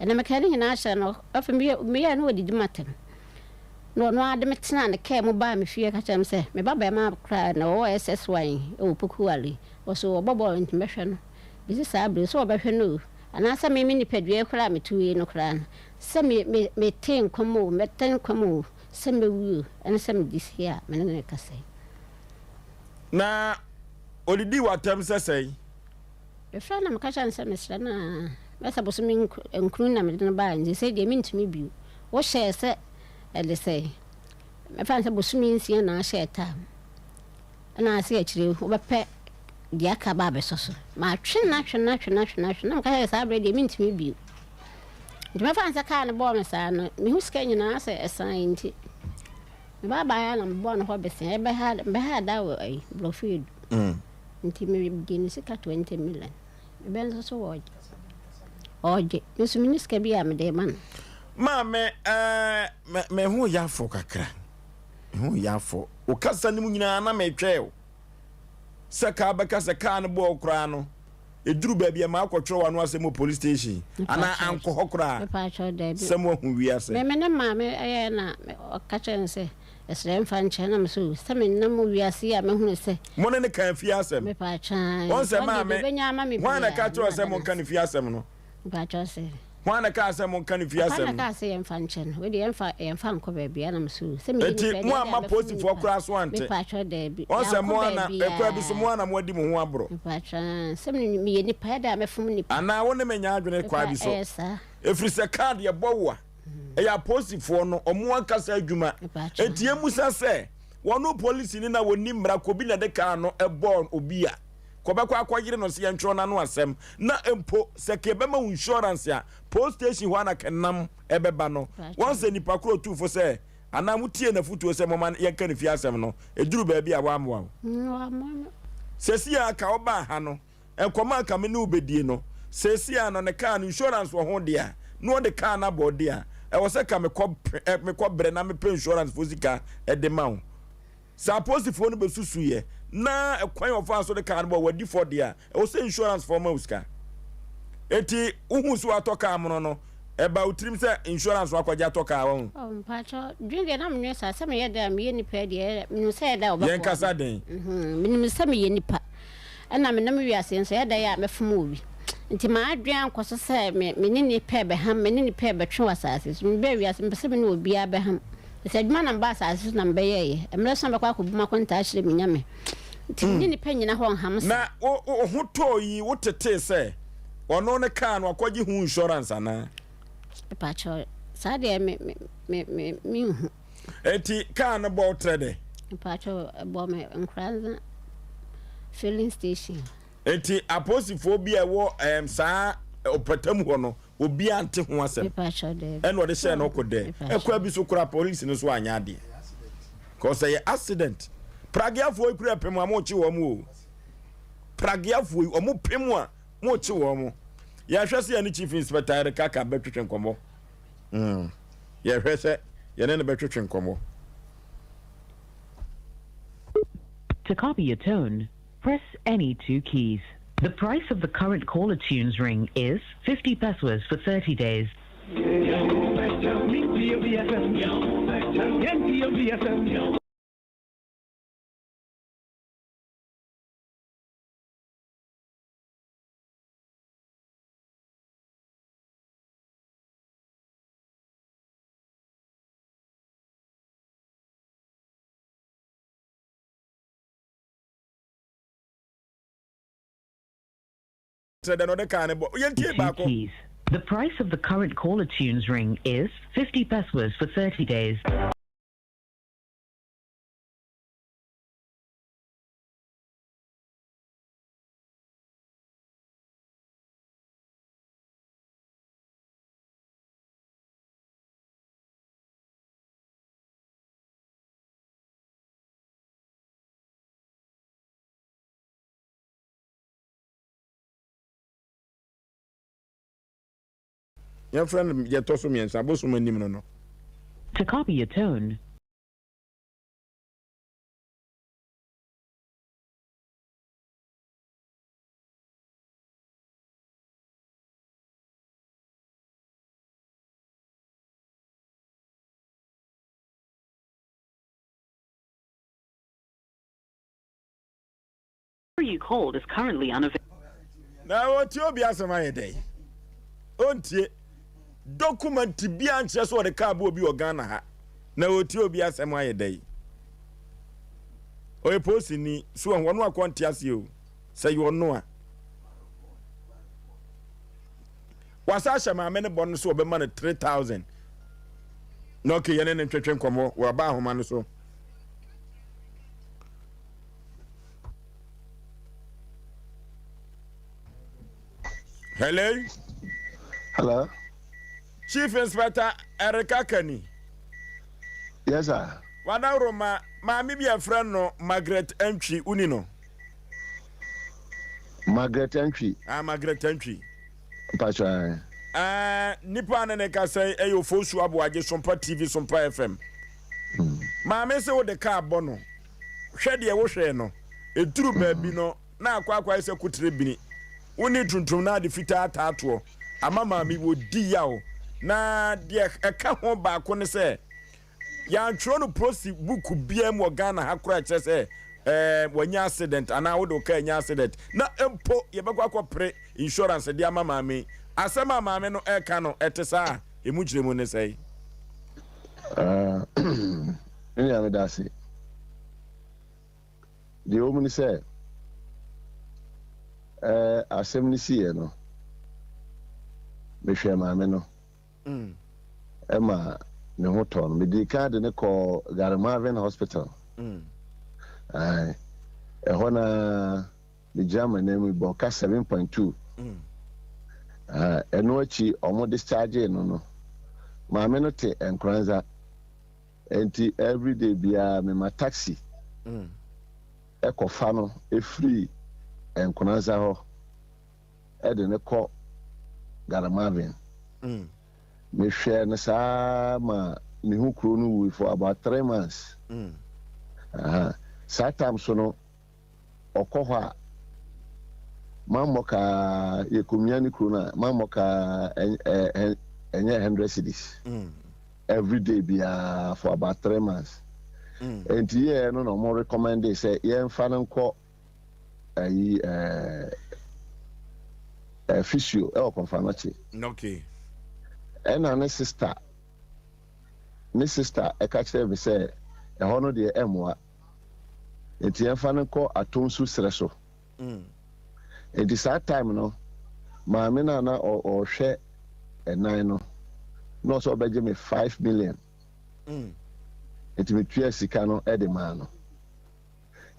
Ɛnna mekaa ne nyinaa kyerɛɛ no, afei meyɛ meyɛɛ no ɔdidi m'atɛm. Na ɔno ara de me tenaa ne kaa mu baa me fie ka kyerɛɛ me sɛ, me ba barima koraa na ɔwɔ SSY wɔ Pokuwale, ɔse ɔbɔ bɔɔl nti mɛhwɛ no. Besi saa bere yi, sɛ wɔbɛhwɛ no o, anaasɛ me me nipadua yi koraa a mete yi no koraa no, sɛ me me mete nkwa mu o, mɛte nkwa mu o, sɛ mɛwu o, ɛne sɛ mede sie a me ne no rekasa yi.
Na odidii w'atɛm sɛ sɛn?
Mefrɛɛ no na meka kyerɛɛ no sɛ mesrɛ no a, bɛyɛ sɛ bosome nkron na mede no baeɛ nti seesei deɛ mentumi bio. Wohyɛɛ sɛ ɛde sɛn? Mɛfa no sɛ bosome nsia na ahyɛɛ tam ɛna ase akyire wobɛpɛ deɛ aka ba abɛsɔ so. Matwe no atwe no atwe no atwe no atwe no na meka sɛ saa berɛ deɛ mentumi bio. Nti mɛfa no sɛ kaa no bɔɔ me saa no, mehu sika nyinaa sɛ ɛsan nti me ba baeɛ na mebɔɔ no hɔ besea ɛbɛha bɛha da wɔ ayi borɔfo edu. Nti megyee no sika 20 million. Me bɛ nso so wɔɔgye. Ɔɔgye. Me nso menni sika bi a mede rema no.
Maame, ɛɛ, me, me ho yɛ afɔ kakra. Me ho yɛ afɔ. Wo kasa no mu nyinaa na metwɛɛ wo. Sɛ kaa bɛka sɛ kaa no bɔɔ koraa no, ɛduru baabi a ma akɔtwerɛ w'ano asɛm wɔ police station. Anaa ankɔ hɔ koraa. Sɛ moahu wiase.
Me, me ne maame ɛyɛɛ na ɔka kyerɛɛ no sɛ. Ɛsrɛ mfa nkyɛ na mesɛ o sɛ me nam wiase yi a mɛhunu sɛ.
Mo ne no kaa fie asɛm.
Mepaakyɛw ae.
Wɔn sɛ
Ɔno deɛ
maame,
deɛ ɔbɛnya ama me
hwan na ɛka
biara
kyerɛ wo
na
sɛ
mada no
monka
ase.
ne fie asɛm no?
Mepaakyɛw sɛ.
Hwan na ɛkaa sɛ monka ne fie
Papa
asɛm
na
no?
ɛkaa sɛ yɛmfa nkyɛ no. Wei deɛ yɛmfa yɛmfa nkɔ baabiara na mesɛ o sɛ meyɛ
Enti
nipa deɛ
mo
adɛn
amma
a mɛfom
polisifoɔ
nipa.
koraa so ante?
Mepaakyɛw daabi.
Wɔn sɛ
Yɛankɔ
mo ara na, ɛkwan bi so mo
baabiara.
ara na moadi mo ho aborɔ.
Mepaakyɛw ae sɛ me meyɛ nipa adɛn a mɛfom nipa.
Anaa wo ne me nyɛ adwene
Mepa
kwan bi so?
ɛyɛ saa.
Ɛfiri sɛ kaa deɛ ɛbɔ wo a. Ɛyɛ apolisifoɔ no wɔn ankasa adwuma. Enti yɛmmisa sɛ, wɔn polisini na wɔnni mmara kɔ bi na ɛde kaa no bɔɔ obi a, kɔbɛkɔ akɔyere no sɛ yɛntwerɛ n'ano asɛm? Na mpo sɛ ka yɛbɛma wo insurance a, post station hɔ ara na ka nam ɛbɛba no. Wɔn sɛ nipa korɔ ɔtuu fo sɛ, anaa motiee n'afotuo sɛ momma yɛnka ne fie asɛm no, ɛduru baabi a wammoa wo. Seesei a ka wobaa ha no, Nkɔmmɔ a anka me ne wo bɛdie no, seesei ara no ne kaa no insurance wɔ ho deɛ a, na ɔde kaa no abɔ wo deɛ a, ɛwɔ sɛ ka mekɔ ɛ, mekɔ brɛ na mepɛ insurance foɔ sika de ma wo. Sɛ apolisifoɔ no bɛsusuiɛ na ɛkwan a ɔfaa so de kaa no bɔ wadi fɔ deɛ a, ɛwɔ sɛ insurance foɔ ma wo sika. Enti wohu sɛ watɔ kaa mono no, ɛba wo tirim sɛ insurance no akɔgye atɔ kaa wahu.
Oh, mpakyɛ, dwen deɛ na menwene saa, sɛ meyɛ dɛ a meyɛ nipa deɛ, menim sɛ ɛyɛ dɛ a wɔbɛboa
Yɛn kasa
me.
den.
Mhm, menim sɛ meyɛ nipa. Ɛna menam wiase nso, ɛyɛ dɛn a mɛfom obi? Nti m'adwene ankɔ so sɛ me me ne nnipa rebɛham, me ne nnipa rebɛtwe wɔ asase so. Mebaa wiase, mepɛ sɛ me ne obiara bɛham. Ɛsɛ adwuma na mebaa asase so na mebɛyɛeɛ. Mmerɛ so a mɛkɔ akɔbu m'akontaa akyerɛ me Nyame. Nti me ne nnipa nnyina hɔ nham saa.
Na wo wo ho tɔɔ yi, wo tetee sɛ ɔno ne kaa no akɔgye ho insurance anaa?
Mepakyɛw, saa deɛ me me me me menhu.
Enti kaa no bɔ wo trɛ dɛ?
Mpakyɛw ɛbɔ me Nkoranza filling station.
Enti apolisifoɔ bi a ɛwɔ ɛɛm saa ɔpɛtam hɔ no obiara nte ho asɛm.
Mepakyɛw daabi.
Ɛna ɔde hyɛɛ no ɔkɔ dɛ. Ɛkwan bi so koraa polisi no so anyɛ adeɛ. Cause ɛyɛ accident. Prageafoɔ yi kura pem a mo kye wɔn o. Prageafoɔ yi wɔn pem a mo kye wɔn. Yɛhwɛ sɛ yɛne Chief Inspector Eric Kaka bɛtwetwe nkɔmmɔ. Mm. Yɛhwɛ sɛ yɛne no bɛtwetwe nkɔmmɔ.
To copy a tone, press any two keys. The price of the current caller tunes ring is 50 pesos for 30 days.
Trɛdɛ na ɔde kaa ne bɔ. Yɛntie baako.
Keys. The price of the current caller tunes ring is 50 pesewas for 30 days.
Yɛmfrɛ no deɛ ɛtɔ so mmiɛnsa, bosom anim no no.
To copy a tone. You called is currently unavailable.
Na ɔtie obi asɛm ayɛ dɛn? Ɔntie. Document biara nkyerɛ sɛ ɔde kaa bɔ obi wɔ Ghana ha. Na ɔtie obi asɛm ayɛ dɛn? Ɔyɛ polisini. So ɔho ɔno akɔ nte aseɛ o. Sɛ yɛ ɔno a. Wasa ahyɛ maame no bɔ no so ɔbɛma no 3000. Na ɔke yɛne ne ntwetwe nkɔmmɔ wɔ aba ahoma no so. Hello.
Hello.
Chief Inspector Eric Akani.
Yes, sir.
Wadaroma, maame bi a frɛ no Margaret Antwi, woni no?
Margaret Antwi.
Ah, Margaret Antwi.
Mpakyɛ.
Ah, nipa ne ne kasa yi ɛyɛ Ofosu Aboagye Sompa TV Sompa FM. Maame sɛ wode kaa bɔ no. Hwɛ deɛ wohwɛɛ no, ɛduru baabi no na akɔ akɔayɛ sɛ koterɛ bini. Wo ne tuntum na ade fitaa taa toɔ ama maame wɔdi yaw. Na deɛ ɛka ho baako ne sɛ, yɛantwerɛ no prosi buku biara mu wɔ Ghana ha koraa ɛkyerɛ sɛ ɛɛ wanya accident anaa wode wo kaa anya accident na mpo yɛbɛkɔ akɔpere insurance de ama maame yi. Asɛm a maame no ɛreka no ɛte saa? Emu nkyerɛmu ne sɛn?
Ah, me nua meda ase. Deɛ ɛwɔ mu ne sɛ, eh, asɛm no siiɛ no, mehwɛɛ maame no mm. ɛma ne ho tɔɔ no. Medii kan de ne kɔɔ Gary Marvin Hospital. Mm. Ɛhɔ na Megyina m'anan mu bɔ ka 7.2. Ɛno akyi ɔmo dischargee no no, maame no te Nkoranza nti everyday biara mema taxi ɛkɔ fa no firi Nkoranza hɔ ɛde no kɔ Garemavin. Mehwɛɛ no saa ma ne ho kuro no wui for about 3 months. Saa time so no ɔkɔ hɔ a, mammɔ ka yɛkɔmia ne kuro no a, mammɔ ka ɛnyɛ 100 cedis every day biara for about 3 months. Nti yɛɛ no na ɔmo recommend sɛ yɛmfa no nkɔ ayi ɛɛ physio ɛwɔ Kɔmfanɔkye.
Okay.
Ɛna ne sister ne sister ɛka kyerɛ me sɛ ɛhɔ no deɛ ɛmmoa. Enti yɛmfa no nkɔ Atonsu serɛ so. Enti saa time no, maame no a na ɔrehwɛ ɛnan no, na ɔsɛ ɔbɛgye me 5 million. Enti metuaa sika no de maa no.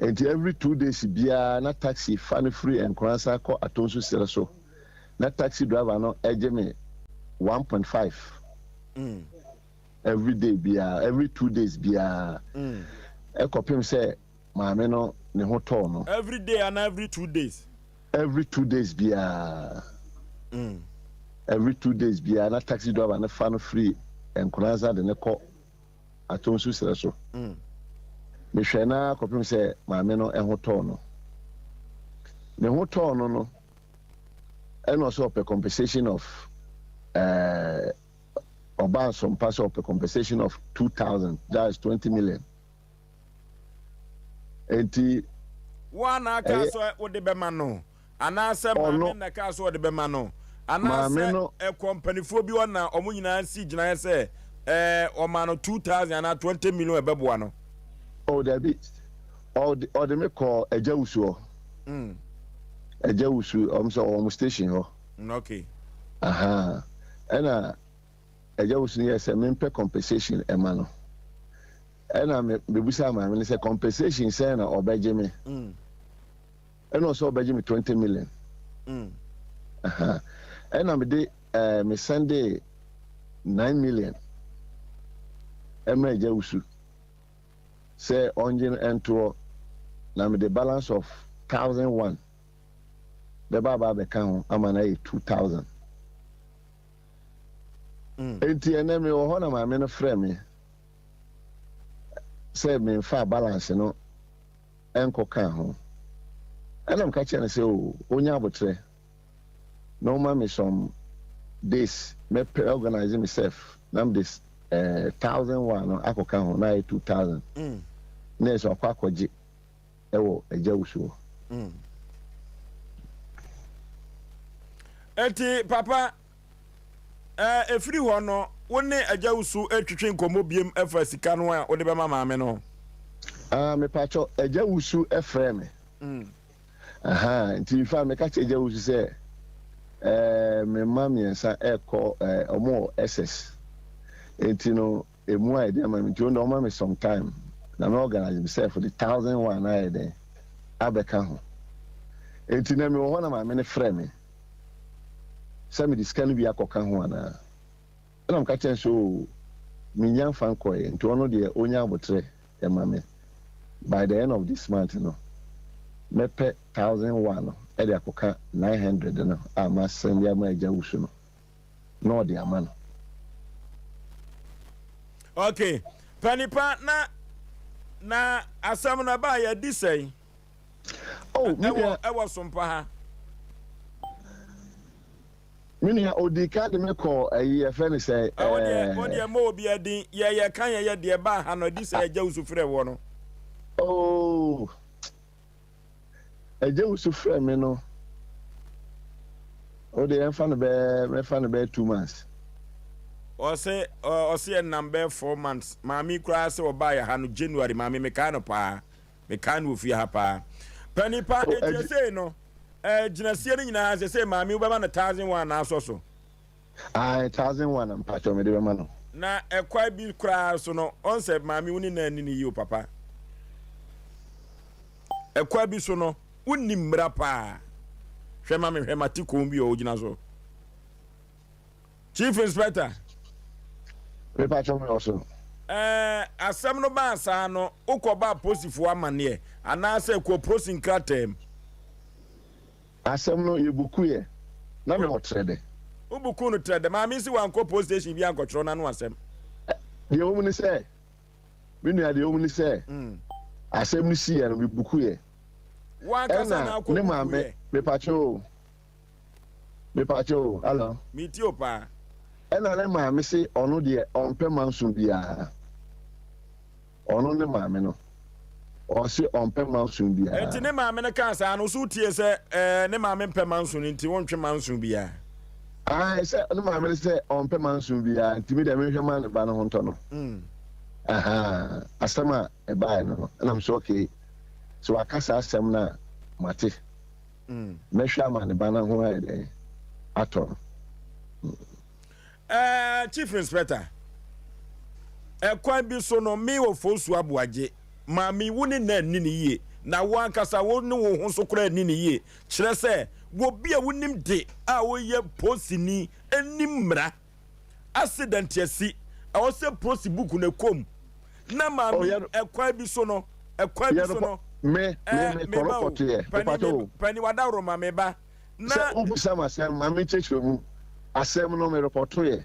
Enti every 2 days biara na taxi fa no firi Nkoransa kɔ Atonsu serɛ so. Na taxi driver no gye me 1.5. Every day biara, every 2 days biara, ɛkɔpem sɛ maame no ne ho tɔɔ no.
Every day anaa every 2 days?
Every 2 days biara. Every 2 days biara na taxi driver no fa no firi Nkoranza de no kɔ Atonsu serɛ so. Mehwɛɛ no ara kɔpem sɛ maame no ho tɔɔ no. Ne ho tɔɔ no no, ɛna ɔsɛ ɔpɛ compensation of ɛɛ. Ɔbaa nsɔmpa sɛ ɔpɛ compensation of 2000, that is 20 million. Enti.
Wo a na aka sɛ wode bɛma no, anaasɛ maame na ɛkaa sɛ ɔde bɛma no, anaasɛ ɛkɔ mpanimfoɔ bi hɔ na wɔn nyinaa si gyinaeɛ sɛ ɛɛ ɔma no 2000 anaa 20 million ɛbɛboa no?
Oh dabi, ɔde me kɔɔ Agya Wusu hɔ. Agya Wusu, ɔm sɛ ɔwɔ ɔmo station hɔ.
Mm, okay.
Ahaa, ɛna Agya Wusu no yɛɛ sɛ mempɛ compensation ɛma no. Ɛna me mebisaa maame no sɛ compensation sɛn na ɔbɛgye me?
Mm.
Ɛna ɔsɛ ɔbɛgye me 20 million.
Mm.
Ahaa, ɛna mede ɛɛ me sɛndee 9 million ɛma Agya Wusu. Sɛ ɔngye no ntoɔ na mede balance of 1001 bɛba aba abɛka ho ama no ayɛ 2000. Enti ɛnɛ mewɔ hɔ na maame no frɛ me sɛ memfaa balance no nkɔkaa ho. Ɛna meka kyerɛɛ no sɛ oh, ɔnya aboterɛ. na ɔma me some days mɛpɛ organise me self na mede eh, 1001 no akɔka ho na ayɛ 2000
mm.
na ɛsɛ ɔkɔ akɔgye ɛwɔ agya wusu hɔ.
Mm. Eti papa eh, ɛfiri hɔ no wo ne agya wusu twetwe nkɔmmɔ biem ɛfa sika no a wode bɛma maame no?
Ah, mepakyɛ agya wusu frɛ me.
Mm.
Ahaa, nti in fact meka kyerɛ Agya Owusu sɛ eh, me mma mmiɛnsa ɛrekɔ eh, ɔmo wɔ SS. Nti no, emu ayɛ den ama me, nti ɔno deɛ ɔma me some time na me organise me self de 1001 ayɛ dɛn abɛka ho. Nti na mewɔ hɔ na maame no frɛ me sɛ mede sika no bi akɔka ho anaa. Ɛna meka kyerɛ no sɛ oo, mennya mfa nkɔeɛ, nti ɔno deɛ ɔnya aboterɛ. ma me by the end of this month no mɛpɛ 1001 no de akɔka 900 no a masɛnde ama agya wusu no na ɔde ama no.
Okay, panipa na na asɛm no ɛbaa yɛ di sɛn?
Oh, me
nua. Ɛwɔ sompa ha.
Me nua, ɔdii kan de me kɔɔ ayi, yɛfrɛ no sɛ
Ɛ, wo deɛ, wo
ɛɛ.
deɛ mmɔ obiara din. Yɛ, yɛka yɛn yɛ deɛ ɛbaa ha no, adi sɛ Agya Wusu frɛɛ woɔ no.
Oh, Agya Wusu frɛɛ me no, wo deɛ yɛmfa no bɛyɛ, mɛfa no bɛyɛ 2 months.
Ɔse, ɔ, ɔse ɛnam bɛyɛ 4 months. Maame yi koraa sɛ ɔbaa yɛ ha no January, maame mekae no paa. Mekae no wɔ fie ha paa. Panin pa,
Oh,
enti
Agya.
ɛsei no, Eh gyinasie no nyinaa sesei maame wobɛma no 1001 na asɔ so.
Ae 1001 mpakyɛw mede bɛma no.
Na ɛkwan bi koraa so no ɔnsɛ maame wo ne no anni no yie o papa. Ɛkwan bi so no wonni mmira paa. Hwɛ ma me hwɛ mate kɔn bi a ɔgyina so. Chief Inspector.
Mepakyɛw me wɔ so.
Ɛɛ asɛm no baa saa no wokɔ baa posifoɔ amaneɛ anaasɛ kɔ prosi nkrataa mu?
Asɛm no yɛ buku yɛ na me wɔ trɛdɛ.
Wo buku no trɛdɛ? Maame yi se wankɔ post station bi ankɔtwerɛ n'ano asɛm.
Deɛ ɛwɔ mu ne sɛ me nua deɛ ɛwɔ mu ne sɛ asɛm no siiɛ no me buku yɛ.
Wo ankasa na
Ɛna
wokɔ
ne
buku
maame
yɛ?
mepakyɛw o. Mepakyɛ o, hello.
Metie o paa.
Ɛna ne maame se ɔno deɛ ɔmpɛ manso biara. Ɔno ne maame no, ɔse ɔmpɛ manso biara.
Enti ne maame no kaa saa no, so wotie sɛ ɛɛ ne maame mpɛ manso no nti wontwe manso biara?
Ae, sɛ ne maame no sɛ ɔmpɛ manso biara nti me deɛ menhwɛ ma ne ba no ho ntɔ no. Ahaa, asɛm a ɛbaeɛ no no, ɛna me sɛ okay, sɛ waka saa asɛm no a, mate. Mɛhwɛ ama ne ba no ho ayɛ dɛn atɔ no.
Ɛɛ Chief Inspector, ɛkwan bi so no, me Ofosu Aboagye, maame wo ne no anni no yie, na wo ankasa wo ne wo ho so koraa anni no yie. Kyerɛ sɛ, obi a wonim de a ɔyɛ polisini nim mmara. Accident asi, ɛwɔ sɛ polisi book no ɛkɔ mu. Na maame
Oh, yɛ-
ɛkwan bi so no, ɛkwan bi
yɛ
so
no
no,
me me
ɛɛ
me
meba
kɔrɔ
o,
kɔto yɛ
pani
mepatɔ
me
o
pani wadaworo ma meba. Na
sɛ wobisa m asɛm ma menkyerɛkyerɛ mu asɛm no merepɔto yɛ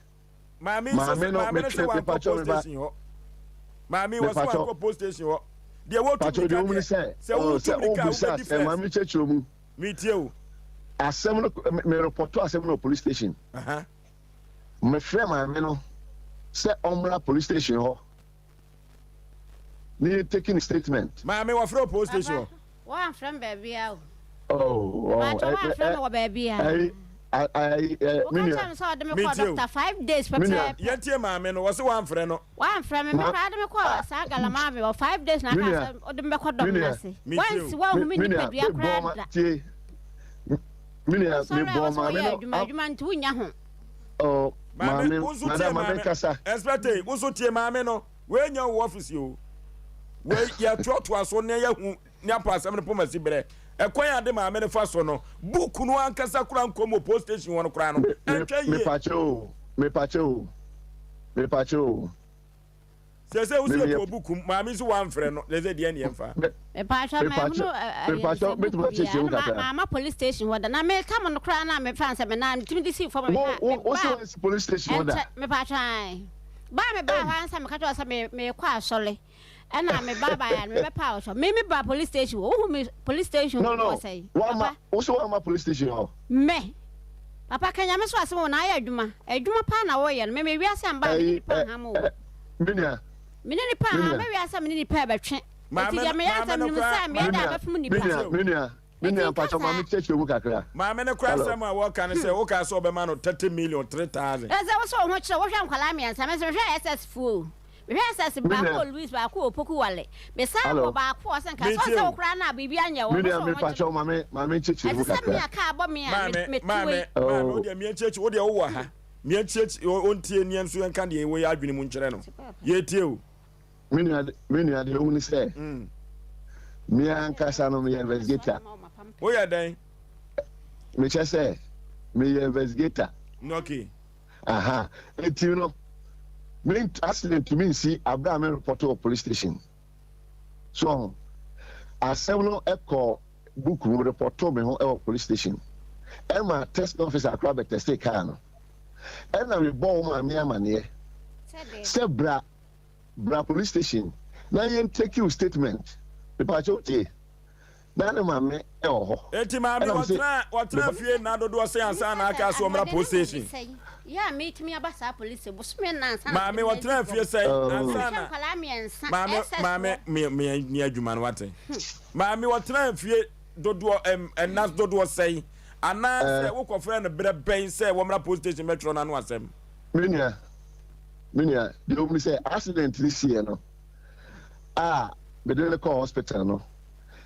maame nso
maame
sɛ
no
maame no sɛ
metwe
wankɔ
mepatɔ
post
meba
station hɔ. Maame wɔ sɛ
mepatɔ
wankɔ post station hɔ. Deɛ wotu
patɔ deɛ
mirika
wɔm ne
deɛ,
sɛ
sɛ
oh,
wotu
sɛ
mirika a
wobisa
wobɛdi
asɛm ma
first.
menkyerɛkyerɛ mu
Metie o.
asɛm no merepɔto asɛm no wɔ police station
Aha.
Mefrɛɛ maame no sɛ ɔmmra police station hɔ na yɛ take ne statement.
Maame wɔfrɛ wo police station hɔ.
Papa, woamfrɛ me baabiara o.
Oh, oh,
Mepakyɛ woamfrɛ me wɔ baabiara.
ɛyi, ayi, ɛ,
Woka
me
kyerɛ
nua.
me sɛ ɔde me kɔɔ
Metie o.
dɔkta 5 days
Me nua.
pɛpɛɛpɛ.
Yɛntie maame no, wɔse woamfrɛ no.
Woamfrɛ me, me
Ma,
koraa de me kɔɔ saa Galamavi hɔ 5 days na
me
aka
nua,
sɛ wode me bɛkɔ
me
dɔm no
nua.
ase.
Metie
Woansi
o.
woanhu
Me
me
me nua,
nipadua
me
koraa
bɔɔma
da.
tie. Me nua,
Wosɔre a
mebɔɔ
wosɛ
maame
woyɛ
no
adwuma, adwuma nti wonnya ho.
Oh,
Maame,
maame,
wo nso tie
madam, maame
maame.
nkasa.
Inspector, wo nso tie maame no. Wei nyɛ wo office o. Wei yɛtoatoa so na yɛhu ne apa asɛm no poma si berɛ. Ɛkwan a de maame no fa so no, book no ankasa koraa nkɔm wɔ police station hɔ no koraa no,
Me, me,
ɛntwa yie.
mepakyɛ o, mepakyɛ o, mepakyɛ o.
Sese wo
Me
sɛ
meyɛ
kɔ book mu, maame nso wamfrɛ no. Sese deɛ ne yɛmfa.
me,
Mepaatwa
mepakyɛ,
mahunu
mepakyɛ,
sɛ book
mɛtumi
biara
akyerɛkyerɛ mu
na ma
kakra.
maama police station hɔ da na meka mo no koraa na mefa sɛ me nan metumi de sii fam a
Wo,
meka
wo, wo sɛ
mebaa
wansi police station hɔ da?
ɛnkyɛ mepaatwa ae baa mebaa
Ei,
hɔ ansa meka kyerɛ sɛ me mekɔ asɔre ɛna meba baa no mebɛpa ɔsɔ me me ba police station hɔ wohu me police station
no,
hɔ
no,
sɛ
wamma,
papa
wo sɛ wamma police station hɔ?
me papa ka nyame so asɛm o na ayɛ adwuma adwuma paa na wɔyɛ no me me wiase amba a me ne
Ɛyi,
nipa
ɛ,
nham o
ɛ, me nua,
me ne nipa
me
nham
nua.
me wiase a me ne nipa ɛbɛtwe
Maame
Enti deɛ
no,
meyɛ
maame
sɛ
no
menim
koraa,
sɛ meyɛ
Me
dɛ a
nua,
mɛfom
me
nnipa.
nua, me nua, me
Enti
nua,
nka
mpakyɛ ma
saa.
me kyerɛkyerɛ mu kakra.
Maame no koraa
Hello.
asɛm a wɔka ne sɛ wokaa sɛ ɔbɛma no 30 million 3000.
Ɛsɛ sɛ wosɔ wo ho kyerɛ, wohwɛ nkwadaa mmiɛnsa, me nso mehwɛ SS foɔ o. Mehwɛ SS
Me
baako
nua,
wɔ Louis, baako wɔ Opoku Wale. Mesan
hello.
wɔ baako a ɔsɛ nka sɛ
Metie
ɔsɛ
o.
wo koraa no a biribi anyɛ wo,
Me
ɔno
nua,
sɔ wo
me
ho
pakyɛ
kyerɛ.
ma me, ma me nkyerɛkyerɛ
Ɛte
mu
sɛ me
kakra.
a kaa bɔ me a
Maame,
mete
maame,
wei.
maame,
Oh,
wodeɛ meɛnkyerɛkyerɛ, wodeɛ wowɔ ha. Meɛnkyerɛkyerɛ, ɔntie neɛ nso yɛnka deɛ ɛwɔ yɛ adwene mu nkyerɛ no. Yɛtie o.
Me nua, me nua deɛ ɔhu ne sɛ, me ankasa no meyɛ investigator.
Woyɛ dɛn?
Mekyɛ sɛ meyɛ investigator.
Okay.
Aha, eti no, me accident tumi nsi abere a me report wɔ police station. So ɔho, asɛm no ɛkɔ book mu report me ho ɛwɔ police station. Ɛma test officer akora bɛ teste car no. Ɛna mebɔ wo maame amaneɛ sɛ bra Bra police station na yɛn take wo statement mepaakyɛw tie na ne maame wɔ hɔ
Enti maame
ɛna mese
wɔtena wɔtena
mepa
fie nna dodoɔ sɛn ansa na aka so ɔmmra police station? Maame wɔtena fie sɛn ansa na maame maame me me ni adwuma no wate maame wɔtena fie dodoɔ ɛm ɛna dodoɔ sɛn anaasɛ wokɔfrɛ no berɛ bɛn sɛ wɔmmra police station bɛtwerɛ n'ano asɛm?
Me nua Me nua, deɛ ɛwɔ mu ne sɛ accident no siiɛ no a mede no kɔɔ hospital no,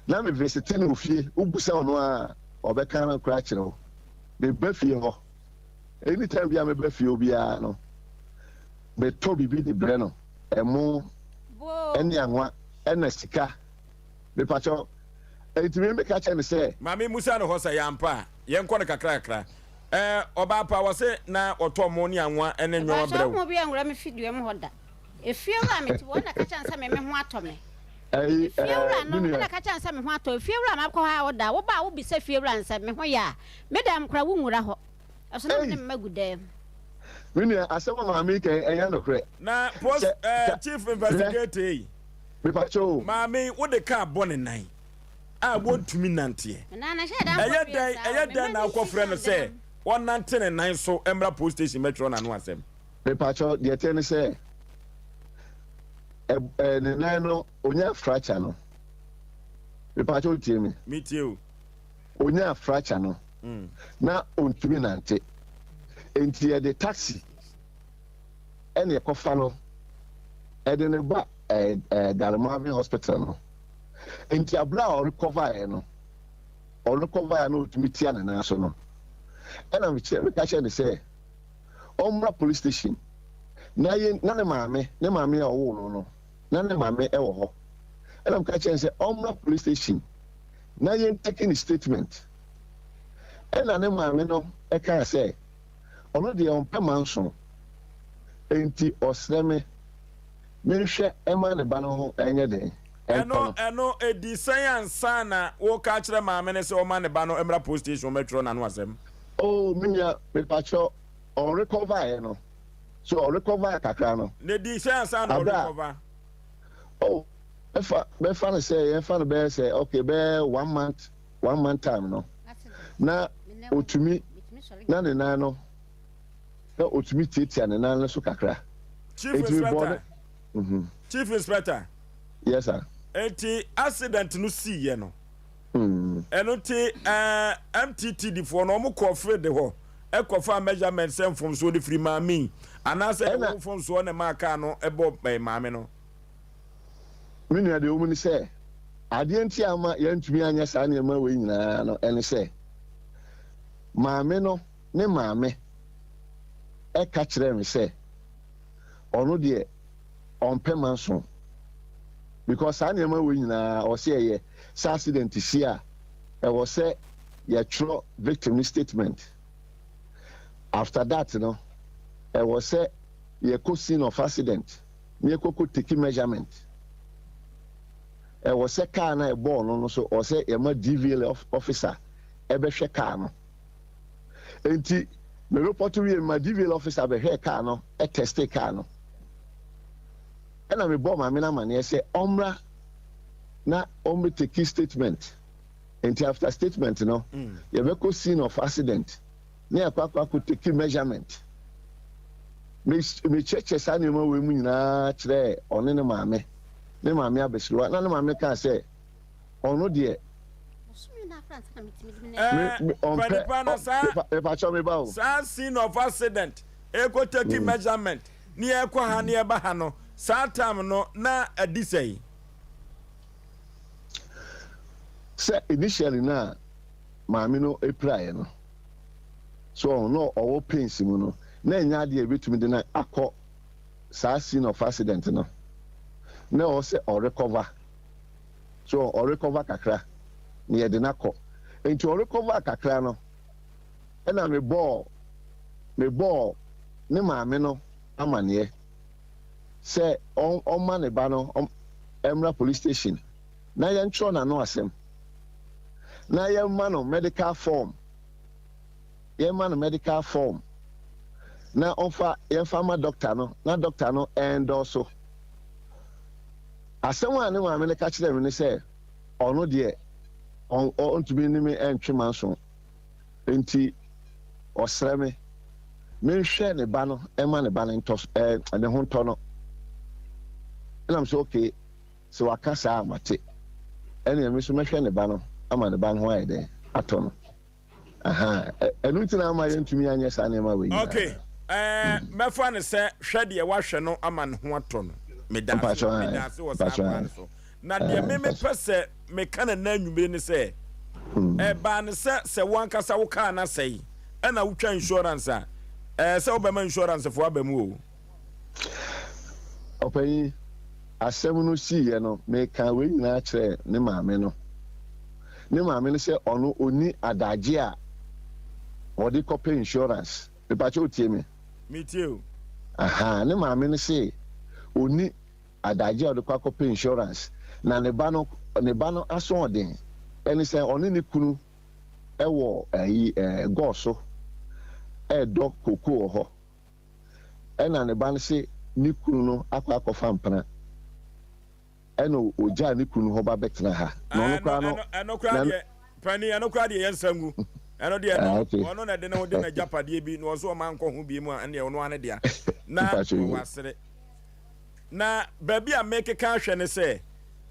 na me visite no wɔ fie, wobusa ɔno a ɔbɛka no koraa kyerɛ wo. Meba fie hɔ, anytime biara meba fie hɔ biara no, metɔ biribi de brɛ no, ɛmo ɛne anwa ɛna sika. Mepakyɛw, enti me meka kyerɛ no sɛ.
Maame mmusa no hɔ sɛ ɛyɛ ampa a. Yɛnkɔ no kakra kakra. Ɛɛ, ɔbaa pa, wɔse na wɔtɔ mo ne anwa ne nnoɔma
Mepakyɛw
brɛ wo.
ho obi anwura me fidua mu hɔ da. Efie wura a mete hɔ na ɛka kyerɛ me sɛ me me ho atɔ me.
Ɛyi,
Efie wura
ɛɛ,
no
me nua.
na ɛka kyerɛ me sɛ me ho atɔ. Efie wura a makɔ hɔ a woda, woba a wobisa fie wura no sɛ me ho yɛ a, me dan mu koraa wonwura hɔ. Ɛso na me ne
Ei!
me mma gu dan mu.
Me nua, asɛm a maame yi ka yi, ɛnyɛ nokorɛ.
Na post,
Sɛ,
ɛɛ,
ka,
chief
hwɛ,
investigator yi,
mepakyɛw o.
maame yi, wode kaa bɔ ne nan a wɔntumi nanteɛ. Ɛyɛ dɛn ɛyɛ dɛn na wokɔfrɛ no sɛ ɔnnante ne nan so mmra post station mmɛtwerɛ n'ano asɛm?
Mepakyɛw, deɛ ɛteɛ ne sɛ, ɛ, ɛ, ne nan no, ɔnyaa fracture no. Mepakyɛw wotie me?
Metie o.
Ɔnyaa fracture no, na ɔntumi nante. Enti yɛde taxi ɛna ɛkɔfa no, ɛde no ba ɛ, ɛ, Galmavi Hospital no. Enti bere a ɔrekɔvaeɛ no, ɔrekɔvaeɛ a na ɔtumi tia ne nan so no, ɛna mekyerɛ meka kyerɛ no sɛ ɔmmra police station na yɛn na ne maame ne maame a ɔwoo no no na ne maame wɔ hɔ ɛna meka kyerɛ no sɛ ɔmmra police station na yɛn take ne statement ɛna ne maame no ɛkaa sɛ ɔno deɛ ɔmpɛ manso enti ɔsrɛ me menhwɛ mma ne ba no ho nyɛ den ntɔ
Ɛno
no.
ɛno ɛdi sɛn ansa na woreka akyerɛ maame no sɛ ɔmma ne ba no mmra post station mmɛtwerɛ n'ano asɛm?
Oh me nua mepakyɛw ɔrecover no so ɔrecover kakra no.
Na ɛdi sɛn ansa na
Abere a
ɔrecover?
oh mɛfa mɛfa no sɛ yɛmfa no bɛyɛ sɛ okay bɛyɛ one month one month time no na otumi na ne nan no na otumi tiatia ne nan no so kakra.
Chief
Enti mebɔɔ
Inspector,
ne mhm.
Chief Inspector.
Yes sir.
Enti accident no siiɛ no,
Mm.
ɛno nti ɛɛ MTTD foɔ no wɔn kɔɔ field hɔ ɛkɔfaa measurement sɛ mfomsoɔ no firi maame yi anaasɛ
Ɛna
ɛwɔ mfomsoɔ na ɛmaa kaa no ɛbɔ ɛɛ maame no.
Me nua deɛ ɛwɔ mu ne sɛ adeɛ nti a ama yɛantumi anyɛ saa nneɛma wei nyinaa no ɛne sɛ. Maame no ne maame ka kyerɛɛ me sɛ ɔno deɛ ɔmpɛ manso because saa nneɛma wei nyinaa ɔsɛ ɛyɛ sɛ accident si a ɛwɔ sɛ yɛtwerɛ victim no statement after that no ɛwɔ sɛ yɛkɔ scene of accident na yɛkɔkɔ take measurement ɛwɔ sɛ car no a ɛbɔɔ no no so ɔwɔ sɛ yɛma DVLA officer ɛbɛhwɛ car no enti me report wie ma DVLA officer bɛhwɛɛ car no ɛtɛste car no ɛna mebɔɔ maame no amaneɛ sɛ ɔmmra na ɔmmɛteki statement nti after statement no yɛbɛkɔ scene of accident na yɛakɔ akɔ akɔ take measurement. Me mekyerɛkyerɛ saa nneɛma wei mu nyinaa kyerɛɛ ɔne ne maame, ne maame abasiriwa, na ne maame kaa sɛ ɔno deɛ
me me ɔmpɛ Panipa na saa
mepakyɛw me ba o.
Saa scene of accident ɛkɔ take measurement ne yɛkɔ ha ne yɛba ha no saa time no na adi sɛn?
Sɛ initially no a maame no piraeɛ no, so ɔho na ɔwɔ pains mu no, na ɛnyɛ adeɛ a yɛbɛtumi de no akɔ saa scene of accident no. Na ɛwɔ sɛ ɔrecover. So ɔrecover kakra na yɛde no akɔ. Nti ɔrecover kakra no, ɛna mebɔɔ mebɔɔ ne maame no amaneɛ sɛ ɔmma ne ba no mmra police station na yɛntwerɛ n'ano asɛm na yɛmma no medical form yɛmma no medical form na ɔmfa yɛmfa ma doctor no na doctor no ɛndɔɔso. Asɛm a ne maame no ka kyerɛɛ me ne sɛ ɔno deɛ ɔntumi ne me ntwe manso nti ɔsrɛ me menhwɛ ne ba no ma ne ba no ntɔ ɛɛ ne ho ntɔ no. Ɛna me sɛ okay sɛ waka saa a mate ɛneɛ me nso mɛhwɛ ne ba no ama ne ba no ho ayɛ dɛn atɔ no. Ahaa ɛno nti na ama yɛntumi anyɛ saa nneɛma wei nyinaa.
Okay ɛɛ mɛfa no sɛ hwɛ deɛ wahwɛ no ama ne ho atɔ no. Meda ase meda ase wɔ saa kwan no so. Na deɛ me mepɛ sɛ meka no nnɛ anwummere ne sɛ, ɛbaa no sɛ sɛ wo ankasa wo kaa no asɛe ɛna wotwa insurance a, ɛɛ sɛ wobɛma insurance foɔ aba mu o.
Ɔpanyin, asɛm no siiɛ no, mekaa wei nyinaa kyerɛɛ ne maame no. Ne maame no sɛ ɔno ɔnni adagye a ɔde kɔpɛ insurance. Mepakyɛ wotie me?
Metie o.
Ahaa, ne maame no se ɔnni adagye a ɔde kɔ akɔpɛ insurance na ne ba no ne ba no asoɔden ne sɛ ɔne ne kunu wɔ ayi ɛɛ gɔɔ so ɛredɔ cocoa wɔ hɔ ɛna ne ba no se ne kunu no akɔ akɔfa mpena ɛna ogyaa ne kunu hɔ ba bɛtena ha na ɔno koraa no
ɛno koraa deɛ panin ɛno koraa deɛ yɛnsa ngu ɛno deɛ no ah, ɔno na ɛde ne ho de n'agyapadeɛ bi na ɔso ɔma nkɔ ho bi mu a ɛne ɔno ano dea na ɔwɔ asere Na baabi a mekeka ahwɛ ne sɛ,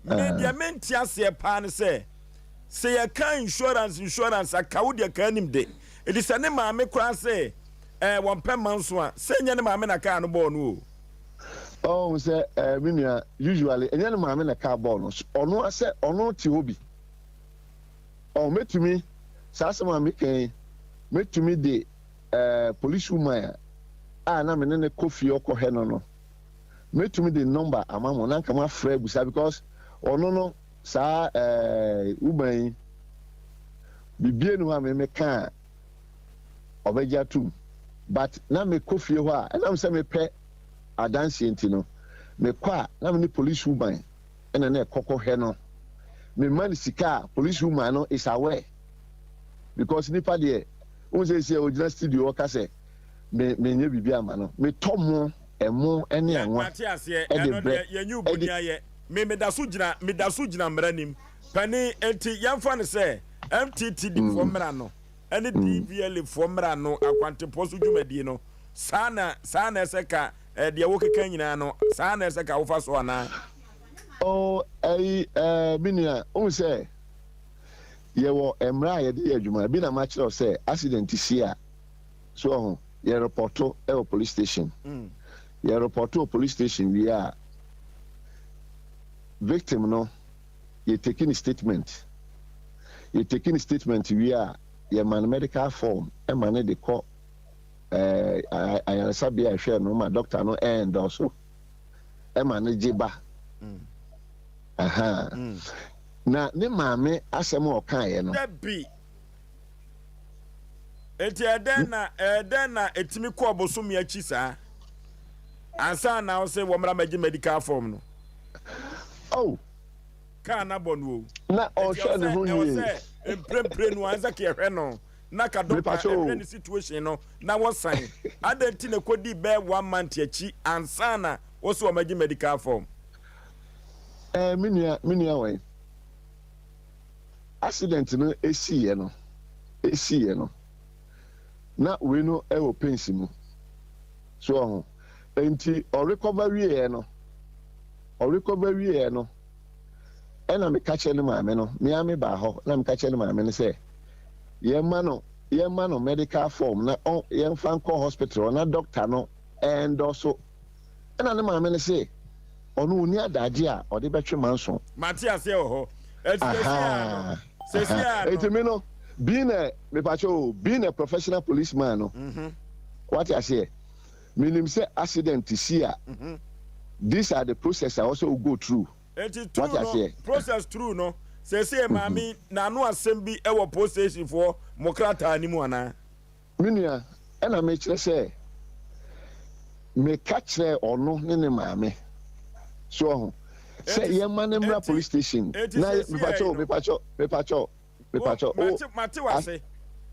me deɛ mente aseɛ paa ne sɛ, sɛ yɛka insurance insurance aka wo deɛ kaa nim de, ɛti sɛ ne maame koraa sɛ ɛɛ wɔmpɛ mma nso a, sɛ nyɛ ne maame na kaa no bɔɔ no o.
Ɔhu sɛ ɛɛ me nua usually ɛnyɛ ne maame na kaa bɔɔ no, ɔno asɛ ɔno te hɔ bi. Ɔho mɛtumi saa asɛm a meka yi mɛtumi de ɛɛ police woman a a na me ne no kɔ fie ɔkɔhwɛ no no, mɛtumi de number ama mo na nka moafrɛ abusa because ɔno no saa eh, woman yi bibie ni hɔ a me meka a ɔbɛgye atum but na mekɔ fie hɔ a ɛnam sɛ mepɛ adanseɛ nti no mekɔ a na me ne police woman ɛna na ɛkɔ kɔhwɛ no mema no sika a police woman no is aware because nipa deɛ wohu sɛ ɛsi a ɔgyina studio ɔka sɛ me menyɛ biribi ama no metɔ mo ɛmo ne anwa
Mate aseɛ,
de
ɛno
brɛ
deɛ yɛnyi wo
de.
boni ayɛ. Me meda so gyina meda so gyina mmara nim. Panin, enti yɛmfa no sɛ MTTD foɔ mmara no ɛne DVLA foɔ mmara no akwantempɔn so dwumadie no saa na saa na ɛsɛ ka eh, deɛ wokeka nyinaa no saa na ɛsɛ ka wofa so anaa?
Oh, ɛyi eh, me nua, wohu sɛ yɛwɔ mmara a yɛde yɛ adwuma. Bi na makyerɛ wo sɛ accident si a, So wahu? Yɛrepɔto wɔ police station. Yɛrepɔto wɔ police station wie a, victim no, yɛteki ne statement. Yɛteki ne statement wie a, yɛma no medical form ma no de kɔ ɛɛ ayaresabea a ɛhwɛɛ no ma doctor no ɛndɔɔso ma no gye ba. Aha. Na ne maame asɛm a ɔkaeɛ no.
Dabi. Enti ɛdɛn na ɛdɛn na ɛtumi kɔɔ bosome akyi saa ansa na wo sɛ wɔmmra mɛgye medical form no?
Oh.
Kaa na bɔ no o.
Na ɔhwɛ ne ho
yie. Ɛwɔ sɛ mprempren no ansa ka ɛhwɛ no na ka dɔkta ɛhwɛ ne situation no na wɔsan. Adɛn nti na ɛkɔdi bɛɛ one month akyi ansa na wo sɛ wɔmɛgye medical form?
Ɛɛ eh, me nua me nua wɔn. Accident no siiɛ no siiɛ no na wei no wɔ pains mu so ɔho nti ɔrecover wieɛ no ɔrecover wieɛ no ɛna meka kyerɛ ne maame no mea me baa hɔ na meka kyerɛ ne maame no sɛ yɛma no yɛma no medical form na yɛmfa nkɔ hospital na doctor no ɛndɔso ɛna ne maame no se ɔno ɔni adagye a ɔde bɛtwe manso.
Mate aseɛ wɔ hɔ. Ɛti sɛsi a no. Sɛsi a no.
Eti mi no being a mepakyɛ o being a professional policeman no. Mm-hmm. Wate aseɛ. Menim sɛ accident si a. Mm-hmm. These are the process a wɔsɛ o go through.
Eti through no process through no sɛsi maame n'ano asɛm bi ɛwɔ police station foɔ mo krataa ni mu anaa.
Me nua, ɛna mekyerɛ sɛ meka kyerɛɛ ɔno ne ne maame, so ɔho, sɛ yɛma no mmra police station na mepakyɛw, mepakyɛw, mepakyɛw, mepakyɛw,
o,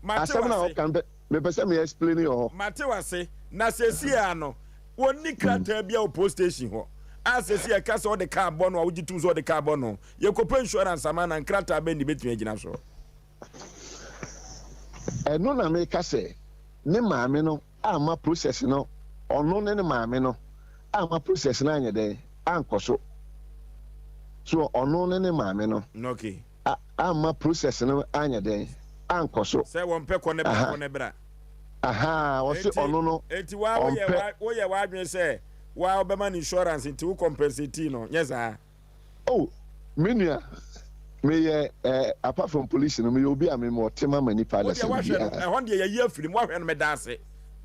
asɛm na ɔka mpɛ, mepɛ sɛ me explain wɔ hɔ.
Mate wase, na seesei ara no, wɔnni krataa biara wɔ police station hɔ a seesei ɛka sɛ ɔde kaa bɔ no a wogye tom sɛ ɔde kaa bɔ no. Yɛkɔpɛ insurance ama no a, nkrataa bɛn na ebetumi agyina so?
Ɛno na meka sɛ ne maame no amma process no, ɔno ne ne maame no amma process no anyɛ dɛn ankɔ so. So ɔno ne ne maame no
okay.
amma process no anyɛ dɛn ankɔ so.
Sɛ wɔmpɛ kɔ ne bra kɔ ne bra.
Aha, ɔse ɔno no
enti wa woyɛ woyɛ w'adwene sɛ wa wobɛma no insurance nti wo compensate no nyɛ saa.
Oh me nua meyɛ eh, apart from police no meyɛ obi a me mewɔ tema ma nipa
Wo deɛ
adasani
woahwɛ no
biara.
ɛhɔ no deɛ yɛyi afiri mu woahwɛ no meda ase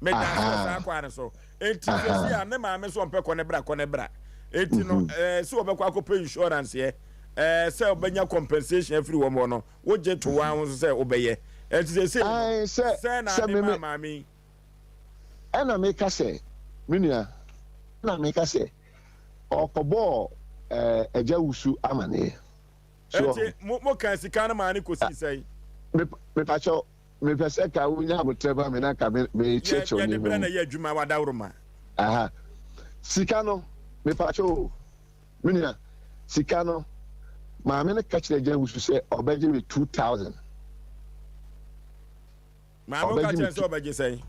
meda ase wɔ saa kwan no so enti sɛsi a ne maame nso ɔmpɛ kɔ ne bra kɔ ne bra enti no ɛɛ sɛ ɔbɛkɔ akɔpɛ insurance yɛ ɛɛ sɛ ɔbɛnya compensation afiri wɔn hɔ no wogye to wɔn ho so sɛ wobɛyɛ enti sɛsi no
Ae sɛ
sɛ na
sɛ
ade
me
maa
me
maame yi.
Ɛna meka sɛ me nua ɛna meka sɛ ɔkɔbɔɔ ɛɛ agya wusu amaneɛ.
So Enti mo mo kan sika no maa no kosii sɛn?
Me mepakyɛw mepɛ sɛ ka wonya abotrɛ ma me na ka me
Yɛ
mekyerɛkyerɛw
yɛde
nneɛma
brɛ
mu.
na ɛyɛ adwuma wadaworoma.
Aha sika no mepakyɛw o me nua sika no maame no ka kyerɛ agya wusu sɛ ɔbɛgye me 2000.
Maame woka kyerɛ sɛ ɔbɛgye sɛn?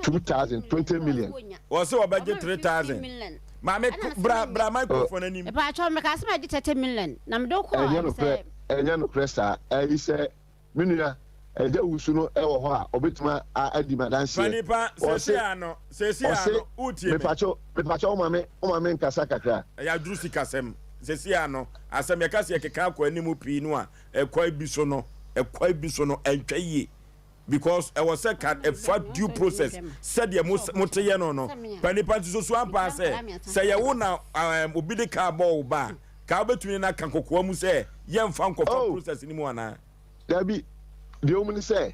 2000 20 million.
Wɔse ɔbɛgye 3000. Maame bra bra microphone anim.
Mepatwɔ meka sɛ magye 30 million na mede wokɔ
Ɛnyɛ nokorɛ ɛnyɛ nokorɛ saa ɛyi sɛ me nua ɛgya wusu no ɛwɔ hɔ a ɔbɛtumi adi ma danseɛ.
Panipa
Ɔse
sɛsi ano sɛsi
ɔse
ano wotie me.
mepatwɔ mepatwɔ woma me woma me nkasa kakra.
Ɛyɛ aduru sikasɛm sɛsi ano asɛm yɛka sɛ yɛkeka akɔ anim pii no a ɛkwan bi so no ɛkwan bi so no ɛntwa yie because ɛwɔ sɛ ka ɛfa due process sɛdeɛ mo mo te yɛ no no pa nipa nti soso ampa sɛ sɛ yɛ wo na um, obi de kaa bɔ wo ba a kaa wobɛtumi ne no aka kɔkoa mu sɛ yɛmfa nkɔfa
Oh.
process no mu anaa.
Dabi, deɛ ɔmu ne sɛ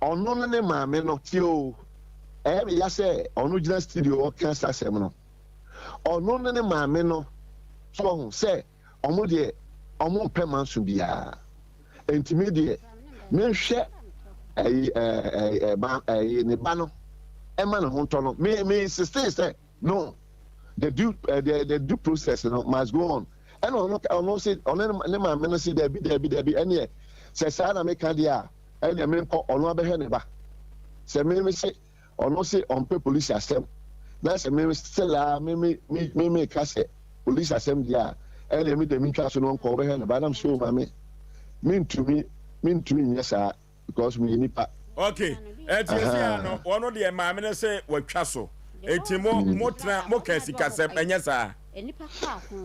ɔno ne ne maame no tie o ɛyɛ me ya sɛ ɔno gyina studio ɔka saa asɛm no ɔno ne ne maame no so ɔho sɛ Ɔmo deɛ ɔmo mpɛ manso biaa nti me deɛ menhwɛ ɛyi ɛɛ ɛɛ ba ɛyi ne ba no ɛma ne ho ntɔ no me me insistee sɛ no the due uh, the the due process no must go on ɛna ɔno ɔno se ɔno ne maame no se dɛbi dɛbi dɛbi ɛneɛ sɛ saa na meka deɛ a ɛneɛ menkɔ ɔno abɛhwɛ ne ba sɛ me me se Ɔno se ɔmpɛ polisi asɛm na sɛ me still a me me me me ka sɛ polisi asɛm deɛ a ɛneɛ me deɛ mentwa so no ɔnkɔ ɔbɛhwɛ ne ba nam sɛ o maame mentumi mentumi nyɛ saa because meyɛ nipa.
Ok ɛti esi ano ɔno deɛ maame no se watwa so eti mo mo tena mo ka sikasɛm ɛnyɛ saa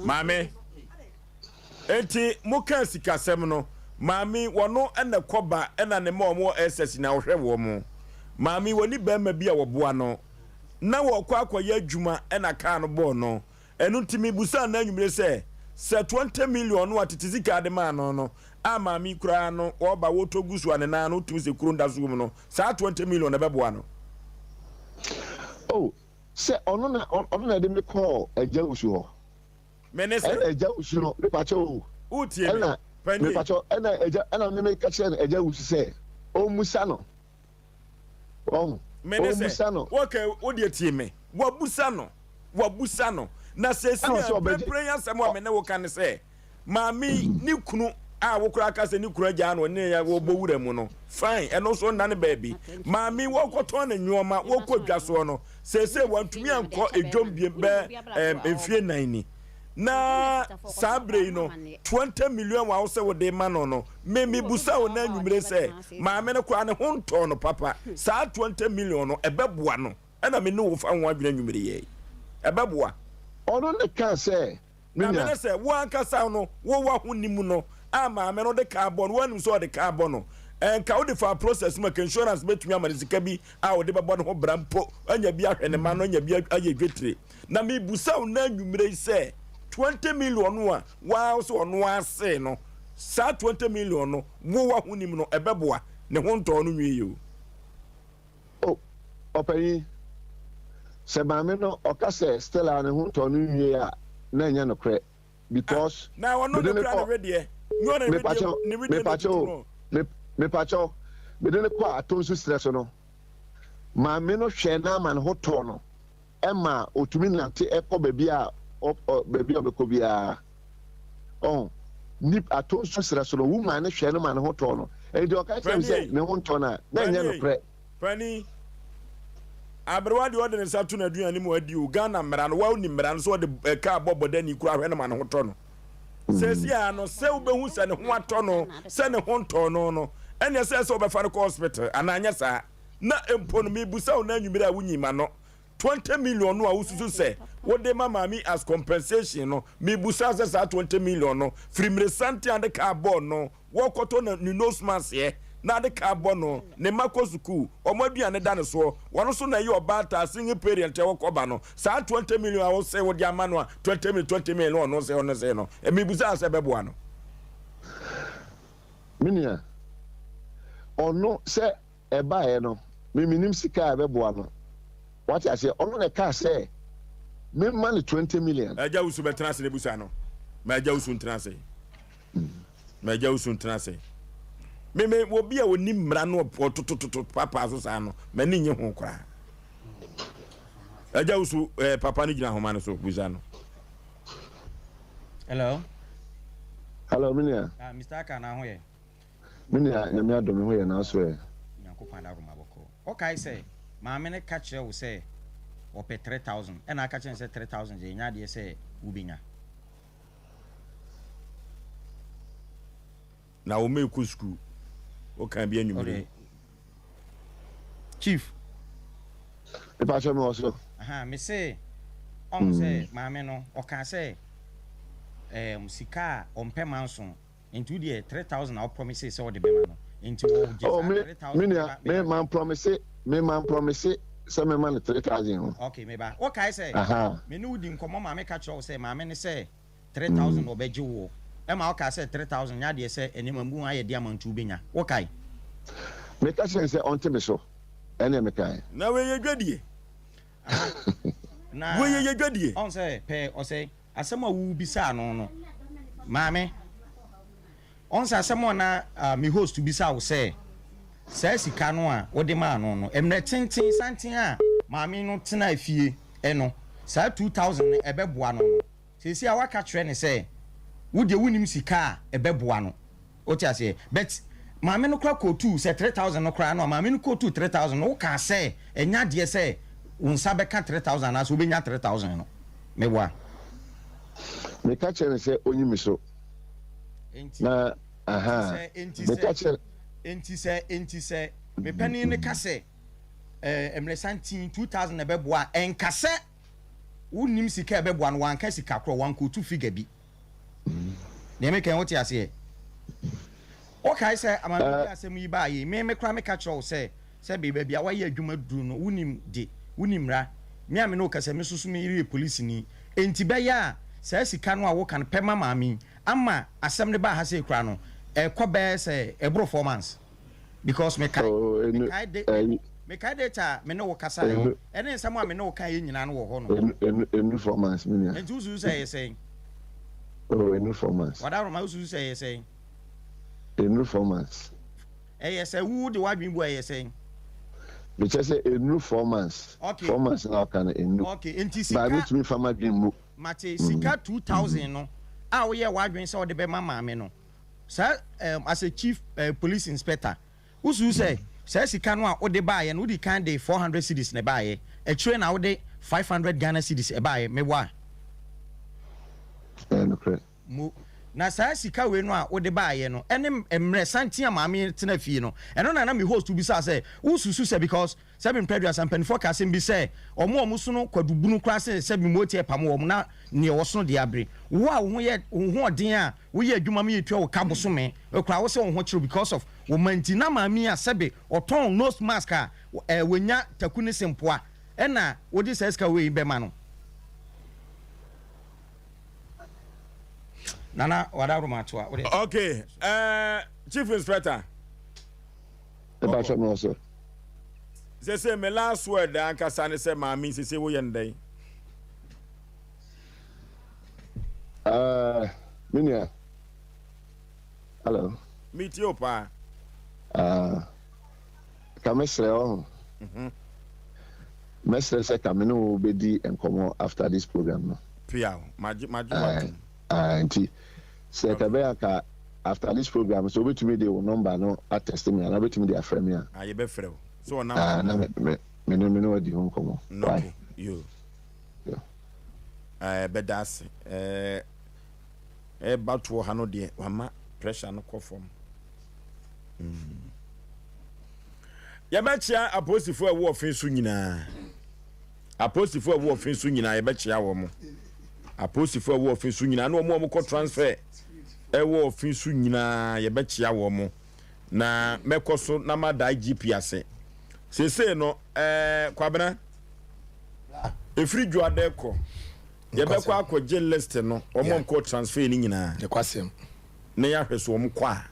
maame. Enti mokaa sikasɛm no. Maame yi, wɔno na ɛkɔ ba na ne mma a wɔwɔ SS nyinaa ɔhwɛ wɔn. Maame yi, wɔni barima bi a wɔboa no. Na wɔrekɔ akɔyɛ adwuma na kaa no bɔɔ no. Ɛno nti mebusaa no anwummere sɛ, sɛ 20 million no a tete sika de maa no no a maame yi koraa no ɔreba wɔretɔ gu so a ne nan ano tumi sɛ kuro nda so wɔ mu no, saa 20 million no ɛbɛboa no?
Oh, sɛ ɔno na ɔno na ɛde me kɔɔ Agya Wusu hɔ.
Me ne sɛ.
Ɛna Agya Wusu no, mepakyɛ o.
Wotie me,
Ɛna
panin.
mepakyɛ ɛna Agya ɛna me meka kyerɛ no Agya Wusu sɛ ɔmmusa no. Wahu?
Me ne sɛ,
Ɔmmusa no.
okay, wo deɛ tie me. Wabusa no, wabusa no. Na seesei
Ɛna
a
ɔsɛ ɔbɛgye.
mprempren asɛm a me ne wo ka ne sɛ, Maame yi, ne kunu a wo koraa ka sɛ ne kunu agyaa no, ɔne ne wɔbɔ wura mu no, fine, ɛno nso nnane baabi. Maame yi, wɔrekɔtɔn ne nnoɔma, wɔrekɔ dwa soɔ no, seesei wantumi ankɔ dwam biom bɛɛ ɛɛm mfie nnan ni. Na saa berɛ yi no, 20 million a wo sɛ wode rema no no, me mebusa wo nnɛ anwummere sɛ, maame no koraa ne ho ntɔɔ no papa, saa 20 million no, ɛbɛboa no? Ɛna me ne wo fa ho adwene anwummere yi. Ɛbɛboa?
Ɔno na ɛkaa sɛ Me
Na
nua.
mene sɛ, wo ankasa no, wo w'ahonim no a maame no de ka abɔ no, woanim sɛ ɔde ka abɔ no. Nka wode faa process mu a, nka insurance bɛtumi ama no sika bi a ɔde bɛbɔ ne ho bra mpo, anya bi ahwɛ ne mma no, anya bi ayɛ dwetire. Na mebusa wo nnɛ anwummere yi sɛ, 20 million no a woa wo sɛ ɔno ara see no, saa 20 million no, wo w'ahonim no, ɛbɛboa? Ne ho ntɔɔ no nwiei o.
O, ɔpanyin, sɛ maame no ɔka sɛ Stella ne ho ntɔɔ no nwiei a na ɛnyɛ nokorɛ because
Na ɔno
mede
ne
no
kura ne
kɔ
wedeɛ. Nyɛ ɔne ne wedeɛ
mepakyɛw
ne wedeɛ na
mepakyɛw
otutu
o
no.
me mepakyɛw mede no kɔ Atonsu serɛ so no maame no hwɛɛ no ama ne ho tɔɔ no ɛma otumi nante kɔ baabi a ɔ ɔ baabi a ɔbɛkɔ biara. Ɔho, nip ato nsu serɛ so no, wo maa no hwɛɛ no ma ne ho tɔɔ no. Enti ɔka kyerɛɛ me sɛ
Panin,
ne ho ntɔ no a, na ɛnyɛ
panin,
nokorɛ.
panin. Aberewa deɛ ɔde ne nsa to n'aduane mu adi o. Ghana mmara no, wa wonim mmara no sɛ ɔde kaa bɔ bɔdani koraa hwɛ no ma ne ho tɔ no. Seesei ara no, sɛ wobɛhu sɛ ne ho atɔ no, sɛ ne ho ntɔɔ no no, ɛnneɛ sɛ ɛsɛ sɛ wobɛfa no kɔ hospital anaa anyɛ saa. Na mpo no, merebisa wo nnɛ anwummere a wonyi m'ano, 20 million no a wosusu sɛ wode ma maame as compensation no, mebusa sɛ saa 20 million no, firi mmeresanten a de kaa bɔɔ no, wɔkɔtɔ na ne nose mask ɛ, na ade kaa bɔ no, ne mma kɔ sukuu, wɔn aduane da ne soɔ, wɔn nso na ɛyɛ ɔbaatan, single parent a wɔkɔ ba no, saa 20 million a wose wode ama no a 20 million, 20 million no ɔno se ɔno se no, mebusa sɛ ɛbɛboa no?
Me nua, ɔno sɛ ɛbaeɛ no, me mennim sika a ɛbɛboa no. Wate aseɛ? Ɔno na ɛkaa sɛ memma no 20 million.
Agya Wusu bɛtena ase na busa no. Ma Agya Wusu ntena ase. Ma Agya Wusu ntena ase. Me me obi a onim mmara no ɔtotototo papa so saa no, m'ani nye ho koraa. Agya Wusu eh, papa no gyina ahoma no so busa no.
Hello.
Hello, me nua.
Ah, Mr. Aka na ho yɛ.
Me nua, Nyame adom me ho yɛ nanso ɛ.
Nyankopɔn adawroma bɔkɔɔ. Wokae sɛ maame no ka kyerɛ wo sɛ ɔpɛ 3000 ɛna aka kyerɛ no sɛ 3000 deɛ ɛnyɛ adeɛ sɛ wobɛnya.
Na wo mekɔ sukuu. Woka bi anwummere yi.
Chief.
Mepakyɛ me wɔ so.
Aha, me se ɔho sɛ maame no ɔkaa sɛ ɛɛm sika a ɔmpɛ manso Nti wo deɛ 3000 na wo promise sɛ wode bɛma no nti wo gye
Oh
saa
me
3000
me
no
nua
ba
me
meba.
man promise me man promise sɛ mɛma no 3000 o.
Okay meba. Wo kae sɛ
Ahaa.
me ne wo di nkɔmmɔ maame ka kyerɛ wo sɛ maame no sɛ 3000 na ɔbɛgye woɔ ɛma wo kaa sɛ 3000 nyɛ adeɛ sɛ nneɛma mu ayɛ den ama nti wobɛnya. Wo kae?
Me ka kyerɛ no sɛ ɔnte me so ɛneɛ me kae.
Na wei yɛ dwadie.
Aha na
Wei yɛ dwadie.
ɔhu sɛ pɛɛ ɔsɛe. Asɛm a wobisaa no no, maame, ɔn sɛ asɛm a na me host bisa wo sɛ, saa sika no a wode maa no no, mmerɛ tenten santen a maame no tenaa fie no, saa 2000 no ɛbɛboa no no, seesei a woaka kyerɛ no sɛ wo deɛ wonnim sika a ɛbɛboa no. Wote aseɛ? But maame no koraa kootuu sɛ 3000 no koraa no a, maame no kootuu 3000 no, wokaa sɛ ɛnyɛ adeɛ sɛ wo nsa bɛka 3000 anaasɛ wobɛnya 3000 no. Meboa?
Meka kyerɛɛ no sɛ ɔnyi me so.
Enti,
Na,
enti
ahaa,
sɛ, enti
meka
sɛ,
kyerɛɛ.
enti sɛ, enti sɛ me panin no ka sɛ, ɛɛ, mmerɛsanten 2000 na ɛbɛboa a, ɛnka sɛ wonnim sika a ɛbɛboa no, wanka sika korɔ, wankootu figure bi. Deɛ meka yi, wote aseɛ? Wokae sɛ amane bi asɛm yi baa yei, me me koraa meka kyerɛ wo sɛ, sɛbe baabi a woayɛ adwuma duru no, wonim de, wonim mmara. Me a me ne wo kasa yi, me nso so me yere yɛ polisini. Enti bɛyɛ a saa sika no a woka no, pɛ ma maame yi. Ama asɛm no baa ha sei koraa no, ɛkɔ bɛyɛ sɛ ɛboro 4 months. Because mekae,
Oh, enu,
mekae de,
ɛyi,
mekae date a me ne wo kasaeɛ,
enu,
ɛne nsɛm a me ne wo kaeɛ nyinaa no wɔ hɔ nom.
enu, enu, enu 4 months, me nua.
Enti wosusu sɛ ɛyɛ sɛn?
Oh, enu 4 months.
Wadaroma, wosusu sɛ ɛyɛ sɛn?
Enu 4 months.
Ɛyɛ sɛ wo de w'adwene bu a ɛyɛ sɛn?
Mekyɛ sɛ enu 4 months.
Okay.
4 months na ɔka no enu.
Okay, nti
Ba
sika.
metumi fa m'adwene mu.
Mate, sika 2000 no a woyɛɛ w'adwene sɛ wode bɛma maame no, saa um, as a chief police inspector, wosusu sɛ saa sika no a wode baeɛ no, wodi kan de 400 cedis na ɛbaeɛ, akyire na wode 500 Ghana cedis ɛbaeɛ, meboa?
Ɛyɛ nokorɛ.
Mo. Na saa sika wei no a wode baeɛ no, ɛne mmerɛ santen a maame yi tena fie no, ɛno na na me host bisaa sɛ, wosusu sɛ because sɛbi mpɛ aduasa mpanimfoɔ ka asɛm bi sɛ wɔn a wɔsono kwadubunu koraa sɛ sɛbi motie pamo wɔn na neɛ wɔsono deɛ abere. Wo a wo ho yɛ wo ho ɔden a woyɛ adwuma ma yɛtua wo ka bosome koraa wo sɛ wo ho kyere because of wo mma nti na maame yi a sɛbi ɔtɔn nose mask a ɛɛ wɔnya taku ne sempoa ɛna wode saa sika wei bɛma no. Nana wadaworo atoa.
Okay, Chief Inspector.
Ɛba sɛ no sɛ.
Sese me last word ankasa ne sɛ maame sese woyɛ no dɛn?
Me nua. Hello.
Me tie o paa.
Ka mesrɛ wo ho. Mɛsrɛ sɛ ka me ne wo bɛdi nkɔmmɔ after this program no.
Piaw, magye magye w'atom.
Nti sɛ ka ɛbɛyɛ a ka after this program sɛ wobɛtumi de wo number no atɛste me anaa wobɛtumi de afrɛ me a.
Ah, yɛbɛfrɛ wo. Sɛ wɔ number
no. Na me me ne me ne wadi ho nkɔmmɔ.
Nɔko, yo. Ɛɛ bɛda ase. Ɛɛ ɛba toɔ ha no deɛ wama pressure no kɔ fam. Mm. Yɛbɛkyea apolisifoɔ a ɛwɔ ɔfe so nyinaa. Apolisifoɔ a ɛwɔ ɔfe so nyinaa yɛbɛkyea wɔn. Apolisifoɔ a ɛwɔ ɔfe so nyinaa ne wɔn a wɔkɔ transfer ɛwɔ ɔfe so nyinaa yɛbɛkyea wɔn. Na mɛkɔ so na mada IGP ase. Seesei no ɛɛ Kwabena efiri Dwoada kɔ yɛbɛkɔ akɔgye list no wɔn a wɔkɔ transfer no nyinaa. Na yɛahwɛ so wɔn kɔ a.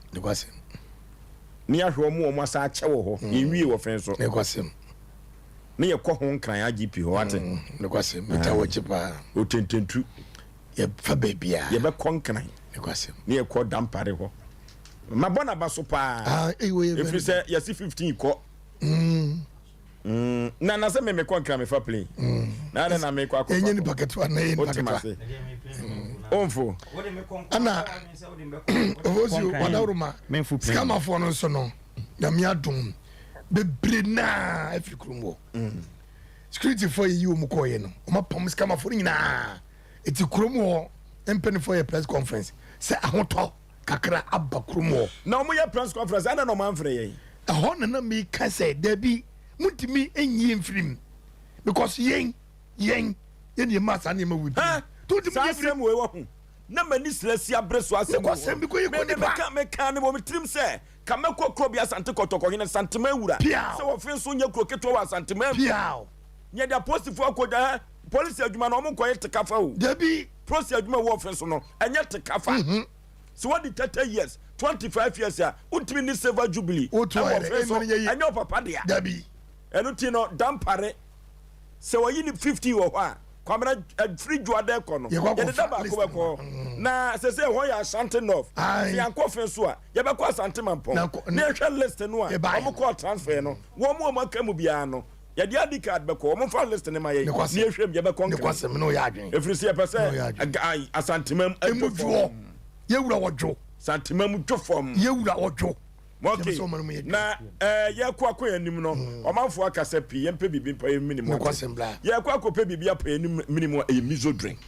Ne yɛahwɛ wɔn a wɔn asa akyɛ wɔ hɔ. Mm. Yɛnwie wɔ fɛn so. Ne yɛkɔ ho nkran IGP hɔ ate. Mm,
nokwasɛm meta wɔ akyi paa.
Otententu.
Yɛfa baabiara.
Yɛbɛkɔ nkran.
Nokwasɛm.
Ne yɛkɔ dampare hɔ. Mabɔ n'aba so paa.
Ah,
Ɛfiri sɛ yɛsi 15 kɔ.
Mm.
Mm, na na sɛ me mekɔ nkra mefa plane.
Mm.
Na adɛn na mekɔ akɔfa.
Ɛnyɛ nipa ketewa na ɛyɛ nipa ketewa.
Omfo.
Ɛna ofosi wadawuruma sikamafoɔ no nso no nyame adom bebree naa afiri kurom hɔ.
Mm.
Securityfoɔ yɛyi wɔn kɔɔyɛ no wɔn apam sikamafoɔ no nyinaa eti kurom hɔ mpanimfoɔ yɛ press conference sɛ ahotɔ kakra aba kurom hɔ.
Na wɔn yɛ press conference ɛna na wɔn amfrɛ yɛn.
Ɛhɔ na na meka sɛ dabi montumi nyi yɛn mfiri mu because yɛn yɛn yɛn na yɛmaa saa nneɛma wei
pii. Saa asɛm wei wɔ ho na m'ani srɛ si abere so asɛm
wɔ hɔ.
Me me meka meka ne wɔ me tirim sɛ ka mɛkɔ kuro bi Asante Kɔtɔkɔ hene Santema awura sɛ wɔfe nso nyɛ kuro ketewa wɔ Asantema mu. Nyɛ de apolisifoɔ akɔ gya polisi adwuma no wɔn nkɔyɛ tekafa o.
Dabi.
Polisi adwuma wɔ ɔfe so no ɛnyɛ tekafa. Sɛ wadi 30 years, 25 years a, wontumi nni silver jubilee
ɛwɔ
ɔfe so, ɛnyɛ ɔpapa dea.
Dabi.
Ɛno ti no, Dampare, sɛ wɔyi ne 50 wɔ hɔ a, Kwamina firi Dwoada kɔ no, yɛde da baako bɛkɔ hɔ.
Mm.
Na sɛ sɛ ɛhɔ yɛ Ashanti North, sɛ yɛankɔ fe so a, yɛbɛkɔ Asante Mampɔn. Na yɛhwɛ list no a, wɔn kɔɔ transfer no, wɔn a wɔn aka mu biara no, yɛde ID card bɛkɔ, wɔn mfa list no ma yɛn, na yɛhwɛ mu, yɛbɛkɔ Nkran. Ɛfiri sɛ yɛpɛ sɛ Asanteman
mu dwo fam. Yɛwura ɔdwo.
Santeman dwo fam.
Yɛwura ɔdwo.
Okay, na eh, yɛkɔ akɔ yɛn anim no, mm. ɔmanfoɔ akasa pii, yɛmpɛ biribi mpa yɛn mini mu ate. Yɛkɔ akɔpɛ biribi apa yɛn mini mu a, ɛyɛ miso drink.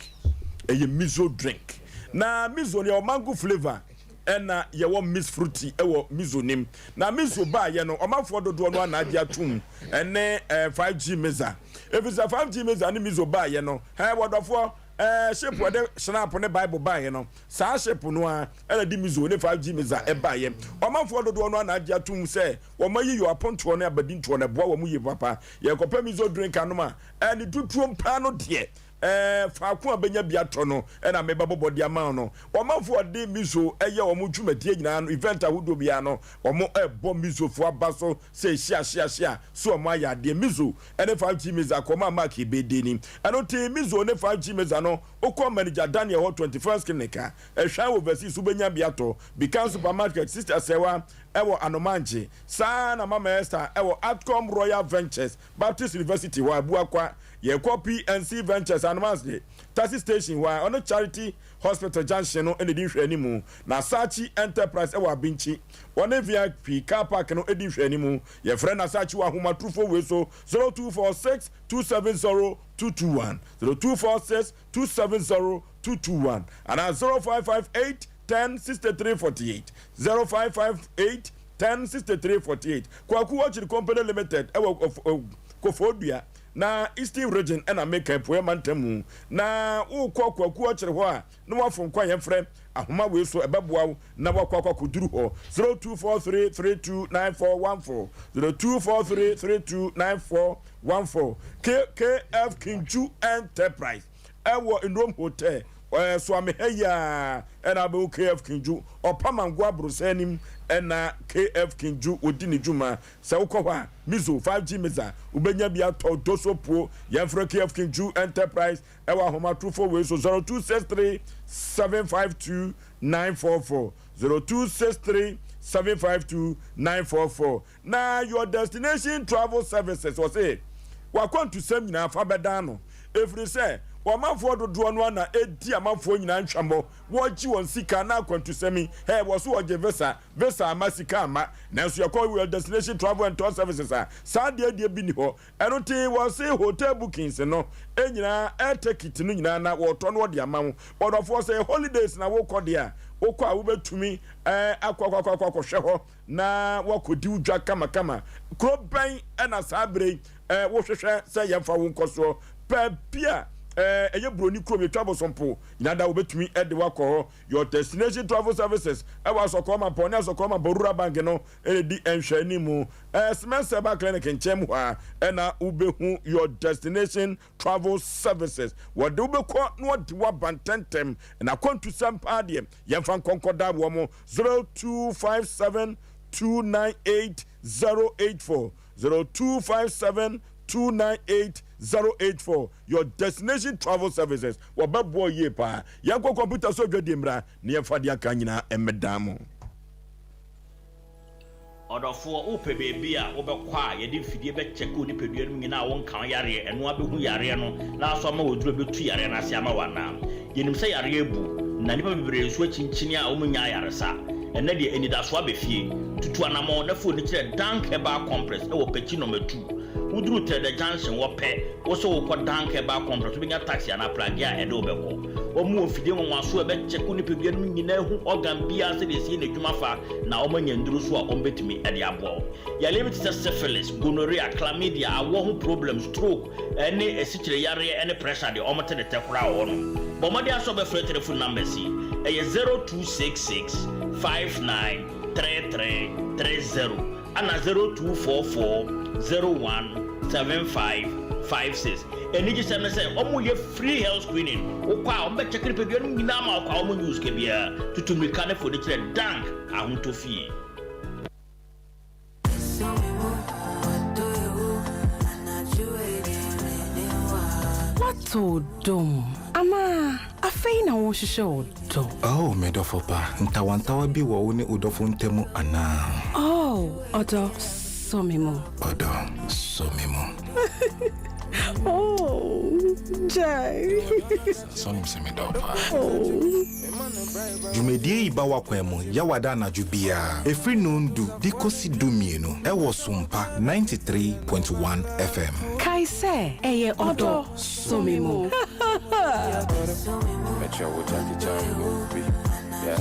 Ɛyɛ miso drink. Na miso no yɛwɔ mango flavour ɛna yɛwɔ miss fruity ɛwɔ miso nim. Na miso baayɛ no, ɔmanfoɔ dodoɔ no ana agye atum ɛne eh, 5G misa. Ɛfiri sɛ 5G misa ne miso baayɛ no, hɛ wɔdɔfoɔ. Ɛɛ ship ɛde snap ne bible baeɛ no saa ship no ara ɛna de mizo ne 5G miza ɛbaeɛ. Ɔmanfoɔ dodoɔ no ara na agye atom sɛ wɔn ayi yɔ apontoɔ ne abadintoɔ no ɛboa wɔn yie papa. Yɛkɔpɛ mizo drink anom a ɛɛ ne tutuom paa no deɛ ɛɛ faako a bɛnya bi atɔ no ɛna mebɛbobɔ de ama wo no. Ɔmanfoɔ a wɔde mizo ɛyɛ wɔn dwumadie nyinaa no event ahodoɔ biara no wɔn ɛbɔ mizofoɔ aba so sɛ hyia hyia hyia so wɔn ayɛ adeɛ. Mizo ne 5G Meza kɔmaa Mark Ebede ni. Ɛno nti Mizo ne 5G Meza no wokɔ Manager Daniel hɔ 21st Clinic a ɛhwan wɔ Overseas wobɛnya bi atɔ. Bikan Supermarket, Sister Sɛwa wɔ Anomankye. Saa ara na Mama Esther wɔ Atcom Royal Ventures, Baptist University hɔ Abuakwa. Yɛkɔ PNC Ventures Anomankye Taxi Station hɔ a ɔne Charity Hospital Junction no na ɛdi nhwɛanimu. Na Sachi Enterprise wɔ Abinkyi. Wɔne VIP Car Park no di nhwɛanimu. Yɛfrɛ Nasachi wɔ ahomatorofo wei so, 0246 270 221, 0246 270 221, anaa 0558 10 63 48, 0558 10 63 48. Kwaku Orchid Company Limited wɔ Koforidua na Eastern Region na meka Apueɛ Mantam mu. Na wokɔ Kwaku Orchid hɔ a, na woafom kwan yɛmfrɛ ahoma wei so ɛbɛboa wo na woakɔ akɔ akɔduru hɔ 0243329414 0243329414 KKF Kinchu Enterprise ɛwɔ Nrom Hotel ɛɛ Soame ha yi ara ɛna abɛhu KF Kinju Ɔpamango aborosan anim ɛna KF Kinju wɔdi ne dwuma sɛ wokɔ hɔ a Mizo 5G Miza wobɛnya bi atɔ Doso Puo yɛmfrɛ KF Kinju Enterprise Ɛwɔ ahomatorofo wei so 0263 752 944 0263 752 944 Na your destination travel services wɔse wakwantusɛm nyinaa fa bɛdan no ɛfiri sɛ wɔmanfoɔ dodoɔ no ana ɛdi amanfoɔ nyinaa nhwɛmmɔ wɔgye wɔn sika na akwantusɛm yi hɛ wɔ so wɔgye visa visa ama sika ama nanso yɛkɔ your destination travel and tour services a saa deɛ deɛ bi ni hɔ Ɛno nti wɔse hotel bookings no nyinaa air ticket no nyinaa na wɔtɔ no wɔde ama wo. Ɔdɔfoɔ sɛ holidays na wokɔ deɛ a, wokɔ a wobɛtumi akɔ akɔ akɔ akɔhwɛ hɔ na woakɔdi wo dwa kamakama. Kuro bɛn na saa berɛ yi wohwehwɛ sɛ yɛmfa wo nkɔ soɔ? Baabi a ɛyɛ buroni kurom yɛtwa bosompo nyinaa da wobɛtumi de wo akɔ hɔ. Your Destination Travel Services ɛwɔ Asɔkɔɔ Mampɔn ne Asɔkɔɔ Mampɔn Rural Bank no redi nhwɛanimu. Cement Serba Clinic nkyɛn mu hɔ ara na wobɛhu Your Destination Travel Services. Wɔde wo bɛkɔ na wɔde wo aba ntɛntɛm. Na akwantusɛm paa deɛ, yɛmfa nkɔ nkɔda wɔn 0257 298 084, 0257 298 084. Your Destination Travel Services, wɔbɛboa wo yie paa. Yɛnkɔ kɔmputa so adwadie mmra na yɛmfa deɛ aka nyinaa mmɛdan mo.
Ɔdɔfoɔ, wopɛ baabi a wobɛkɔ a yɛde mfidie bɛkyɛke wo nipadua no mu nyinaa a wonka wo yareɛ, ɛno ara bɛhu yareɛ no na asɔ ama wo aduro a ɛbɛtu yareɛ no ase ama wo anaa? Yɛnim sɛ yareɛ abu, na nnipa bebree nso akyinkyini a wɔnnya ayaresa. Ɛnnɛ deɛ, anidasoɔ aba fie. Tutu anammɔn na fa w'ani kyerɛ Dank Herbal Complex wɔ Pekyi Nɔma Tu. Woduru Trɛdɛ Junction hɔ pɛ, wo sɛ wokɔ Dank Herbal Complex, wobɛnya taxi anaa pragea a ɛde wo bɛkɔ. Wɔn wɔ mfidie nwanwasoɔ a ɛbɛkyɛke wo nipadua no mu nyinaa ahu organ biara sɛdeɛ ɛsi yɛ n'adwuma fa na wɔanya nnuro nso a wɔbɛtumi de aboa wo. Yareɛ bi te sɛ syphilis, gonorrhea, chlamydia, awɔ ho problem, stroke, ne asikyire yareɛ ne pressure deɛ wɔte ne tɛ koraa wɔ hɔnom. Bɔ mmɔden ara sɛ wobɛfrɛ telephone numbers yi, ɛyɛ 0266 59 33 30. Ɛna 0244 01 75 56. Anigyesɛm ne sɛ wɔn yɛ free health screening. Wokɔ a wɔn bɛ check nipadua no nyinaa ma wokɔ a wɔn nyi wo sika biara. Tutu mmirika ne foni kyerɛ Dank Ahotɔ Fie.
Woatɔ ɔdɔ mu anaa afei na worehwehwɛ ɔdɔ?
Oh, me dɔfo pa, ntawantawa bi wɔ wo ne wo dɔfo ntam anaa?
Oh, ɔdɔ, sɔ me mu.
Ɔdɔ, sɔ me mu.
Oh, gyae.
Sɛ wonim sɛ medɔ wo paa.
Oh.
Dwumadie yi ba w'akwan mu Yawada anadwo biara ɛfiri nondu de kɔsi dumienu ɛwɔ Sompa 93.1 FM.
Kae sɛ, ɛyɛ ɔdɔ sɔ me mu.
Mɛkyerɛ wo Jackie Chan movie, yeah.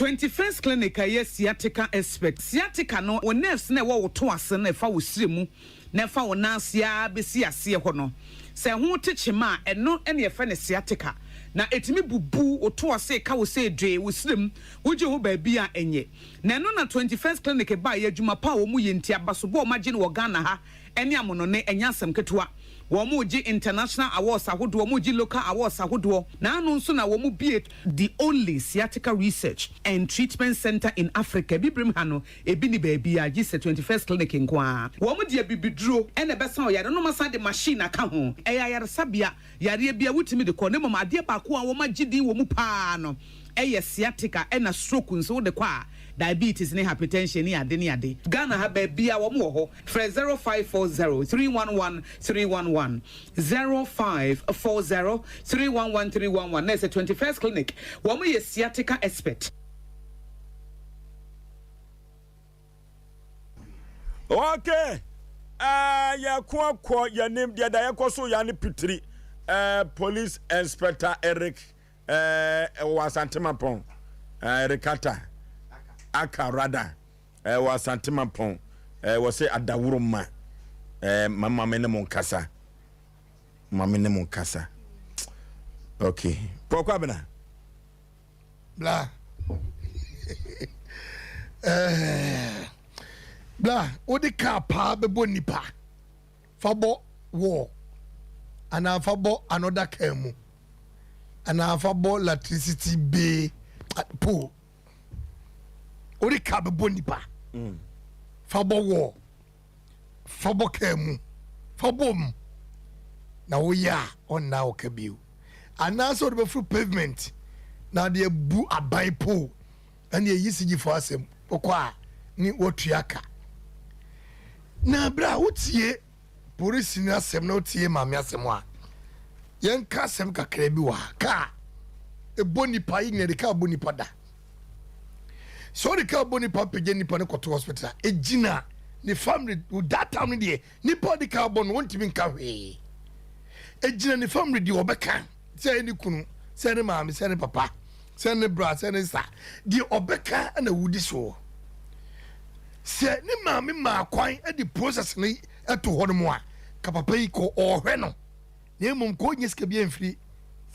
21st Clinic a ɛyɛ sciatica expert. Sciatica no, wo nerves no a ɛwɔ wo to ase no a ɛfa wo srɛ mu na ɛfa wo nan ase ara bɛsi aseɛ hɔ no, sɛ ɛho te kyema a, ɛno na yɛfrɛ no sciatica. Na ɛtumi bubu wo to ase, ka wo sɛ dwee, wo srɛ mu, wogye ho baabi a ɛnyɛ. Na ɛno na 21st Clinic baeɛ, adwuma pa a wɔyɛ nti, abasobɔ a wɔagye no wɔ Ghana ha ne amonone, ɛnyɛ asɛm ketewa. Wɔregye international awards ahodoɔ, wɔregye local awards ahodoɔ, na ano nso na wɔbue the only sciatica research and treatment centre in Africa, Abibirem ha no, ebi nni baabiara gye sɛ 21st Clinic nko ara. Wɔde abibiduro na ɛbɛsa ɔyare no na wɔasan de machine aka ho. Ɛyɛ ayaresabea, yareɛ biara wotumi de kɔ, na mmom adeɛ baako a wɔagye din wɔ mu pa ara no yɛ sciatica ɛna stroke nso wode kɔ a, diabetes ne hypertension ne ade ne ade. Ghana ha baabiara wɔn wɔ hɔ. Frɛ 0540 311 311, 0540 311 311 na ɛsɛ 21st Clinic. Wɔn yɛ sciatica expert.
Okay, uh, yɛko akɔ yɛnim deɛ da yɛkɔ so yɛ ne pitiri uh, police inspector Eric Ɛɛ wɔ Asante Mampɔn ɛɛ Rekata aka rada ɛɛ wɔ Asante Mampɔn ɛɛ wɔ se adaworo ma ɛɛ ma ma me ne mo nkasa ma me ne mo nkasa okay pɔkɔ abena.
Bla ɛɛ bla wode kaa paa bɛbɔ nipa. Fa bɔ wall anaa fa bɔ another car mu anaa fa bɔ electricity bay pole. Wode car bɛbɔ nipa. Mm. Fa bɔ wall, fa bɔ car mu, fa bɔ mu. Na woyɛ a ɔnna wo ka bio. Anaasɛ wode bɛforo pavement na ade abu aban pole. Ɛne eyi sigyifo asɛm, wokɔ a ne wotua ka. Na bere a wotie polisini asɛm na wotie maame asɛm a, yɛnka asɛm kakra bi wɔ ha. Kaa ɛbɔ nipa, yɛ nyina de kaa bɔ nipa da. Sɛ wode kaa bɔ nipa pagya nipa no kɔto hospital a, ɛgyina ne family, that time no deɛ nipa ɔde kaa bɔ no wɔntumi nka hwee. Ɛgyina ne family deɛ ɔbɛka sɛ ɛne kunu, sɛ ne maame, sɛ ne papa. sɛ ne bra sɛ ne nsa deɛ ɔbɛka na wodi soɔ sɛ ne maame maa kwan de process no to hɔ no mu a ka papa yi kɔ ɔhwɛ no na mmom kɔ ɔnyɛ sika bi amfiri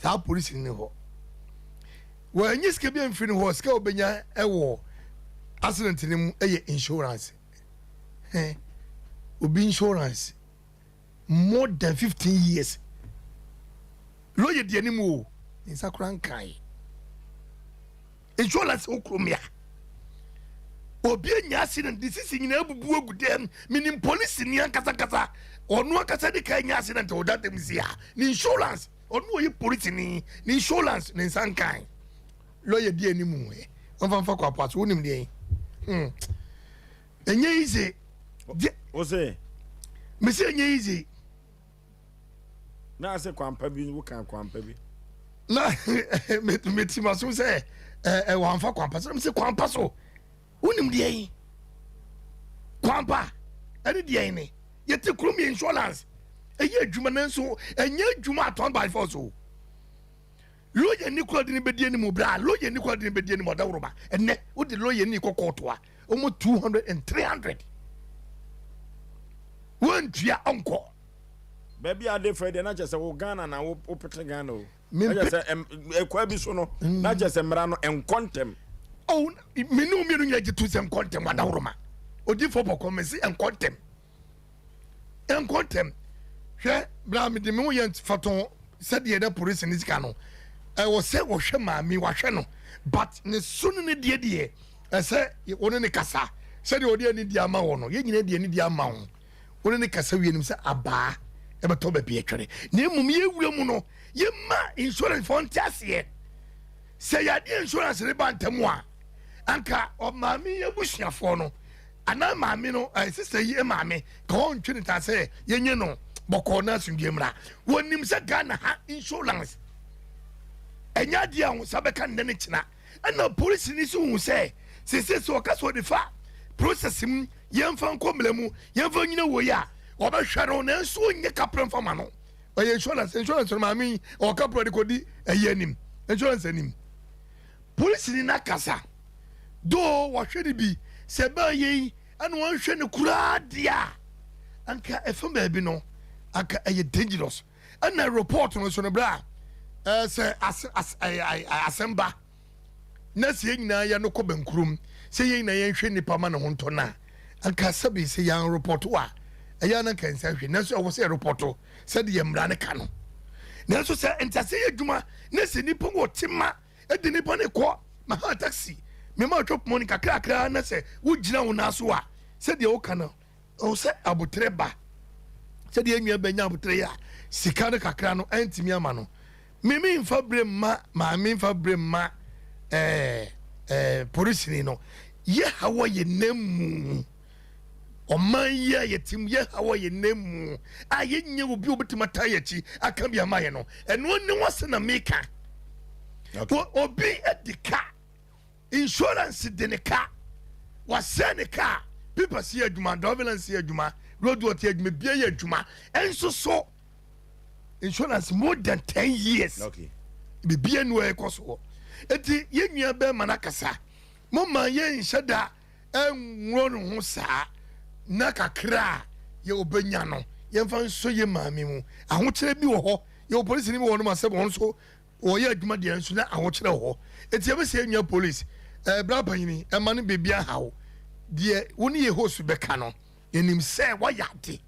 saa polisi no hɔ wɔanyɛ sika bi amfiri no hɔ sika ɔbɛnya wɔ accident no mu yɛ insurance obi insurance more than 15 years lawyer di anim o ne nsa koraa nkae insurance wo kurom ya obi anya accident de sisi nyinaa abubu agu dɛm menim polisi ni ankasakasa ɔno ankasa de ka anya accident ɔda dɛm si a ne insurance ɔno ɔyɛ polisi ni ne insurance ne nsa nkae lawyer di anim ɛ ɔmfa mfa kɔ apoa so wonim deɛ hmm. Ɛnyɛ easy.
Wo se?
Mese ɛnyɛ easy.
Na ase kwampa bi wo kan kwampa bi.
Na meti ma so sɛ ɛ wamfa kwampa so. Mese kwampa so. Wonim deɛ yi? Kwampa ɛne deɛ ne yɛte kurom yɛ insurance ɛyɛ adwuma nanso ɛnyɛ adwuma atɔn by force o. Lawyer ni kura de ne bɛdi anim bra lawyer ni kura de ne bɛdi anim ɔdaworoba ɛnɛ wode lawyer ni kɔ kɔɔto a wɔn 200 and 300 wɔntua ɔnkɔ.
Baabi a ade fɛ deɛ na kyerɛ sɛ wo Ghana na wopete Ghana o. Na kyerɛ sɛ ɛkwa bi so no na kyerɛ sɛ mmara no nkɔ ntɛm.
Oh, me ne wo mmienu nyina gye to sɛ nkɔ ntɛm wadaworo ma. Odifoɔ bɔkɔ me se nkɔ ntɛm. Nkɔ ntɛm. Hwɛ, bra mede me ho yɛ mfatoho sɛdeɛ na polisi ne sika no ɛwɔ sɛ wɔhwɛ maame wahwɛ no but ne so ne ne deɛ deɛ ɛsɛ wo ne ne kasa sɛdeɛ ɔde ani di ama wɔ no yɛn nyinaa de ani di ama wo wo ne ne kasa wie nim sɛ abaa ɛbɛtɔ baabi ɛtwere na mmom yɛwura mu no yɛma insurance fɔ nte aseɛ sɛ yɛadeɛ insurance ne ba ntam a anka ɔmaame yɛ abusuafoɔ no anaa maame no ɛɛ sista yi maame ka ɔntwe ne ta sɛ yɛnyɛ no bɔkɔɔ na asomdwe mmra wɔnim sɛ Ghana ha insurance ɛnyɛ adeɛ a wɔn nsa bɛka nnɛ ne kyena Ɛna polisini nso hu sɛ seesei sɛ ɔka sɛ ɔde fa process mu yɛmfa nkɔ mmara mu yɛmfa nyina wɔ yi a ɔbɛhwɛ no nanso ɔnyɛ kaprɛ mfa ma no ɔyɛ insurance insurance no maame yi ɔwɔ kaprɛ de kɔdi ɛyɛ anim insurance anim polisini no akasa. Though wahwɛ no bi, sɛ ɛbaa yei ɛna wanhwɛ no koraa deɛ a, anka ɛfa baabi no, anka ɛyɛ dangerous. Ɛna report no nso no berɛ a ɛɛ sɛ ase ase ɛɛ asɛm ba na sɛ yɛn nyinaa yɛ no kɔ bɛnkurom sɛ yɛn nyinaa yɛnhwɛ nipa ma ne ho ntɔ no a, anka sɛbi sɛ yɛn report a ɛyɛ na anka nsa hwɛ nanso ɛwɔ sɛ yɛ report sɛdeɛ mmara no ka no. Nanso sɛ nteaseɛ yɛ adwuma na sɛ nipa wɔ tema de nipa no kɔ maha taxi mema ɔtwa pɔn kakrakra na sɛ wogyina wo nan so a sɛdeɛ woka no ɛwɔ sɛ aboterɛ ba sɛdeɛ nua bɛnya aboterɛ yi a sika no kakra no ɛntumi ama no mimi nfa bere mma maame nfa bere mma ɛɛ ɛɛ polisini no yɛ ha wɔ yɛ nan mu Ɔman yi a yɛte mu, yɛn haw a yɛnam mu a yɛnyɛ obi a obetumi ataa yɛn akyi aka bi ama yɛn no, ɛno ne ho asɛm na meka. Obi di ka, insurance de ne ka, wasɛe ne ka, papers yɛ adwuma, driving license yɛ adwuma, road work yɛ adwuma, bia yɛ adwuma, ɛnso so insurance more than 10 years. Okay. Bibia nu ɛkɔ so. Eti yɛn nua bɛrima no akasa, mo ma yɛnhyɛ da ɛnworɔ ne ho saa na kakra a yɛ ɔbɛnya no yɛmfa nsɔ yɛ maame mu. Ahokyerɛ bi wɔ hɔ, yɛwɔ polisini bi wɔ hɔ nom a sɛ wɔn nso wɔyɛ adwuma deɛ nso na ahokyerɛ wɔ hɔ. Eti yɛbɛsɛ yɛn nua polisi, ɛɛ bra panyini ɛma no baabi ahaw deɛ wo ne yɛ host bɛka no yɛnim sɛ wayɛ ade.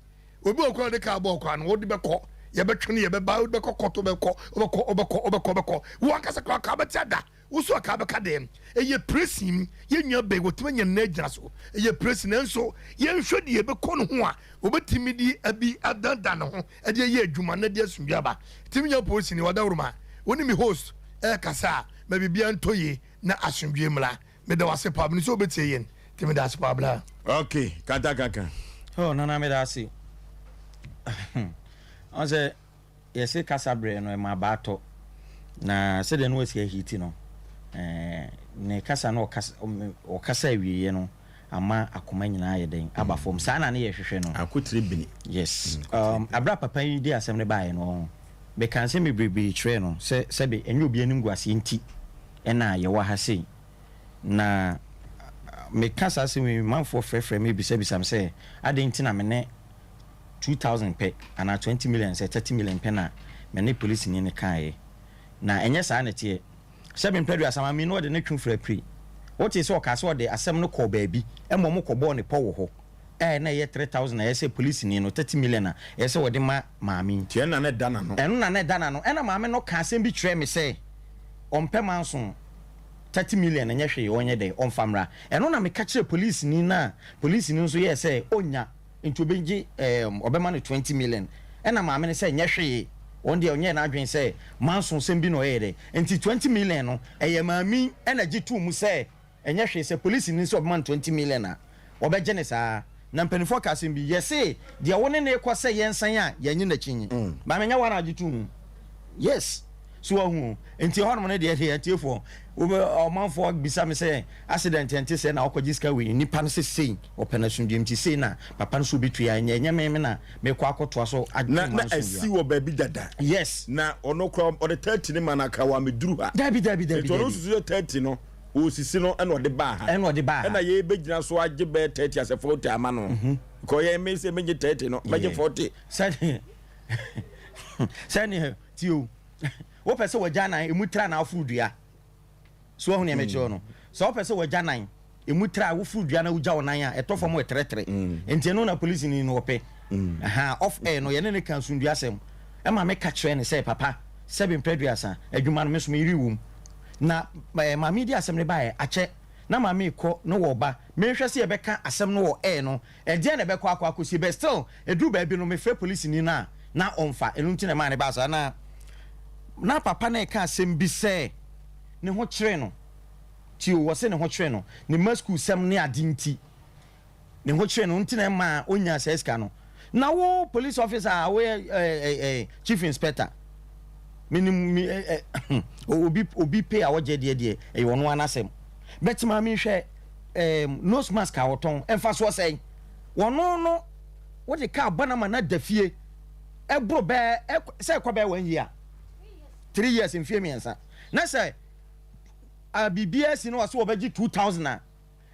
Obi wɔ kora de kaa bɔɔ kwan no wode bɛkɔ yɛbɛtwe no yɛbɛba wode bɛkɔ kɔto bɛkɔ wobɛkɔ wobɛkɔ wobɛkɔ wobɛkɔ wo ankasa kora kaa bɛte ada. Wo so aka bɛka dɛn? Ɛyɛ presin, yɛn nua bɛn wɔtumi anya ne nan agyina so? Ɛyɛ presin, nanso yɛnhwɛ deɛ ɛbɛkɔ ne ho a wɔbɛtumi de abi adandan ne ho de ayɛ adwuma na de asomdwoeɛ aba. Tumi nya polisini, Ɔdawuruma, wo ne me host ɛrekasa a, ma biribiara ntɔ yie na asomdwoeɛ mmra. Meda wo ase paa, menim sɛ wobɛtie yɛn, nti meda ase paa bra.
Ok, kanta kaka.
Oh, Nana meda ase. Ɔn sɛ Yɛse kasa brɛ no ɛma abaa tɔ. Na sɛdeɛ na wasi ahiti no, ne kasa no ɔkasa ɔkasa awieɛ no ama akoma nyinaa ayɛ dɛn aba fam. Saa na ne yɛhwehwɛ no.
Akotire bini.
Yes. Aberɛ a papa yi de asɛm no baeɛ no, ɔho, mekaa nsɛm bebrebe kyerɛɛ no sɛ sɛbe ɛnyɛ obi animguaseɛ nti na yɛwɔ ha sei. Na meka saa asɛm yi, manfoɔ frɛfrɛ me bisabisa me sɛ adɛn nti na me ne 2000 pɛ anaa 20 million sɛ 30 million pɛ na me ne polisini no kaeɛ. Na ɛnyɛ saa na ɛteɛ. Sɛ me mpɛ aduasa ma me na ɔde ne twe firi apiri. Wotee sɛ ɔkaa sɛ ɔde asɛm no kɔɔ baabi ma wɔn kɔbɔɔ ne pɔ wɔ hɔ a na ɛyɛ 3000 a ɛyɛ sɛ polisini no 30 million a ɛyɛ sɛ ɔde ma maame yi.
Nti ɛno na na ɛda n'ano.
Ɛno na na ɛda n'ano. Ɛna maame no kaa asɛm bi kyerɛɛ me sɛ ɔmpɛ manso 30 million nyɛ hwee ɔnyɛ dɛn ɔmfa mmra. Ɛno na meka kyerɛɛ polisini no a polisini no nso yɛɛ sɛ ɔnnya. Nti obegye ɛɛm ɔbɛma no 20 million ɛna maame no sɛ nyɛ hwee wɔn deɛ ɔnyɛɛ n'adwene sɛ manso sɛm bi na ɔyɛɛ dɛ nti 20 million no ɛyɛ maame yi ɛna gye too mu sɛ ɛnyɛ hwee sɛ polisini no sɛ ɔbɛma no 20 million a ɔbɛgye no saa na mpaninfoɔ ka asɛm bi yɛse deɛ wo ne no rekɔ sɛ yɛnsan a yɛnye n'akyi nye maame nyɛ wo ara na agye too mu yes. So wahu o? Nti ɛhɔnom no deɛ deɛ atiefoɔ, wobɛ ɔmanfoɔ bisa me sɛ accident ɛnte sɛɛ na ɔkɔgye sika wei, nipa no sɛ sei ɔpɛ no asomdwoeɛ nti sei na papa no sɛ ɔbɛtua, ɛnyɛ ɛnyɛ me me na mekɔ akɔtoa so agye
Na
ma
na asi
asomdwoeɛ.
wɔ baabi dada.
Yes.
Na ɔno koraa ɔde 30 no ma no aka wammɛduru ha.
Dabi dabi dabi
Nti ɔno
dabi.
susu sɛ 30 no ɔresisi no ɛna ɔde baa ha.
Ɛna ɔde baa ha.
Ɛna yɛbɛgyina so agye bɛyɛ 30 asɛ 40 ama no. Because yɛn me sɛ mɛgye 30 no, mɛgye
Yeah.
40.
Sɛdeɛ sɛdeɛ Tie o, wopɛ sɛ w'agyanan emu tra na woforo dua. So wahu nea mekyerɛ no? Sɛ wopɛ sɛ w'agyanan emu tra a woforo dua na wogya wo nan a, ɛtɔ fam ɛtrɛtrɛ. Nti ɛno na polisini no ɔpɛ. Aha, off air no yɛne no ka asomdue asɛm. Ɛma meka kyerɛɛ no sɛ, papa, sɛbe mpɛ aduasa, adwuma no me nso me yere wom. Na eh, maame yi de asɛm no baeɛ, akyɛ na maame rekɔ na wɔreba. Mehwɛ sɛ yɛbɛka asɛm no wɔ air no, Ɛdeɛn na ɛbɛkɔ akɔ akɔsie but still ɛduru baabi no mefrɛ polisini no a na ɔmfa ɛno nti na ɛmaa no baa saa na na papa no reka asɛm bi sɛ ne ho kyere no ti o wɔse ne ho kyere no ne mma sukuu sɛm ne ade nti ne ho kyere no nti na ɛmaa ɔnyaa saa sika no na wo police officer a woyɛ eh, eh, chief inspector menim me eh, eh, obi obi pay a ɔgye deɛ deɛ ɛyɛ ɔno ara n'asɛm but maame hwɛ ɛɛm nose mask a wɔtɔn mfasoɔ sɛn? Wɔno no wode kaa bɔ no ama no ada fie ɛboro bɛɛ sɛ ɛkɔ bɛɛ one year three years mfie mmiɛnsa na sɛ biribiara si no wɔ so wɔbɛgye 2000 a.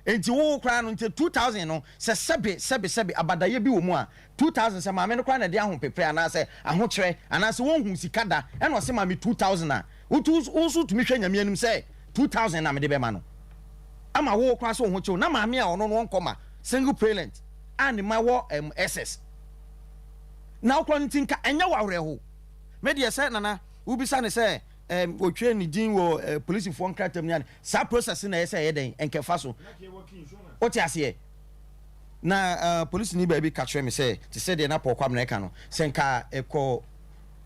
Enti wo koraa no nti 2000 no sɛ sɛbe sɛbe sɛbe abadayɛ bi wɔ mu a 2000 sɛ maame no koraa na ɛde ahopeprɛ anaasɛ ahokyerɛ anaasɛ wɔnhuu sika da ɛna ɔse ma me 2000 a wotu wo nso wotumi hwɛ Nyame anim sɛ 2000 na mede bɛma no ama wo koraa sɛ wo ho kyew na maame a ɔno no ɔnkɔ ma single parent a ne ma wɔ um, SS na wokora no nti nka ɛnyɛ wo awerɛho me deɛ sɛ nana wobisa ne sɛ um, wɔtwerɛ ne din wɔ uh, polisifoɔ nkratam ne ade saa process na ɛyɛ sɛ ɛyɛ dɛn nkɛfa so wote aseɛ na uh, polisini baabi ka kyerɛ me sɛ te sɛ deɛ na Paul Kwabena ɛka no sɛ nka ɛkɔ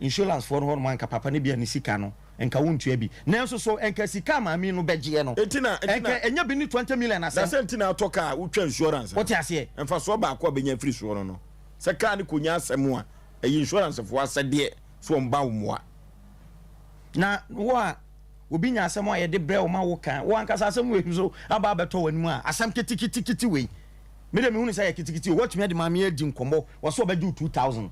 insurance foɔ no hɔ nom anka papa no bia ne sika no nka wontua bi nanso so nka sika a maame no bɛgyeɛ no
Enti na enti na
nka ɛnyɛ bi ne 20 million
na
asɛm
sɛ nti na atɔ kaa wotwa insurance no
wote aseɛ.
Mfasoɔ baako a bɛnya afiri soɔ no no sɛ kaa no kɔnya asɛm a ɛyɛ insurance foɔ asɛdeɛ sɛ wɔn ba wo mmoa.
Na wo a obi nya asɛm a yɛde brɛ wo ma wo ka wo ankasa asɛm wei nso aba abɛtɔ w'anim a asɛm keteketekete wei me deɛ mehunu sɛ ɛyɛ ketekete o woatumi ade maame adi nkɔmmɔ wɔ sɛ ɔbɛgye wo 2000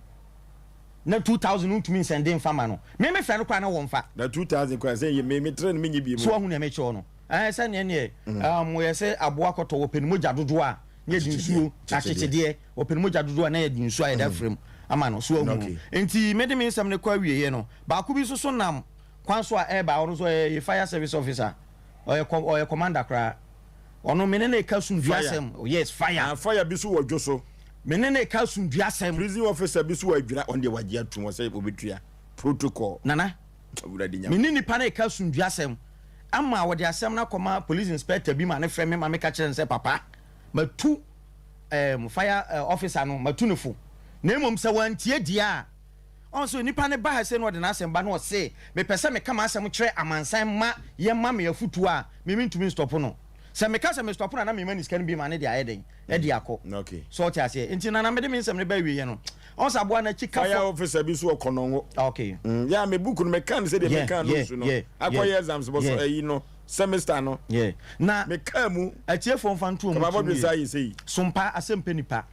na 2000 no ntumi nsɛnde mfa ma no me me fɛ no koraa na wɔmfa.
Na 2000 koraa sɛ me me tere no menye bi mu.
So wahu nea mekyerɛ wo no ɛɛ sɛ neɛ neɛ um, yɛ sɛ aboa kɔtɔ wɔpɛ ne mogya dodoɔ a na yɛde nsuo akyekyedeɛ wɔpɛ ne mogya dodoɔ a na yɛde nsuo a yɛde afra mu ama no so wahu no nti mede me nsɛm no kɔ awieɛ no baako bi nso so nam kwan so a ɛreba ɔno nso ɔyɛ fire service officer ɔyɛ ɔyɛ commander koraa ɔno me ne no reka sumdua asɛm oh, yes fire.
Ah, fire bi so wɔ dwo so.
Me ne no reka sumdua asɛm.
Prison officer bi so wɔ adwira ɔno deɛ wagye atum wɔ sɛ obetua protocol.
Nana me ne nipa no reka sumdua asɛm ama wɔde asɛm no akɔma police inspector bi ma ne frɛ me ma meka kyerɛ no sɛ papa matu um, fire uh, officer no matu ne fo na mmom sɛ wantie deɛ a Ɔn sɛ onipa no ba ha sei na ɔde n'asɛm ba na ɔse mepɛ sɛ meka m'asɛm kyerɛ amansan ma yɛma me afutuo a, me mentumi nstɔpo no. Sɛ meka sɛ mestɔpo no a na mema no sika no bi ma ne de ayɛ dɛn? Adi akɔ. So wote aseɛ? Nti Nana mede me nsɛm no ba awieɛ no, ɔn sɛ aboa no akyi ka
Fire
fɔ.
officer bi nso wɔ Kɔnɔngo.
Okay.
Mm, yeah, me book no meka no sɛdeɛ
Yeah,
meka no
yeah,
nsu no.
yeah,
Akɔyɛ
yeah,
exams bɔ so
yeah.
ayi no, semester no.
Yeah. Na
Mekaa mu.
atiefoɔ mfa nto wɔn
Kama
tirim
bɔdwe
yie.
saa yɛ sei.
Sompa asɛm pɛ nipa.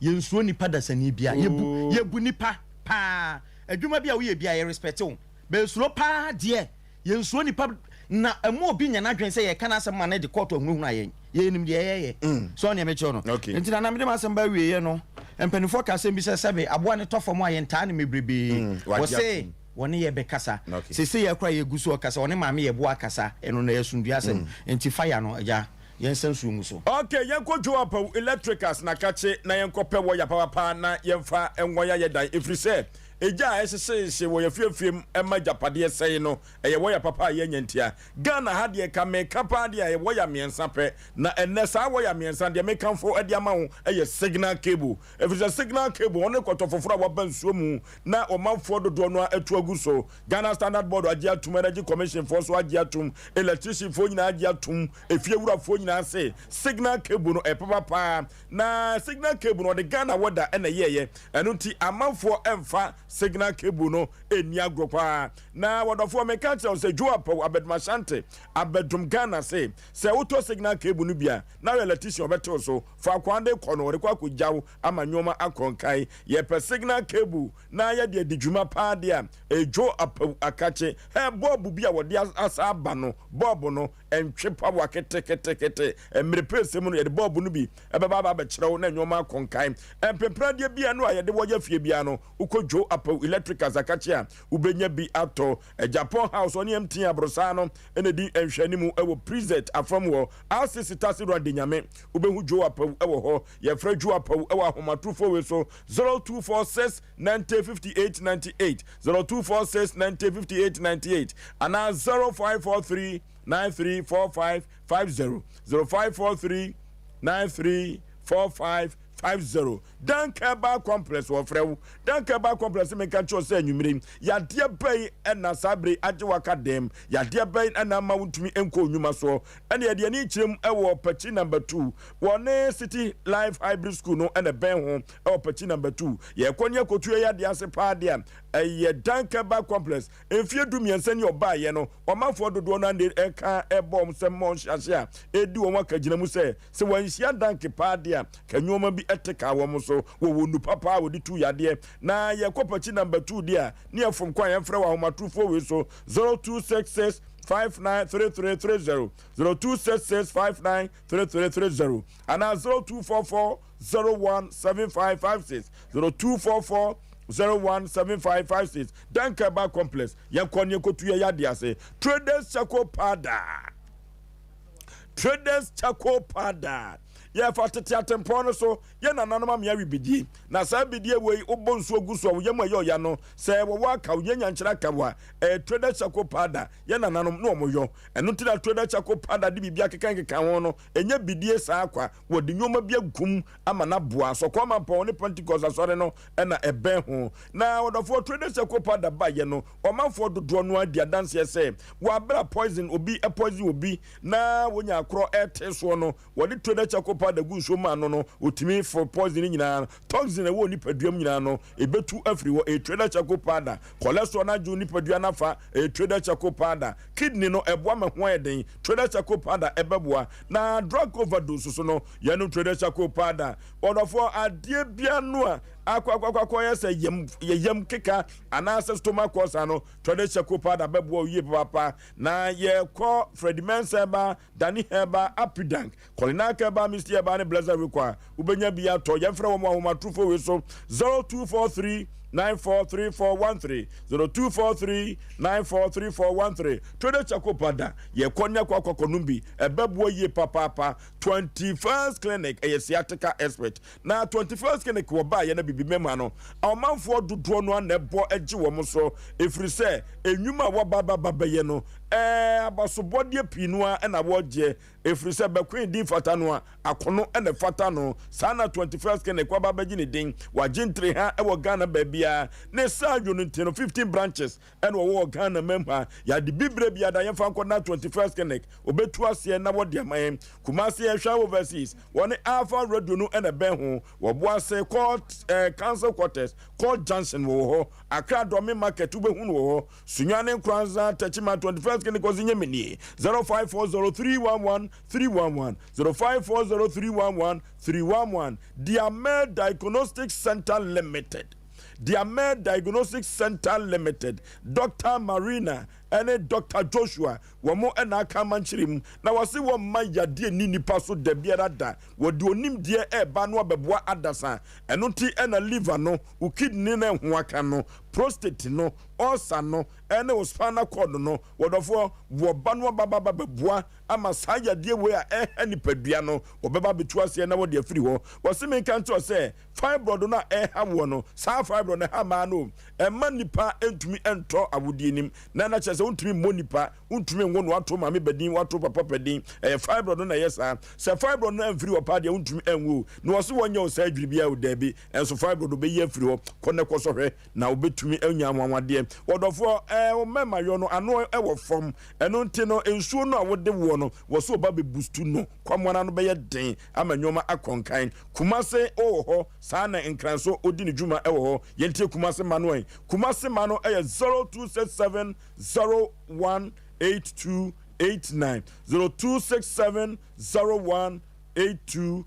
Yɛnsuro nipa dasani bia. Yɛbu yɛbu nipa paa. Adwuma bi a woyɛ bia yɛ respect wo. But suro paa deɛ yɛnsuro nipa na ɛma obi nya n'adwene sɛ yɛka n'asɛm ma no de kɔɔto ahunahuna yɛn. Yɛnim deɛ yɛyɛ. So ɔne mekyerɛ no. Nti na na mede m'asɛm ba awieɛ no, mpanimfoɔ ka asɛm bi sɛ sɛbe aboa no tɔ fam a yɛntaa no mebrebee. Wɔse wɔne yɛ bɛkasa. Seesei yɛ koraa yɛgu so ɔkasa, ɔne maame yɛboa akasa. Ɛno no ɛyɛ asomdwoeɛ asɛm. Nti fire no agya. Yɛnsa nsuo ngu so.
Ok yɛnkɔ Joe Apawu Electricals na kakye na yɛnkɔ pɛ wɔya papapa na yɛnfa nwɔya yɛ dan ɛfiri sɛ egya a ɛhyehyehye wɔ yɛfiefie mu ɛma agyapadeɛ sɛe no ɛyɛ wɔya papa a yɛanya ntia. Ghana ha deɛ ka meka paa deɛ ɛyɛ wɔya mmiɛnsa pɛ na ɛnnɛ saa wɔya mmiɛnsa deɛ mekamfo de ama wo ɛyɛ signal cable ɛfiri sɛ signal cable ɔne kɔtɔ foforɔ a waba nsuo mu na ɔmanfoɔ dodoɔ no ara atu agu so. Ghana Standard Board agye atum, Energy Commission foɔ nso agye atum, electrician foɔ nyinaa agye atum, efie wurafoɔ nyinaa se signal cable no ɛyɛ papa paa. Na signal cable no ɔde Ghana weather ɛna ɛyɛɛyɛ, ɛno nti amanfoɔ ɛmfa signal cable no ɛnni agorɔ paa. Na wɔdɔfoɔ meka kyerɛ wo sɛ Joe Apawu Abɛdom Ashanti abɛdom Ghana se sɛ wotɔ signal cable no bi a na woyɛ electrician ɔbɛtew so, faako a wode kɔ no ɔde kɔ akɔgya wo ama nnoɔma akɔ nkan. Yɛpɛ signal cable na yɛde adi dwuma paa de a, edwo apawu akakye. Hɛ, bɔɔbo bi a wɔde asa aba no, bɔɔbo no ntwe pawa keteketekete. Mmere pɛsɛ mu no, yɛde bɔɔbo no bi bɛba aba abɛkyerɛ wo na nneɛma akɔ nkan. Mpepenadeɛ biara no a yɛde wɔ yɛ fie biara no, wokɔ Dwo Apawu Electricals akakye a, wobɛnya bi atɔ. Japan House ɔne MTN aborosaa no na ɛdi nhwɛanimu wɔ Prizet afam wɔ RCC Tasi Rwanda Nyame. Wobɛhu Dwo Apawu wɔ hɔ. Yɛfrɛ Dwo Apawu wɔ ahomatorofoɔ wei so, 0246 90 58 98, 0246 90 58 98, anaa 0543 93 45 50, 0543 93 45 50. Dan Herbal Complex wɔfrɛ wo. Dan Herbal Complex menka nkyerɛ wo sɛ anwummere yi, yadeɛ bɛn ɛna saa bere yi agye waka dɛm? Yadeɛ bɛn ɛna ama wontumi nkɔ nnwuma soɔ? Ɛne yɛde ani kyerɛ mu ɛwɔ Pakyi number 2 wɔne City Life Hybrid School no ɛna ɛbɛn ho ɛwɔ Pakyi number 2. Yɛkɔ ne akɔtu yɛ yadeɛ ase paa deɛ a ɛyɛ Dan Herbal Complex. Mfeɛ 13 ni ɔbaeɛ no, ɔmanfoɔ dodoɔ no ara na ɛka ɛbɔ wɔn sɛ mmɔ nhyɛase a ɛdi wɔn akagyina mu sɛ Sɛ wɔanhyia Danke paa de a, ka nnoɔma bi te kaa wɔn so. Wɔwɔ nnu papa a wɔde tu yadeɛ. Na yɛkɔ pakyi number two deɛ a, ne yɛfom kwan. Yɛmfrɛ wɔ ahomatorofoɔ wei so, 0266 59 3330, 0266 59 3330 anaa 0244 01 7556, 0244 01 7556. Danka Herbal Complex, yɛnkɔ ne yɛnkɔtu yɛ yadeɛ ase. Traders Charcoal Powder. Traders Charcoal Powder. Yɛfa tete atempɔn no so, yɛ nananom amea we bidie. Na saa bidie wei, wobɔ nsuo gu so a, wo yam ɛyɛ ɔya no, sɛ wɔwɔ akaw, yɛ nyankyerɛ akaw a, ɛyɛ Traders Charcoal Powder, yɛ nananom na wɔn yɔ. Ɛno nti na Traders Charcoal Powder de biribi akeka nkeka ho no, ɛnyɛ bidie saa kwa. Wɔde nneɛma bi agu mu ama no aboa. Sɔkɔɔ Mampɔn ne Pentecost Asɔre no na ɛbɛn ho. Na ɔdɔfoɔ Traders Charcoal Powder baeɛ no, ɔmanfoɔ dodoɔ no ara di adanseɛ sɛ, wɔ aberɛ a poison obi poison obi na wɔnya akorɔ ɛte soɔ no, Wɔde twe charcoal powder gu nsuo mu ano no, wɔtumi foro poison no nyinaa. Toxin a ɛwɔ nipadua mu nyinaa no, ɛbɛtu afiri hɔ. Ɛyɛ traded charcoal powder. Cholesterol no agye wo nipadua no afa. Ɛyɛ traded charcoal powder. Kidney no, ɛboa ma ho ayɛ den. Traded charcoal powder ɛbɛboa. Na drug overdose so no, yɛnom traded charcoal powder. Ɔdɔfoɔ, adeɛ biara no a akɔ akɔ akɔ akɔyɛ sɛ yam, yam keka anaasɛ stomach ulcer no, traded charcoal powder bɛboa wo yie papaapa. Na yɛkɔ Freddie Mensah ba Danny Herbal, Apidank, Kolinak Herbal, Misty Herbal ne Blessed Rekɔ a, wobɛnya bi atɔ. Yɛmfrɛ wɔn wɔ ahomatorofo wei so, 0243 943413, 0243 943413. Tode Charcoal Powder, yɛkɔ ne akɔ akɔkɔnom bi, ɛbɛboa yie papaapa. 21st Clinic, ɛyɛ sciatica expert. Na 21st Clinic wɔ baayɛ na bibi mɛma no, ɔmanfoɔ dodoɔ no ara na ɛbɔ gye wɔn so, ɛfiri sɛ nnwuma a wɔaba aba bɛyɛ no, Ɛɛ, abasobɔdeɛ pii no ara na wɔgyeɛ, ɛfiri sɛ bɛkoe din fata no a, akono na ɛfata no. Saa na 21st Clinic waba abɛgye ne din. Wagye ntireha wɔ Ghana baabiara. Ne saa dwo no nti no, 15 branches na wɔwɔ wɔ Ghana man mu ha. Yɛade bibire biara da, yɛmfa nkɔ na 21st Clinic wɔbɛtu aseɛ na wɔde ama yɛn. Kumasi Ɛhwa Overseas, wɔne Alpha Radio no na ɛbɛn ho. Wɔ Boase Court, eh, Council Quarters, Court Junction wɔwɔ hɔ. Accra Dɔme Market wobɛhu no wɔ hɔ. Sunyani Nkoranza Techiman 21st Kene Kwasi Nyame nie 0540311311 0540311311 Diamel Diagnostic Center Limited Diamel Diagnostic Center Limited Dr. Marina ɛne Dr. Joshua wɔn ɛna aka amankyere mu na wɔse wɔn mma yadeɛ ni nipa so da biara da wɔde onimdeɛ ɛɛba no abɛboa adasa ɛno nti ɛna liver no wo kidney no ɛho aka no prostate no ulcer no ne wo spinal cord no, wɔdɔfoɔ, wɔba no aba ba bɛboa ama saa yadeɛ wei a ɛha nipadua no, wɔbɛba abɛtu aseɛ na wɔde afiri hɔ. Wɔse menka nkyerɛ wo sɛ, fibroid no a ɛha woɔ no, saa fibroid no ɛha mmaa no o, ɛmma nipa ntumi ntɔ awodeɛ nim, na na kyerɛ sɛ wontumi mmɔ nipa, wontumi nwo no, wato maame badin, wato papa padin, ɛyɛ fibroid no na ɛyɛ saa. Sɛ fibroid no amfiri hɔ paa deɛ wontumi nwo o, na wɔse wɔnyɛ wo surgery biara o, daabi, ɛnso fibroid wɔbɛyi afiri hɔ, kɔ na kɔ sɔhwɛ. Na wobɛtumi anya anwanwadeɛ. Ɔdɔfoɔ, ɛɛ, wo mmarima yɔ no, ano wɔ fam. Ɛno nti no, nsuo no a wode woɔ no, wɔ so ɔba bɛbustu no. Kwamoa no ano bɛyɛ den ama nneɛma akɔ nkan. Kumase wɔ hɔ, saa na Nkran nso ɔdi ne dwuma wɔ hɔ. Yɛntie Kumase mma no ɛ. Kumase mma no yɛ 0267 018289, 0267 018289.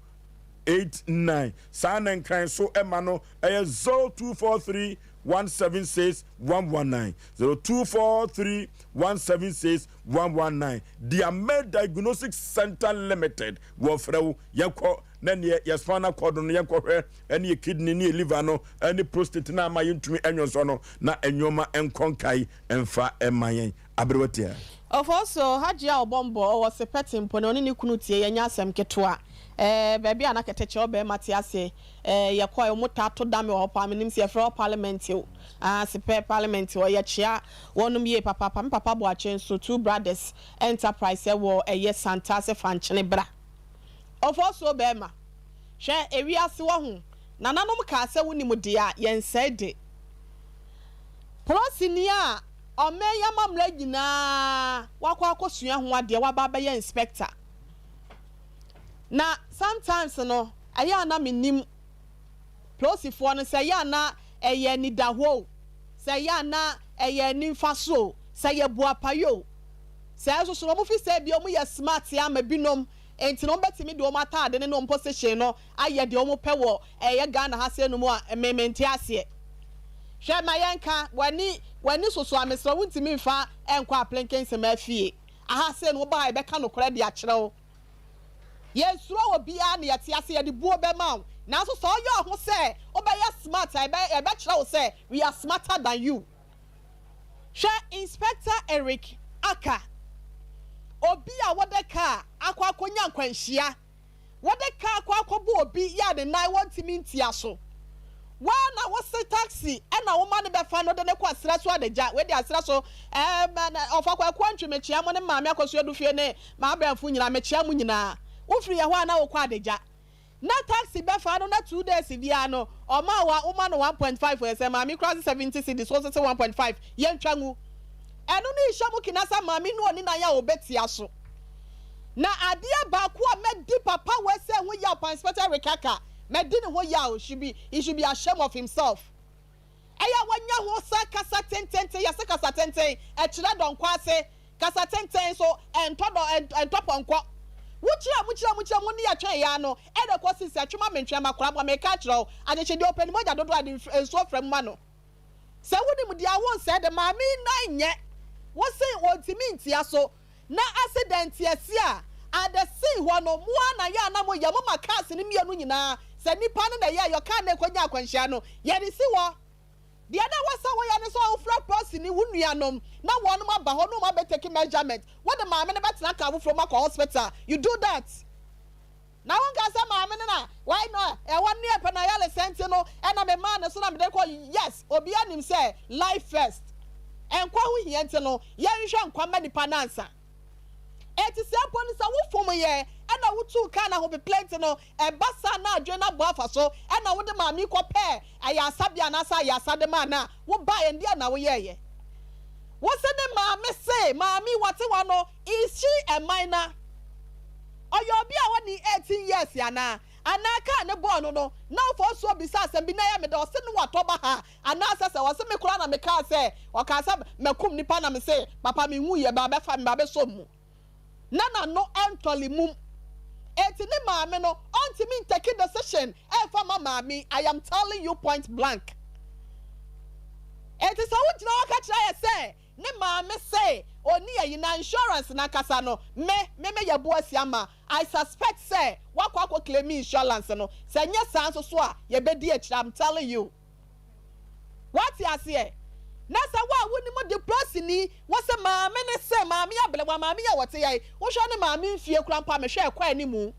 89. Saa na Nkran so ɛma no ɛyɛ 0243 176 119, 0243 176 119. Diamed Diagnostic Center Limited wɔfrɛ wo, yɛnkɔ na neɛ yɛ spinal cord no yɛnkɔhwɛ ɛne yɛ kidney ne yɛ liver no ɛne prostate no ama yɛntumi ɛnwonsɔ no na nneɛma nkɔ nkae ɛmfa ɛma yɛn. Aberewa tia.
Ofosu, Hajia a ɔbɔ mbɔ, ɔwɔ Sepɛte mpo na ɔne ne kunu tie, yɛnyɛ asɛm ketewa. Ɛɛ, baabi a na kɛtɛkyɛ ɔbarima te ase, ɛɛ, yɛkɔe, wɔtaa to dame wɔ hɔ paa, mennim sɛ yɛfrɛ hɔ Parliament o, ah, Sepɛ Parliament hɔ, yɛkyea wɔnom yie papaapa. Me papa Boakye nso, Two Brothers Enterprise ɛwɔ ɛyɛ Santase Fankyene bra. Ofosu barima, hwɛ, ewiase wahu, nananom kaa sɛ wonim deɛ a, yɛnsɛe de. Polisini a Ɔman yi amammerɛ nyinaa wakɔ akɔsua ho adeɛ waba abɛyɛ inspector. Na sometimes no ɛyɛ a na mennim polosifoɔ no sɛ ɛyɛ a na ɛyɛ anidahɔ o, sɛ ɛyɛ a na ɛyɛ animfaso o, sɛ ɛyɛ boapayɔ o. Sɛ ɛsoso no wɔn fi sɛ ebia wɔn yɛ smart ama binom nti no wɔn bɛtumi de wɔn ataade no ne wɔn position no ayɛ deɛ wɔn pɛ wɔ ɛyɛ Ghana ha sei no mu a me mente aseɛ. Hwɛ ma yɛnka, w'ani w'ani soso a mesrɛ wo wontumi mfa nkɔ Aplenkensen afie. Aha sei no woba ha yɛbɛka nokorɛ de akyerɛ wo. Yɛnsuro obiara na yɛte ase yɛde buo bɛma wo. Nanso sɛ woyɛ wo ho sɛ wobɛyɛ smart a yɛbɛ yɛbɛkyerɛ wo sɛ we are smarter than you. Hwɛ Inspector Eric Aka, obi a wɔde kaa akɔ akɔnya nkwanhyia. Wɔde kaa akɔ akɔbɔ obi yɛ a ne nan wɔntumi ntia so. Wo ara na wose taxi na woma no bɛfa no de no kɔ serɛ so adagya. Wei deɛ serɛ so ɛɛm ɔfa Kwaku Antwi mekyea mo ne Maame Akosua Dufie ne m'abrɛmfo nyinaa mekyea mo nyinaa. Wofiri yɛ hɔ a na wokɔ adagya. Na taxi bɛfa no na 2 days biara no ɔma wa woma no 1.5 ɛ sɛ maame koraa se 70 cedis wo sese 1.5 yɛntwa ngu. Ɛno ne nhyɛ mu kina sɛ maame no ɔni nan a ɔbɛtia so. Na adeɛ baako a mɛdi papa wei sɛ ho yaw pa Inspector Eric Aka mɛdi ne ho yaw should be he should be ashamed of himself. Ɛyɛ a wanya ho sɛ kasa tententen yɛse kasa tenten ɛkyerɛ dɔnkɔ ase kasa tenten so ɛntɔ dɔ ɛntɔ pɔnkɔ. Wokyerɛ mu kyerɛ mu kyerɛ mu ne yɛtwɛn yɛ ano ɛna ɛkɔ sisi ɛtwema mentwɛn ma korabɔ meka kyerɛ wo agyekyedeɛ ɔpɛ ne mogya dodoɔ a de nsuo frɛ mu ma no. Sɛ wonim deɛ wo nsɛ de maame yi nan nyɛ wo se ɔntumi ntia so na accident asi a at the scene hɔ no mo ara na yɛ a na mo yɛ mo ma cars no mmienu nyinaa sɛ nipa no na ɛyɛ yɔ car no ɛkɔnya akwanhyia no yɛde si hɔ. Deɛ na ɛwɔ sɛ woyɛ ne sɛ wofrɛ polisini wo nuanom na wɔnom aba hɔ na wɔn abɛ take measurement wode maame no bɛtena car foforɔ mu akɔ hospital you do that. Na wonka sɛ maame no na why no ɛhɔ ne ɛpɛ na ayaresa nti no ɛna me maa no so na mede kɔ yes obiara nim sɛ life first nkwa ho hia nti no yɛnhwehwɛ nkwa ma nipa no ansa eti sɛ mpo no sɛ wo fom yɛ ɛna wo tuu kaa na ahopeplɛ nti no ɛba saa na adwene no abɔ afa so ɛna wode maame yi kɔ pɛɛ ayaresa bea anaasɛ ayaresa de maa no a wo baeɛ ndeɛ na woyɛɛyɛ wo se ne maame se maame yi wɔte hɔ no is she a minor Ɔyɛ obi a wadi 18 years anaa? Anaa car no bɔɔ no no na ɔfɔɔ soɔ bisa asɛm bi na ɛyɛ me dɛ ɔse no watɔ ba ha anaa sɛ sɛ ɔse me koraa na me kaa sɛ ɔkaa sɛ makum nipa na me se papa me nwuiɛ ba bɛfa me ba bɛsɔ mu na n'ano ɛntɔle mum enti ne maame no ɔntumi ntake decision ɛnfa ma maame I am telling you point blank enti sɛ wogyina hɔ ka kyerɛ yɛ sɛ Ne maame se onni ayi na insurance no ankasa no me me me yɛ bo asi ama I suspect sɛ wakɔ akɔ claim insurance no sɛ nyɛ saa nso so a yɛbɛdi akyire I'm telling you Wate aseɛ na sɛ wo a wonim de prosini wo se maame ne se maame abelewa maame yi a wɔte yɛ yi wohwɛ ne maame mfie kora mpo a mehwɛ ɛkɔ animu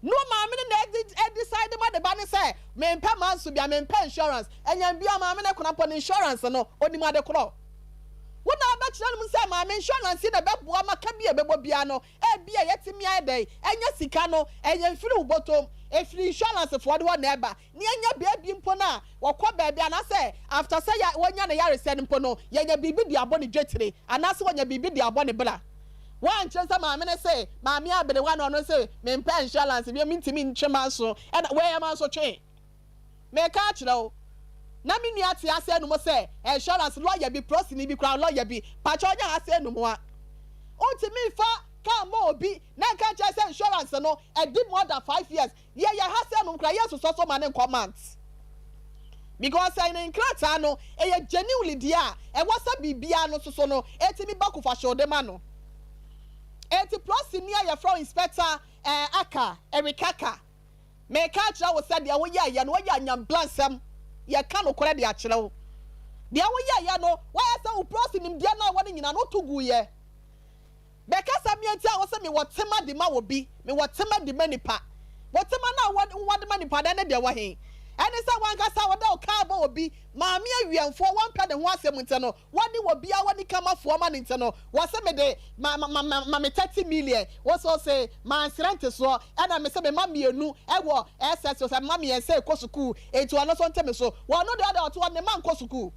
No maame no na ɛdecide ma ne ba no sɛ mempɛ manso bia mempɛ insurance ɛnyɛn bia maame no kona mpo ne insurance no onim ade korɔ wo na wobɛkyerɛ no mu sɛ maame insurance yi na ɛbɛboa ma ka bi a ɛbɛbɔ bia no ebia yɛtumi ayɛ dɛn ɛnyɛ sika no ɛnyɛ mfiri wo bɔtɔm ɛfiri insurance foɔ de hɔ na ɛba ne ɛnyɛ baabi mpo no a wɔkɔ baabi anaasɛ after sɛ ya wɔnya ne yaresɛ no mpo no yɛnya biribi de abɔ ne dwetire anaasɛ wɔnya biribi de abɔ ne bra Woankyerɛ sɛ maame no se maame aberewa na ɔno se mempɛ insurance bio mentumi ntwe manso ɛna wei yɛ manso twe meka akyerɛ wo na me nua te ase anum sɛ insurance lawyer bi prosini bi koraa lawyer bi pakyɛ ɔnyɛ ha sɛ anum a wontumi mfa kaa ma obi na nka nkyerɛ sɛ insurance no ɛdi more than 5 years yɛyɛ ha sɛ anum koraa yɛsosɔ so ma ne nkɔ months because ɛyɛ ne nkrataa no ɛyɛ genuinely deɛ a ɛwɔ sɛ biribiara no soso no ɛtumi ba kufa hyɛwde ma no eti prosini a yɛfrɛ inspector Aka Eric Aka meka akyerɛ wo sɛ deɛ woyɛ yɛ no woyɛ anyamblansɛm yɛka nokorɛ de akyerɛ wo deɛ woyɛ yɛ no woayɛ sɛ wo prosi nimdeɛ no a wɔ no nyinaa no woto gu yɛ bɛkasa mmea nti a wo sɛ mewɔ tema de ma wɔ bi mewɔ tema de ma nipa wɔ tema no a wɔ de ma nipa dɛ ne deɛ wɔ he ɛne sɛ wankasa wɔde wo kaa bɔ obi maame awiɛmfoɔ wɔmpɛ ne ho asɛm nti no wɔne wɔ bia wɔne kamafoɔ ma ne nti no wɔsɛ mede ma ma ma ma me 30 million wɔsɔ sɛ mansrɛ nte soɔ ɛna me sɛ me ma mmienu ɛwɔ ss sɛ ma mmiɛnsa ɛkɔ sukuu eti ɔno nso nte me so wɔn deɛ ɔde ɔte hɔ ne ma nkɔ sukuu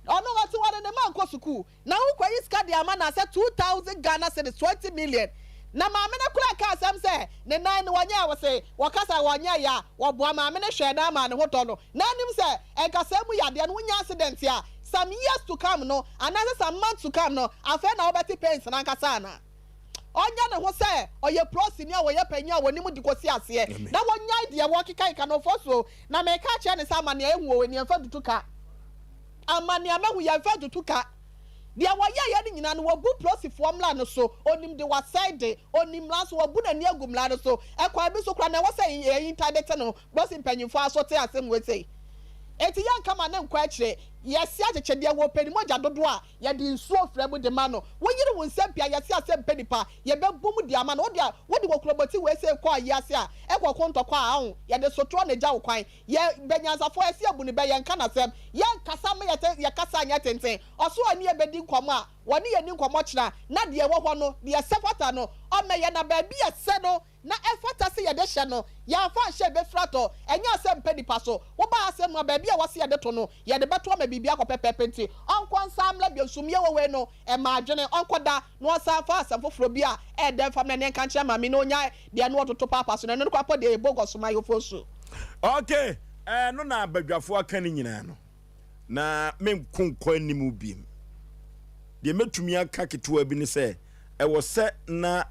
ɔno ɔte hɔ de ne ma nkɔ sukuu na wokɔyi sika de ama na sɛ 2,000 Ghana cedis 20 million na maame no kora ka asɛm sɛ ne nan no wɔnyɛ wɔ se wɔkasa wɔnyɛ yɛ a wɔboa maame no hwɛ na ama ne ho tɔ no na anim sɛ nkasa mu yadeɛ no wonya accident a some years to come no anaasɛ some months to come no afei na wobɛte pains nankasa ana ɔnyɛ ne ho sɛ ɔyɛ prosini a wɔyɛ panyin a wɔnim de kɔsi aseɛ na wɔnyae deɛ wɔkeka no fɔ so na meka kyerɛ ne sɛ ama nea ɛhu wɔ nneɛmfa dutu ka. Ama nea mahu yɛmfa ntutu ka. Deɛ wɔyɛeɛ no nyinaa no, wɔbu polosifoɔ mmara no so. Ɔnim de wasɛe de, ɔnim mmara nso, wabu n'ani agu mmara no so. Ɛkwan bi so koraa no, ɛwɔ sɛ yɛhinta de te no. Polisi mpanyimfoɔ aso te asɛm wei sei. Enti yɛnka ma no nkɔ akyire. Yɛse akyekyedeɛ, wɔpɛ ne mogya dodoɔ a, yɛde nsuo fra mu de ma no. Woyere wo nsam pii a, yɛse asɛm mpɛ nipa, yɛbɛbu mu de ama no. Wo deɛ, wode kokuroboti wei sei kɔ ayi ase a, ɛkɔko ntɔkwa a, aho, yɛde sotorɔ na ɛgya wo kwan. Yɛ bɛ nyansafoɔ, yɛse yɛbu no bɛ, yɛnka n'asɛm. Yɛnkasa mma yɛte, yɛ kasa nyɛ tenten. Ɔse ɔne yɛn bɛdi nkɔmmɔ a, wɔne yɛn nni nkɔmmɔ kyena, na deɛ ɛwɔ hɔ no, deɛ ɛsɛ fata no, ɔmmɛyɛ, na baabi a ɛsɛ no, na ɛfata sɛ yɛde hyɛ no, yɛamfa anhyɛ a ɛbɛfiri atɔ. Ɛnyɛ asɛm mpɛ nipa so. Woba asɛm mu a, baabi a ɛwɔ sɛ yɛde to no, yɛde bɛto ama biribi akɔ pɛpɛɛpɛ nti, ɔnkɔ nsan mmra bio. Sumiiɛ wɔ wei no, ɛma adwene. Ɔnkɔda na ɔnsan mfa asɛm foforɔ bi a ɛyɛ dɛ mfa mmra na yɛnka nkyerɛ maame na ɔnyae deɛ na ɔtoto paapa so no. Ɛno no koraa mpo deɛ ɛyɛ bogus ma ayeforɔ su.
Ok, ɛno na badwafoɔ aka ne nyinaa no, na menko nkɔ anim biem. Deɛ mɛtumi aka ketewa bi ne sɛ, ɛwɔ sɛ na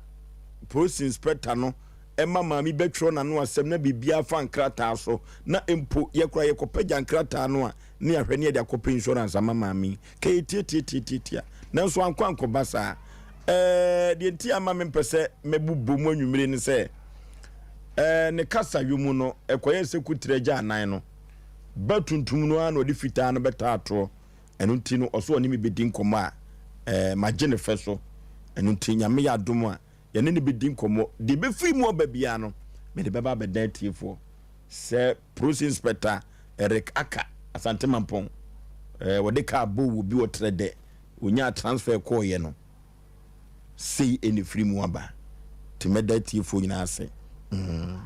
polisi inspector no ma maame bɛtwerɛ n'ano asɛm na biribiara fa nkrataa so, na mpo yɛkora yɛkɔpagya nkrataa no a, ne ahwɛ ne yɛde akɔpɛ insurance ama maame yi. Ka yɛ tiatiatiatia, nanso ankɔ ankɔba saa. Ɛɛ, deɛ nti ama mempɛ sɛ mɛbobɔ mu anwummere ne sɛ, ɛɛ, ne kasayɔ mu no, ɛkɔyɛ sɛ kutire agya anan no, ba tuntum no ara na ɔde fitaa no bɛtaa toɔ. Ɛno nti no, ɔsɛ ɔne me bɛdi nkɔmmɔ a, ɛɛ, magye ne fɛ so. Ɛno nti, Nyame yɛ adom a, yɛne no bɛdi nkɔmmɔ. Deɛ ɛbɛfiri mu aba biara no, mede bɛba abɛdan atiefoɔ. Sɛ Police Inspector Eric Aka, Asante Mampɔn, ɛɛ, wɔde kaa bɔɔ wɔ bi wɔ Trɛdɛ, ɔnyaa transfer kɔɔeɛ no, sei ɛna ɛfiri mu aba. Nti mɛda atiefoɔ nyinaa ase. Mm.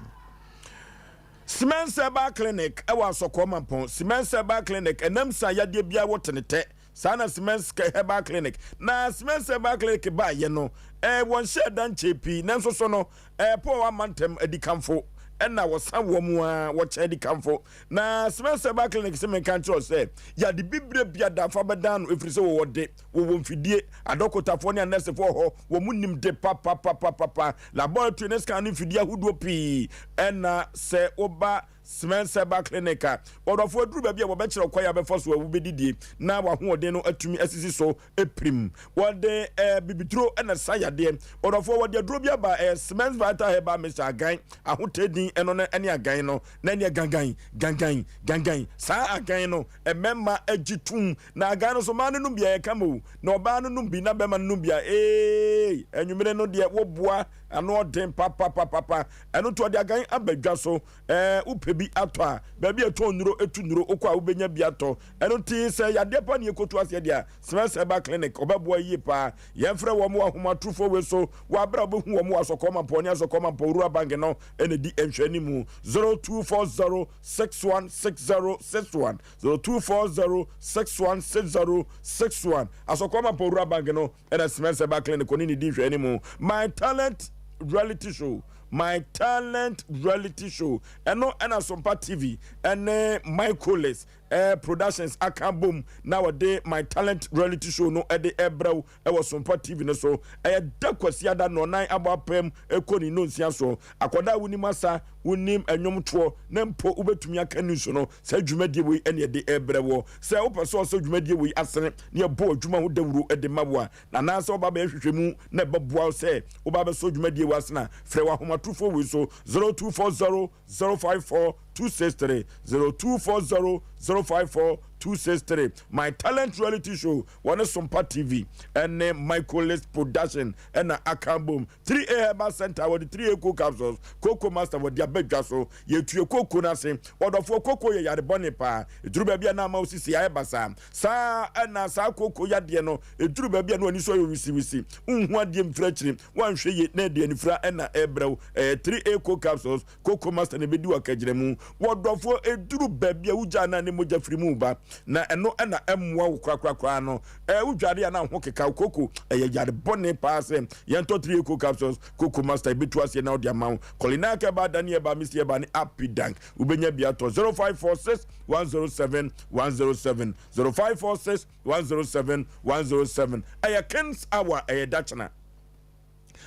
Siemens Herbal Clinic wɔ Asɔkɔɔ Mampɔn. Siemens Herbal Clinic, ɛnam sa yadeɛ biara wɔ tenetɛ. Saa na Siemens Herbal Clinic. Na Siemens Herbal Clinic baayɛ no, eh, wɔn hyɛɛ da nkyɛɛ pii, nanso so no, eh, Paul amma ntɛm adikanfo, ɛna wɔsa wɔn a wɔkyɛn adikanfo. Na Siemens Herbal Clinic se menka nkyerɛ wo sɛ, yade bibire bia da fa bɛdan no, ɛfiri sɛ wɔwɔ de, wɔwɔ mfidie, adɔkotafoɔ ne anɛsefoɔ wɔ hɔ, wɔn nim de papapapapa. Laboratory ne scan ne mfidie ahodoɔ pii ɛna sɛ woba Siemens Herbal Clinic a, wɔdɔfoɔ aduru baabi a wɔbɛkyerɛ wo kwan a wobɛfa so a wobɛdidie na w'ahoɔden no atumi asisi so pirim. Wɔde eh, bibiduro na ɛsa yadeɛ. Ɔdɔfoɔ, wɔde aduro bi aba, ɛyɛ Siemens Vital Herbal Mixture, agan, ahotɛ din ɛno no ɛne agan no, na ɛneɛ gangan, gangan, gangan. Saa agan no, mmarima gye tom, na agan no nso, mmaa no nom bi a ɛyɛ kama o, na ɔbaa no nom bi na bɛrima no nom bi a, eei, anwummere no deɛ woboa ano ɔden papapapapa. Ɛno nti ɔde agan aba dwa so. Ɛɛ, wopɛ bi atɔ a, baabi a ɛtɔn nnuro, ɛtu nnuro, wokɔ a wobɛnya bi atɔ. Ɛno nti sɛ yadeɛ pa ne yɛkɔtu aseɛ deɛ a, Smith Herbal Clinic, ɔbɛboa yie paa. Yɛmfrɛ wɔn wɔ ahomatrofoɔ wei so wɔ aberɛ a wobɛhu wɔn wɔ Asɔkɔɔ Mampɔn ne Asɔkɔɔ Mampɔn Rural Bank no na ɛdi nhwɛanimu. 0240 616061, 0240 616061, Asɔkɔɔ Mampɔn Rural Bank no na Smith Herbal Clinic ɔne ne di nhwɛanimu. My Talent Reality Show, My Talent Reality Show, ɛno ɛna Sompa TV ɛne Michaelis eh, Productions aka bom na wɔde My Talent Reality Show no ɛde ɛbrɛ wo ɛwɔ Sompa TV no so. Ɛyɛ da Kwasiada nnɔnan abɔ apam ɛkɔ ne nnonsia so. Akwadaa a wonim asa, wonim ɛnwom toɔ, na mpo wobɛtumi aka news no, saa dwumadie wei ɛne ɛde ɛbrɛ wɔ. Sɛ wopɛ sɛ ɔsɔ dwumadie wei asene na yɛbɔ adwuma ho dawuro de ma wo a, na anaasɛ woba bɛyɛ hwehwɛmu na ɛbɛboa wo sɛ woba bɛsɔ dwumadie wei asene a, frɛ wɔ ahomatorofoɔ wei so 0240 054 263 0240 054 263. My Talent Reality Show wɔne Sompa TV ɛne Michaelis Production ɛna aka bom. 3A Herbal Center wɔde 3A Cocoa Capsules, Cocoa Master wɔde aba dwa so. Yɛtue koko no ase. Ɔdɔfoɔ, koko yɛ yare bɔne paa. Ɛduru baabi a na ama wo sisi ayɛ basaa. Saa ara na saa koko yadeɛ no, ɛduru baabi a na w'ani so ayɛ wisiwisi. Wonhu adeɛ mfiri akyiri. Woanhwɛ yie na ɛde anifira na ɛrebrɛ wo. Ɛyɛ 3A Cocoa Capsules, Cocoa Master na ɛbɛdi wo akagyinamu. Ɔdɔfoɔ, ɛduru baabi a wogyaa no a ne mogya firi mu reba, na ɛno na ɛmmoa wo korakorakoraa no. Ɛɛ, wodware a na wo ho keka wo. Koko, ɛyɛ yare bɔne paa sɛ yɛntɔ 3A Cocoa Capsules, Cocoa Master ɛbɛtu aseɛ na wode ama wo. Kolinak Herbal, Dani Herbal, Misty Herbal ne Apidank. Wobɛnya bi atɔ 0546 107 107, 0546 107 107. Ɛyɛ Kings Hour, ɛyɛ dakyena.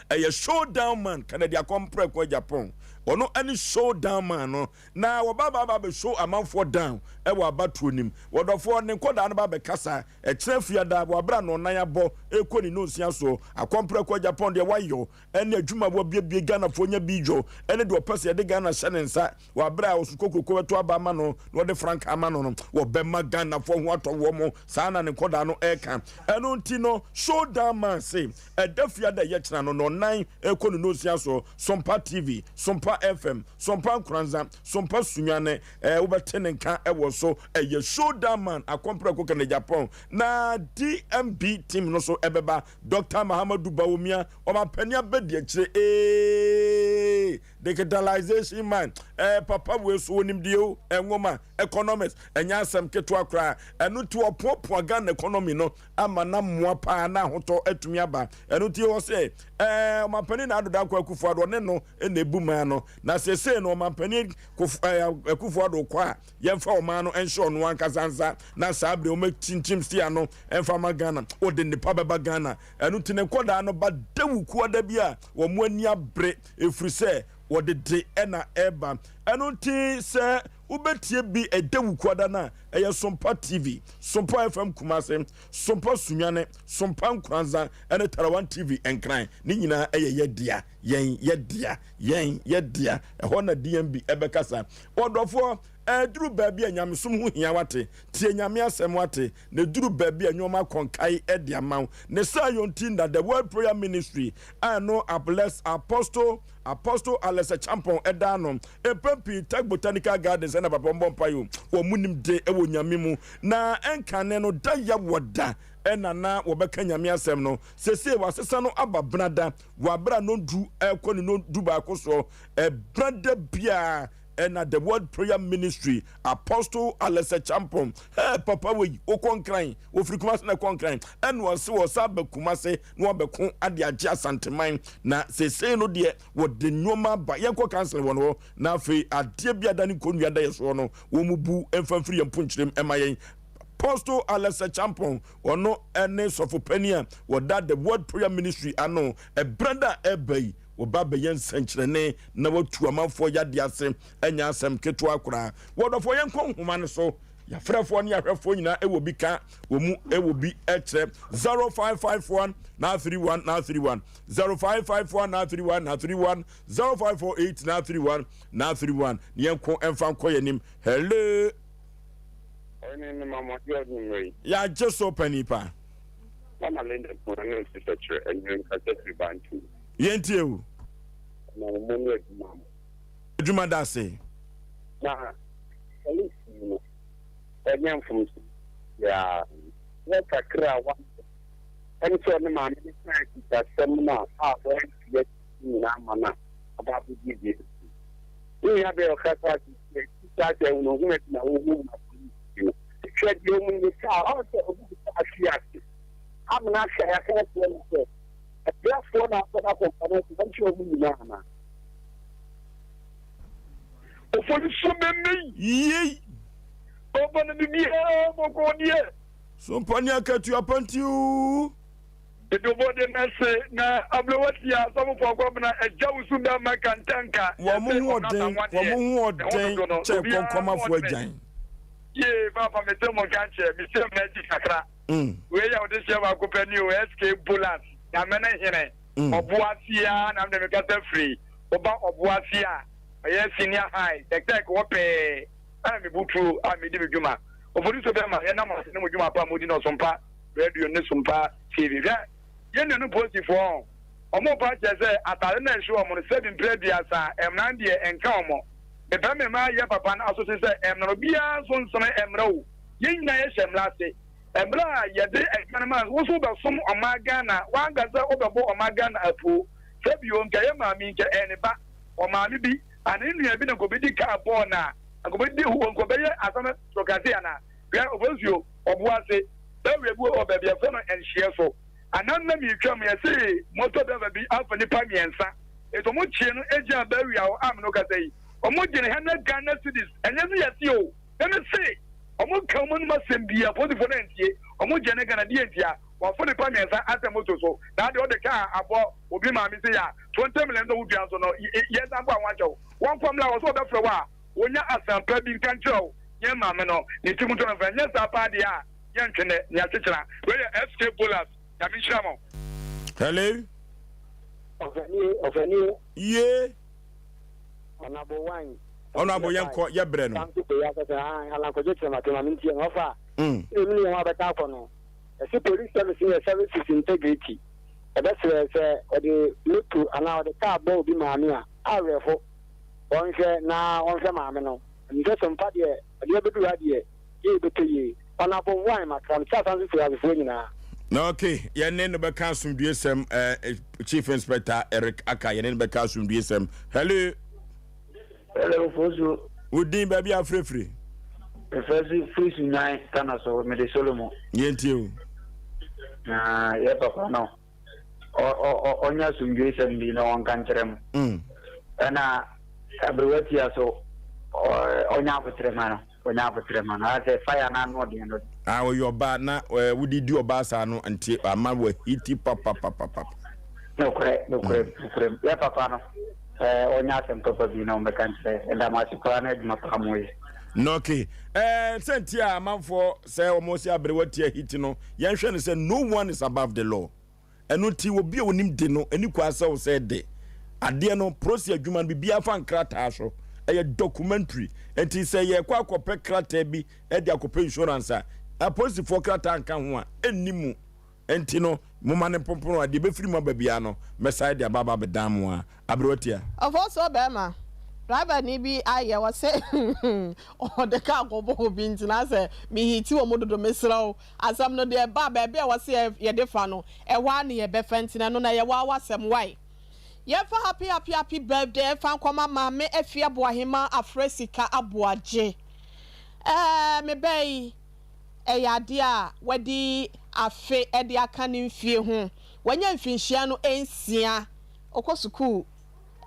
Ɛyɛ Showdown Man, Kennedy Akɔmprɛko Agyapong. Ɔno ne showdown man no. Na wɔba aba aba abɛ show amanfoɔ down wɔ abatoɔ nim. Wɔdɔfoɔ, ne nkɔdaa no ba abɛkasa. Ɛkyena fiada, wɔ aberɛ a nɔnan abɔ rekɔ ne nonsia soɔ. Akɔmprɛko Agyapong deɛ wayɔ ne adwuma a wabiebie Ghanafoɔ nya bi yɔ ne deɛ ɔpɛ sɛ yɛde Ghana hyɛ ne nsa wɔ aberɛ a ɔso kokroko bɛto aba ama no na ɔde frankaa ama no no, wɔbɛma Ghanafoɔ ho atɔ wɔn. Saa na ne nkɔdaa no reka. Ɛno nti no, Showdown Man se ɛda fiada a ɛyɛ kyena no, nɔnan rekɔ ne nonsia soɔ, Sompa TV, Sompa FM, Sompa Nkoranza, Sompa Sunyani, eh, wobɛte ne nka wɔ so. Ɛyɛ Showdown Man, Akɔmprɛko Kennedy Agyapong, na DMB team no so ɛbɛba. Doctor Mahamadou Bawumia, ɔmampanin abadiakyire, ee, digitalization man, eh, papa wei so onim deɛ o, nwoma, economics, ɛnyɛ asɛm ketewa koraa. Ɛno nti ɔpoapoa Ghana economy no ama na mmoa paa na ahotɔ atumi aba. Ɛno nti wɔ sɛ, eh, ɔmampanin Nana Addo Dankwa Akufo-Addo, ɔne no na ebu man no. Na seesei no ɔmampanin Kof, eh, Akufo-Addo kɔ a, Yɛmfa ɔman no nhyɛ ɔno ankasa nsa na saa bere wɔakyinkyim stia no mfa ma Ghana. Wɔde nnepa bɛba Ghana. Ɛno nti ne nkwadaa no ba dawukuo da bi a wɔn ani abere ɛfiri sɛ wɔde de na ɛreba. Ɛno nti sɛ wobɛtie bi dawukuo da no a, ɛyɛ Sompa TV, Sompa FM Kumase, Sompa Sunyane, Sompa Nkoranza ne Tarawan TV Nkran. Ne nyinaa ɛyɛ yɛ dea, yɛn yɛ dea. Yɛn yɛ dea. Ɛhɔ na DMB ɛbɛkasa. Ɔdɔfoɔ, ɛduru baabi a nyamesom ho hia wate. Tie Nyame asɛm wate. Na ɛduru baabi a nnoɔma akɔ nkae de ama wo. Ne saa yɔ nti na The Word Prayer Ministry a ɛno Abless Apostle Apostle Alex Acheampong ɛda ano. Mpɛn pii Tech Botanical Gardens ɛna papa wɔbɔ mpaeɛ o. Wɔn nim de ɛwɔ Nyame mu. Na ɛnkane no da yɛ wɔ da ɛna na wɔbɛka Nyame asɛm no. Sesei wɔasesa no aba benada. Wɔ abere a nondu ɛrekɔ ne nondu baako soɔ, ɛberɛ da biara ɛna The Word Prayer Ministry Apostle Alex Acheampong, hey papa wei, wokɔ Nkran, wɔfiri Kumase na ɛkɔ Nkran, ɛna ɔse wɔsa aba Kumase na wabɛko ade agye Asanteman, na seesei no deɛ wɔde nnoɔma aba, yɛnkɔ counseling wɔ no hɔ, na afei adeɛ bi ada ne nkonnua da yɛ soɔ no, wɔn mu bu mfa mfiri yɛn mponkyerɛm ɛma yɛn. Apostle Alex Acheampong, Ɔno ne sɔfo panin a wɔda The Word Prayer Ministry ano. Ɛberɛ da a ɛreba yi, wɔba abɛyɛ nsɛnkyerɛnne na wɔatu amanfoɔ yadeɛ ase. Ɛnyɛ asɛm ketewa koraa. Wɔdɔfoɔ, yɛnkɔ nhoma no so. Yɛafrɛfoɔ ne yɛahwɛfoɔ nyinaa wɔ bi ka, wɔ mu wɔ bi kyerɛ. 0551 931 931, 0551 931 931, 0548 931 931. Ne yɛnko mfa nkɔ yɛn anim. Hello.
Ɔhene no ma mo ade anwummere yi.
Yɛagye so panin pa.
Mama Linda Kumah ne Nsi Sɛkyerɛ anwummere nkasa firi Bantu.
Yɛntie wo.
Ɔma mo ne adwuma mo.
Adwuma da ase.
Na polisi yi no ɔnyɛ mfomso biara. Wɔ kakra a wayɛ ɛne sɛ ɔne maame no kaa sikasɛm no a a wantua nyinaa ma no a aba abɛdi deɛ ɛsi. Ne nua bɛyɛ ɔkasa ase Saa sɛ hunahuna bi na wohu ma polisi no. Hwɛ deɛ ɔmu ne kaa ɔn sɛ obi de kaa hwe ase amena ahwɛ a yɛaka akyerɛ no sɛ apiafoɔ na akɔda akɔmpa no nso bɛnkyerɛ ɔmu nyinaa anaa.
Ofosuo bɛmɛyi.
Yei.
Ɔba no bibiara bɔkɔɔ deɛ.
Sompa ne akatua pa nti oo.
Edobɔ de na se na abrewa tia asɔfo kwabena agya wo su da ma kantanka
Wɔn ho ɔden, wɔn ho ɔden kyɛn kɔnkɔnmafoɔ agyan.
Yee papa me se mo nka nkyerɛ me hyɛ mo akyi kakra wei yɛ ɔde hyɛ baako pɛ ni o SK Bolas nyame ne hene ɔboase a na mede me kasa firi woba ɔboase a ɔyɛ senior high tɛktɛk wɔ pɛɛ a me butuo a medi me dwuma ofori so bɛma yɛnam ase ne mo dwuma pa modi no ɔsompa Radio ne Sompa TV. Hwɛ, yɛn nuanom polisifoɔ, wɔn repa akyerɛ sɛ atade no a ɛhyɛ wɔn no, sɛbi mprɛ aduasa, mmara no deɛ ɛnka wɔn. Mepɛ me mma yɛ papa no asotwe sɛ mmara no, obiara nso nsene mmara o. Yɛn nyinaa yɛhyɛ mmara ase. Mmerɛ a yɛde adwuma no maa wo nso wobɛsom ɔman Ghana, woanka sɛ wobɛbɔ ɔman Ghana apuo. Sɛbi o, nka ɛyɛ maame yi, nka ɛyɛ ne ba, ɔmaame bi, anaa ne nua bi na nka ɔbɛdi kaa bɔɔ no a, nka ɔbɛdi, nka ɔbɛyɛ asɛm torokase anaa? Hwɛ, obosuo, ɔbo ase, bɛwerɛ bi wɔ baabi a yɛfrɛ no Nhyeɛ so. Anan na meretwam, yɛse motor driver bi afa nnipa mmiɛnsa, enti wɔn kyee no gyinaa baawi a a me ne wo kasa yi. Wɔn gye no hundred Ghana cedis, ɛnyɛ sɛ yɛse o, na me se wɔn ka wɔn anum asɛm biara, polisifoɔ no antie, wɔn gye no Ghana, deɛ ntia? Wɔafa nnipa mmiɛnsa asɛn motor so, na adeɛ wɔde kaa abɔ obi maame sei a, 20 million sɛ wodua nso no, yɛsan bɔ a wɔakyɛ wo. Ɔmfa mmra hɔ sɛ ɔbɛfrɛ wo a, ɔnya asɛmpa bi nka nkyerɛ wo. Yɛn maame no, ne ti mu ntɔ no mfa. Ɛnyɛ saa paa deɛ a, yɛntwe nnɛ, nea akyekyera. Wei yɛ SK Bolas. Nyame nhyira mo.
Hello.
Ɔfɛnie, ɔfɛnie.
Yee.
Ɔnabo wine.
Ɔnabo yɛn kɔ yɛ brɛ no.
Samson kɔ yɛ asɛsɛ ah alankɔgye kyerɛ ma kema mi ntie no ɔfa. Ɛna mi ni yɛn ho abɛka akɔ no. Ɛsi police service yɛ service with integrity. Ɛbɛsrɛ sɛ ɔde moto anaa ɔde car bɔ obi maame a awerɛho. Wɔnhwɛ na wɔnhwɛ maame no. Ɛnim sɛ sompa deɛ ɔde abɛduru ha deɛ yie bɛtɔ yie. Ɔnabo wine makra no kyɛ asan so firi asefoɔ nyinaa.
Na ok, yɛne no bɛka asomdwoesɛm eh, Chief Inspector Eric Aka, yɛne no bɛka asomdwoesɛm. Hello.
Hello, Fosu.
Wo din baabi a afirafiri?
Mefrɛ so firi Sunyan, Tana so, mede Solomon.
Yɛntie o.
Na yɛ papa no, ɔnyɛ asomdwoesɛm bi na ɔnka nkyerɛ mo. Ɛna aberewa tia so, ɔnyɛ aboterɛ ma no. Ɔnya aboterɛ ma no asɛ fire no ano ɔden no.
Ah ɔyɛ ɔbaa na wode di ɔbaa saa no nti ama wahiti papapapapa.
Nokorɛ nokorɛ nokorɛ yɛ papa no ɔnya asɛm papa bi na ɔmmɛka nkyerɛ ɛda mo ase paa na adwuma paa mo yɛ.
No okay ɛɛ sɛ nti a amanfoɔ sɛ wɔn sɛ aberewa tia hiti no yɛnhwɛ no sɛ no one is above the law. Ɛno nti, obi a onim de no, ɛni kwan sɛ ɔsɛe de. Adeɛ no, prosi adwuma no, biribiara fa nkrataa so. Ɛyɛ documentary. Nti sɛ yɛrekɔ akɔpɛ krataa bi de akɔpɛ insurance a, apolisifoɔ krataa nka ho a, ɛnni mu. Nti no, momma no mpompon a, deɛ ɛbɛfiri mu aba biara no, mɛsan de aba aba abɛdan mo ara. Aberewa tia.
Ɔfɔsɔ bɛɛma, driver ni bi ayɛ ɔsɛ ɔde car kɔbɔ obi nti na asɛ me hiti wɔn dodo mesrɛ wo Asɛm no deɛ ɛba a, baabi a ɛwɔ sɛ yɛde fa no, ɛhɔ ara na yɛbɛfa nti no, ɛno no ɛyɛ wo ara w'asɛm, wai? Yɛmfa happy happy happy birthday mfa nkɔma Maame Afie Aboahemaa Afrɛ Sika Aboagye. Ɛɛ, me ba yi, ɛyɛ adeɛ a wadi afe de aka ne mfie ho. Wanya mfinhyia no nsia. Ɔkɔ sukuu.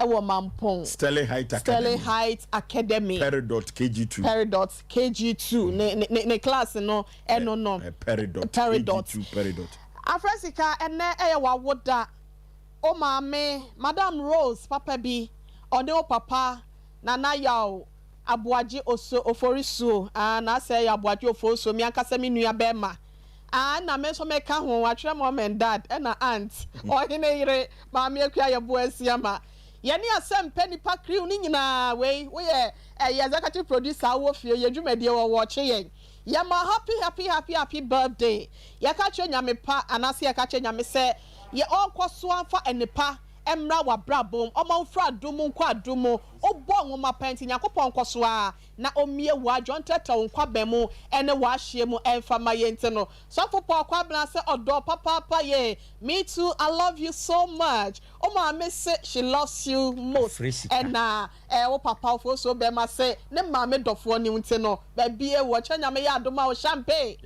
wɔ Mampong.
Sterling Heights Academy.
Sterling Heights Academy.
Peridot KG2.
Peridot KG2 ne ne ne class no ɛno no.
Peridot. Peridot. KG2 Peridot.
Afrɛsika ɛnɛ ɛyɛ w'awoda. Wo maame Madam Rose papa bi ɔne wo papa Nana Yaw Aboagye Oso Oforisuo ah na asɛ ɛyɛ Aboagye Oforisuo me ankasa me nua bɛɛma ah ɛna me nso meka ho atwerɛ mom and dad ɛna aunt ɔhene yere Maame Akua yɛ boa asia ma yɛne asɛm pɛ nipa crew no nyinaa wei woyɛ ɛyɛ executive producer wowɔ fie yɛ dwumadie wɔ wɔkye yɛn yɛ ma happy happy happy happy birthday yɛka kyerɛ Nyame pa anaasɛ yɛka kyerɛ Nyame sɛ yɛ ɔnkɔ so amfa nnepa mmra wabrabɔ mu ɔma wo firi adom mu nkɔ adom mu wobɔ nwoma pa nti Nyankopɔn nkɔ so ara na ɔmmie w'adwene ɔntrɛtrɛ wo nkwaban mu ɛne w'ahyeɛ mu ɛmfa ma yɛn nti no Sɔfo Paul Kwabena sɛ ɔdɔ papaapa yɛ me too I love you so much wo maame se she loves you most ɛna eh wo papa Ofosuo bɛma se ne maame dɔfoɔ ne wo nti no baabi ewu ɔkyerɛ Nyame yɛ adom a wo champagne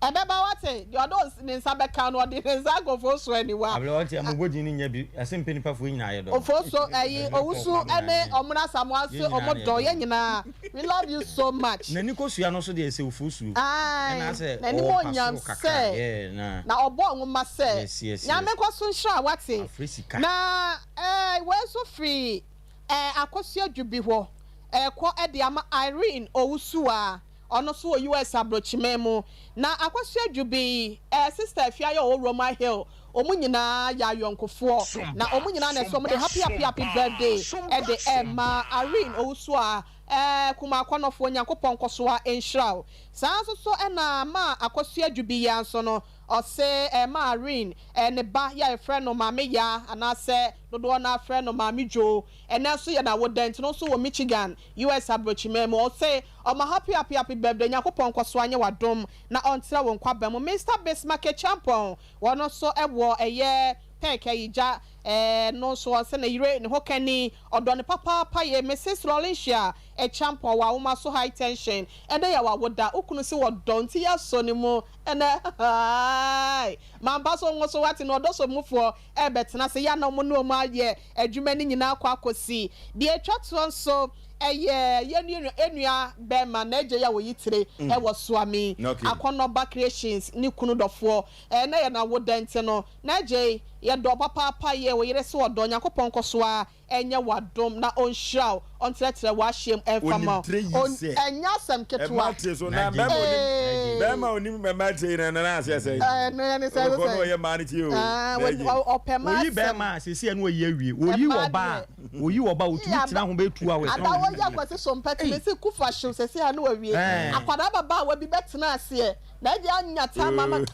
ɛbɛba wate deɛ ɔde ne nsa bɛka no ɔde ne nsa akɔ Ofosuo aniwa.
Abla ɔnte amobɔ din no nya bi ɛse mpanipafoɔ nyinaa yɛ dɔ no.
Ofosuo ɛyi Owusu ɛne Ɔmena Asamoah se ɔmo dɔ yɛn nyinaa We love you so much.
N'ani kosua no so deɛ sɛ ofosuo.
Ae
Ɛna asɛ
n'anim
ɔwɔ mpa
onyam
soro kakra
sɛ
yeah na.
Na ɔbɔɔ nwoma sɛ.
Yes yes
Nyame
yes.
nkɔ so nhyira wo wate.
Afrɛ sika.
Na eh wei nso firi eh Akosua Dwubi hɔ ɛrekɔ de ama Irene Owusuaa ɔno nso wɔ US abrokyiman mu. Na Akosua Dwubi eh sister Afia yɛ ɔwɔ Roma Hill wɔn nyinaa yɛ ayɔnkofoɔ na wɔn nyinaa na ɛsɛ wɔn de happy happy happy birthday de ɛrema Irene Owusuaa Ɛɛ Kumakɔnɔfoɔ Nyankopɔn nkɔsoa nhyira wo. Saa nso so na maa Akosua Dwubi yi ara nso no ɔse ɛɛ maa Irene ɛɛ ne ba yi a yɛfrɛ no Maame Yaa anaasɛ dodoɔ no ara frɛ no Maame Dwoo ɛnɛ nso yɛ n'awoda nti no nso wɔ Michigan US abrokyiman mu ɔse ɔma happy happy happy birthday Nyankopɔn nkɔsoa nyɛ w'adom na ɔntrɛ wo nkwa mu. Mister Bismarck Acheampong wɔno nso wɔ ɛyɛ Pɛk ayi gya ɛɛ no nso ɔsɛ ne yere ne hokani ɔdɔ no papaapa yɛ Mrs Laurentia Acheampong wɔ awoma so high tension ɛnɛ yɛ wawoda wo kunu se wɔdɔ nti yɛ sɔ ne mu ɛnɛ haai mampa so nwoso wate na ɔdɔ sɔ mufoɔ ɛɛbɛtena se yɛ na ɔmo ne ɔmo ayɛ adwuma no nyinaa kɔ akɔsi deɛ atwa toɔ nso ɛyɛ yɛ nua bɛɛma na agya yi a wɔyi tire ɛwɔ Suame Akɔnɔba Creations ne kunu dɔfoɔ ɛnɛ yɛ na woda nti no N'agyei, yɛdɔ wo papaapa yɛ. yie, wo yere so ɔdɔ, Nyankopɔn nkɔ so ara nyɛ wo adom na ɔnhyira wo, ɔntrɛtrɛ w'ahyeɛ mu ɛmfa mma
Onim tire yi
wo.
sɛ
Ɛnyɛ asɛm ketewa.
Ɛma tire so na bɛrima onim bɛrima onim mɛma tire yi na nana aseɛ sɛ.
Ɛɛ no yɛ ne sɛ
Ɔkɔ no ɔyɛ mmaa no ti o.
Ɔpɛ mmaa
Oyi
asɛm.
bɛrima a sɛsi ɛno oyi awie. Oyi
Ɛmmaa
wɔ ba
deɛ.
a oyi wɔ ba a otumi tena ho bɛyɛ 2 hours na
Ada
ɔne
woyi
no awie.
akwasi so mpɛ te mesi kufa hyew sɛsi a na wawie.
Ɛɛ.
Akwadaa ababaawa bi bɛtena aseɛ na agya anya tam ama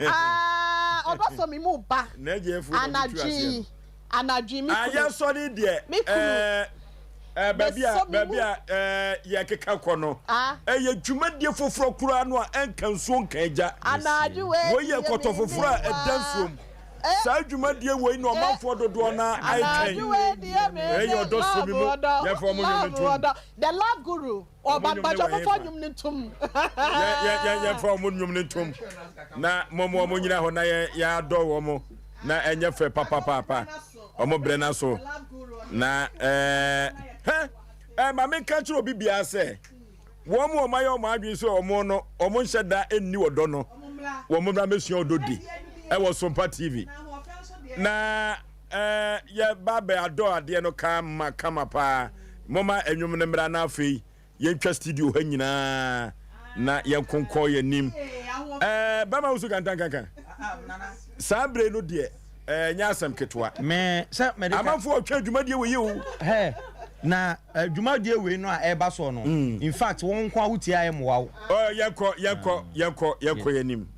aa ɔdɔ sɔ me mu ba anadwo yi anadwo yi me
Ah,
kunu
yɛsɔre deɛ
me kunu
ɛɛ ɛɛ baabi a
bɛsɔ me
baabi
mu
a ɛɛ yɛkeka kɔ no
ah
ɛyɛ dwumadie foforɔ koraa no a ɛnka nsuo nka agya
anadwo wei
wei yɛ
deɛ
kɔtɔ
me
foforɔ a
ne
ɛda
wa
nsuo mu
eh
saa dwumadie wei na
eh
ɔmanfoɔ dodoɔ no ara
anadwo
ɛtwɛn
wei deɛ me
ɛyɛ
ne
ɔdɔ
love
sɔ mi mu
ɔdɔ
yɛmfa wɔn nnwom no
love
ntom
ɔdɔ the love guru
Wɔn
ɔba
nnwom no
mpakyɛ
wɔ
momfa
hefa?
nnwom no ntom
Yɛ yɛ yɛ yɛmfa wɔn nnwom no ntom na mom wɔn nyina hɔ na yɛ yɛadɔ wɔn na ɛnyɛ fɛ papapaapa wɔn brɛ no so na ɛɛ hɛ ɛɛ maame nka kyerɛ obi biara sɛ wɔn mu wɔn ayɛ wɔn adwene sɛ wɔn no wɔn nhyɛ da nni ɔdɔ no wɔn mmra mɛsua ɔdɔ di ɛwɔ Sompa TV na ɛɛ yɛba bɛ adɔ adeɛ no kama kama paa moma ɛnwom no mmra na afei yɛntwa studio ha nyinaa na yɛnkonkɔn yɛn anim ɛɛ bɛma wusu kantankankan saa bere no deɛ ɛɛ nyɛ asɛm ketewa
Me sɛ mede ka.
amanfoɔ ɔtwa dwumadie wɔ yie o.
Hɛ na eh, dwumadie wei no a ɛreba soɔ no, in fact wo nko a wotie a ɛmmoa wo.
Ɔ yɛnkɔ yɛnkɔ yɛnkɔ yɛnkɔ yɛn anim.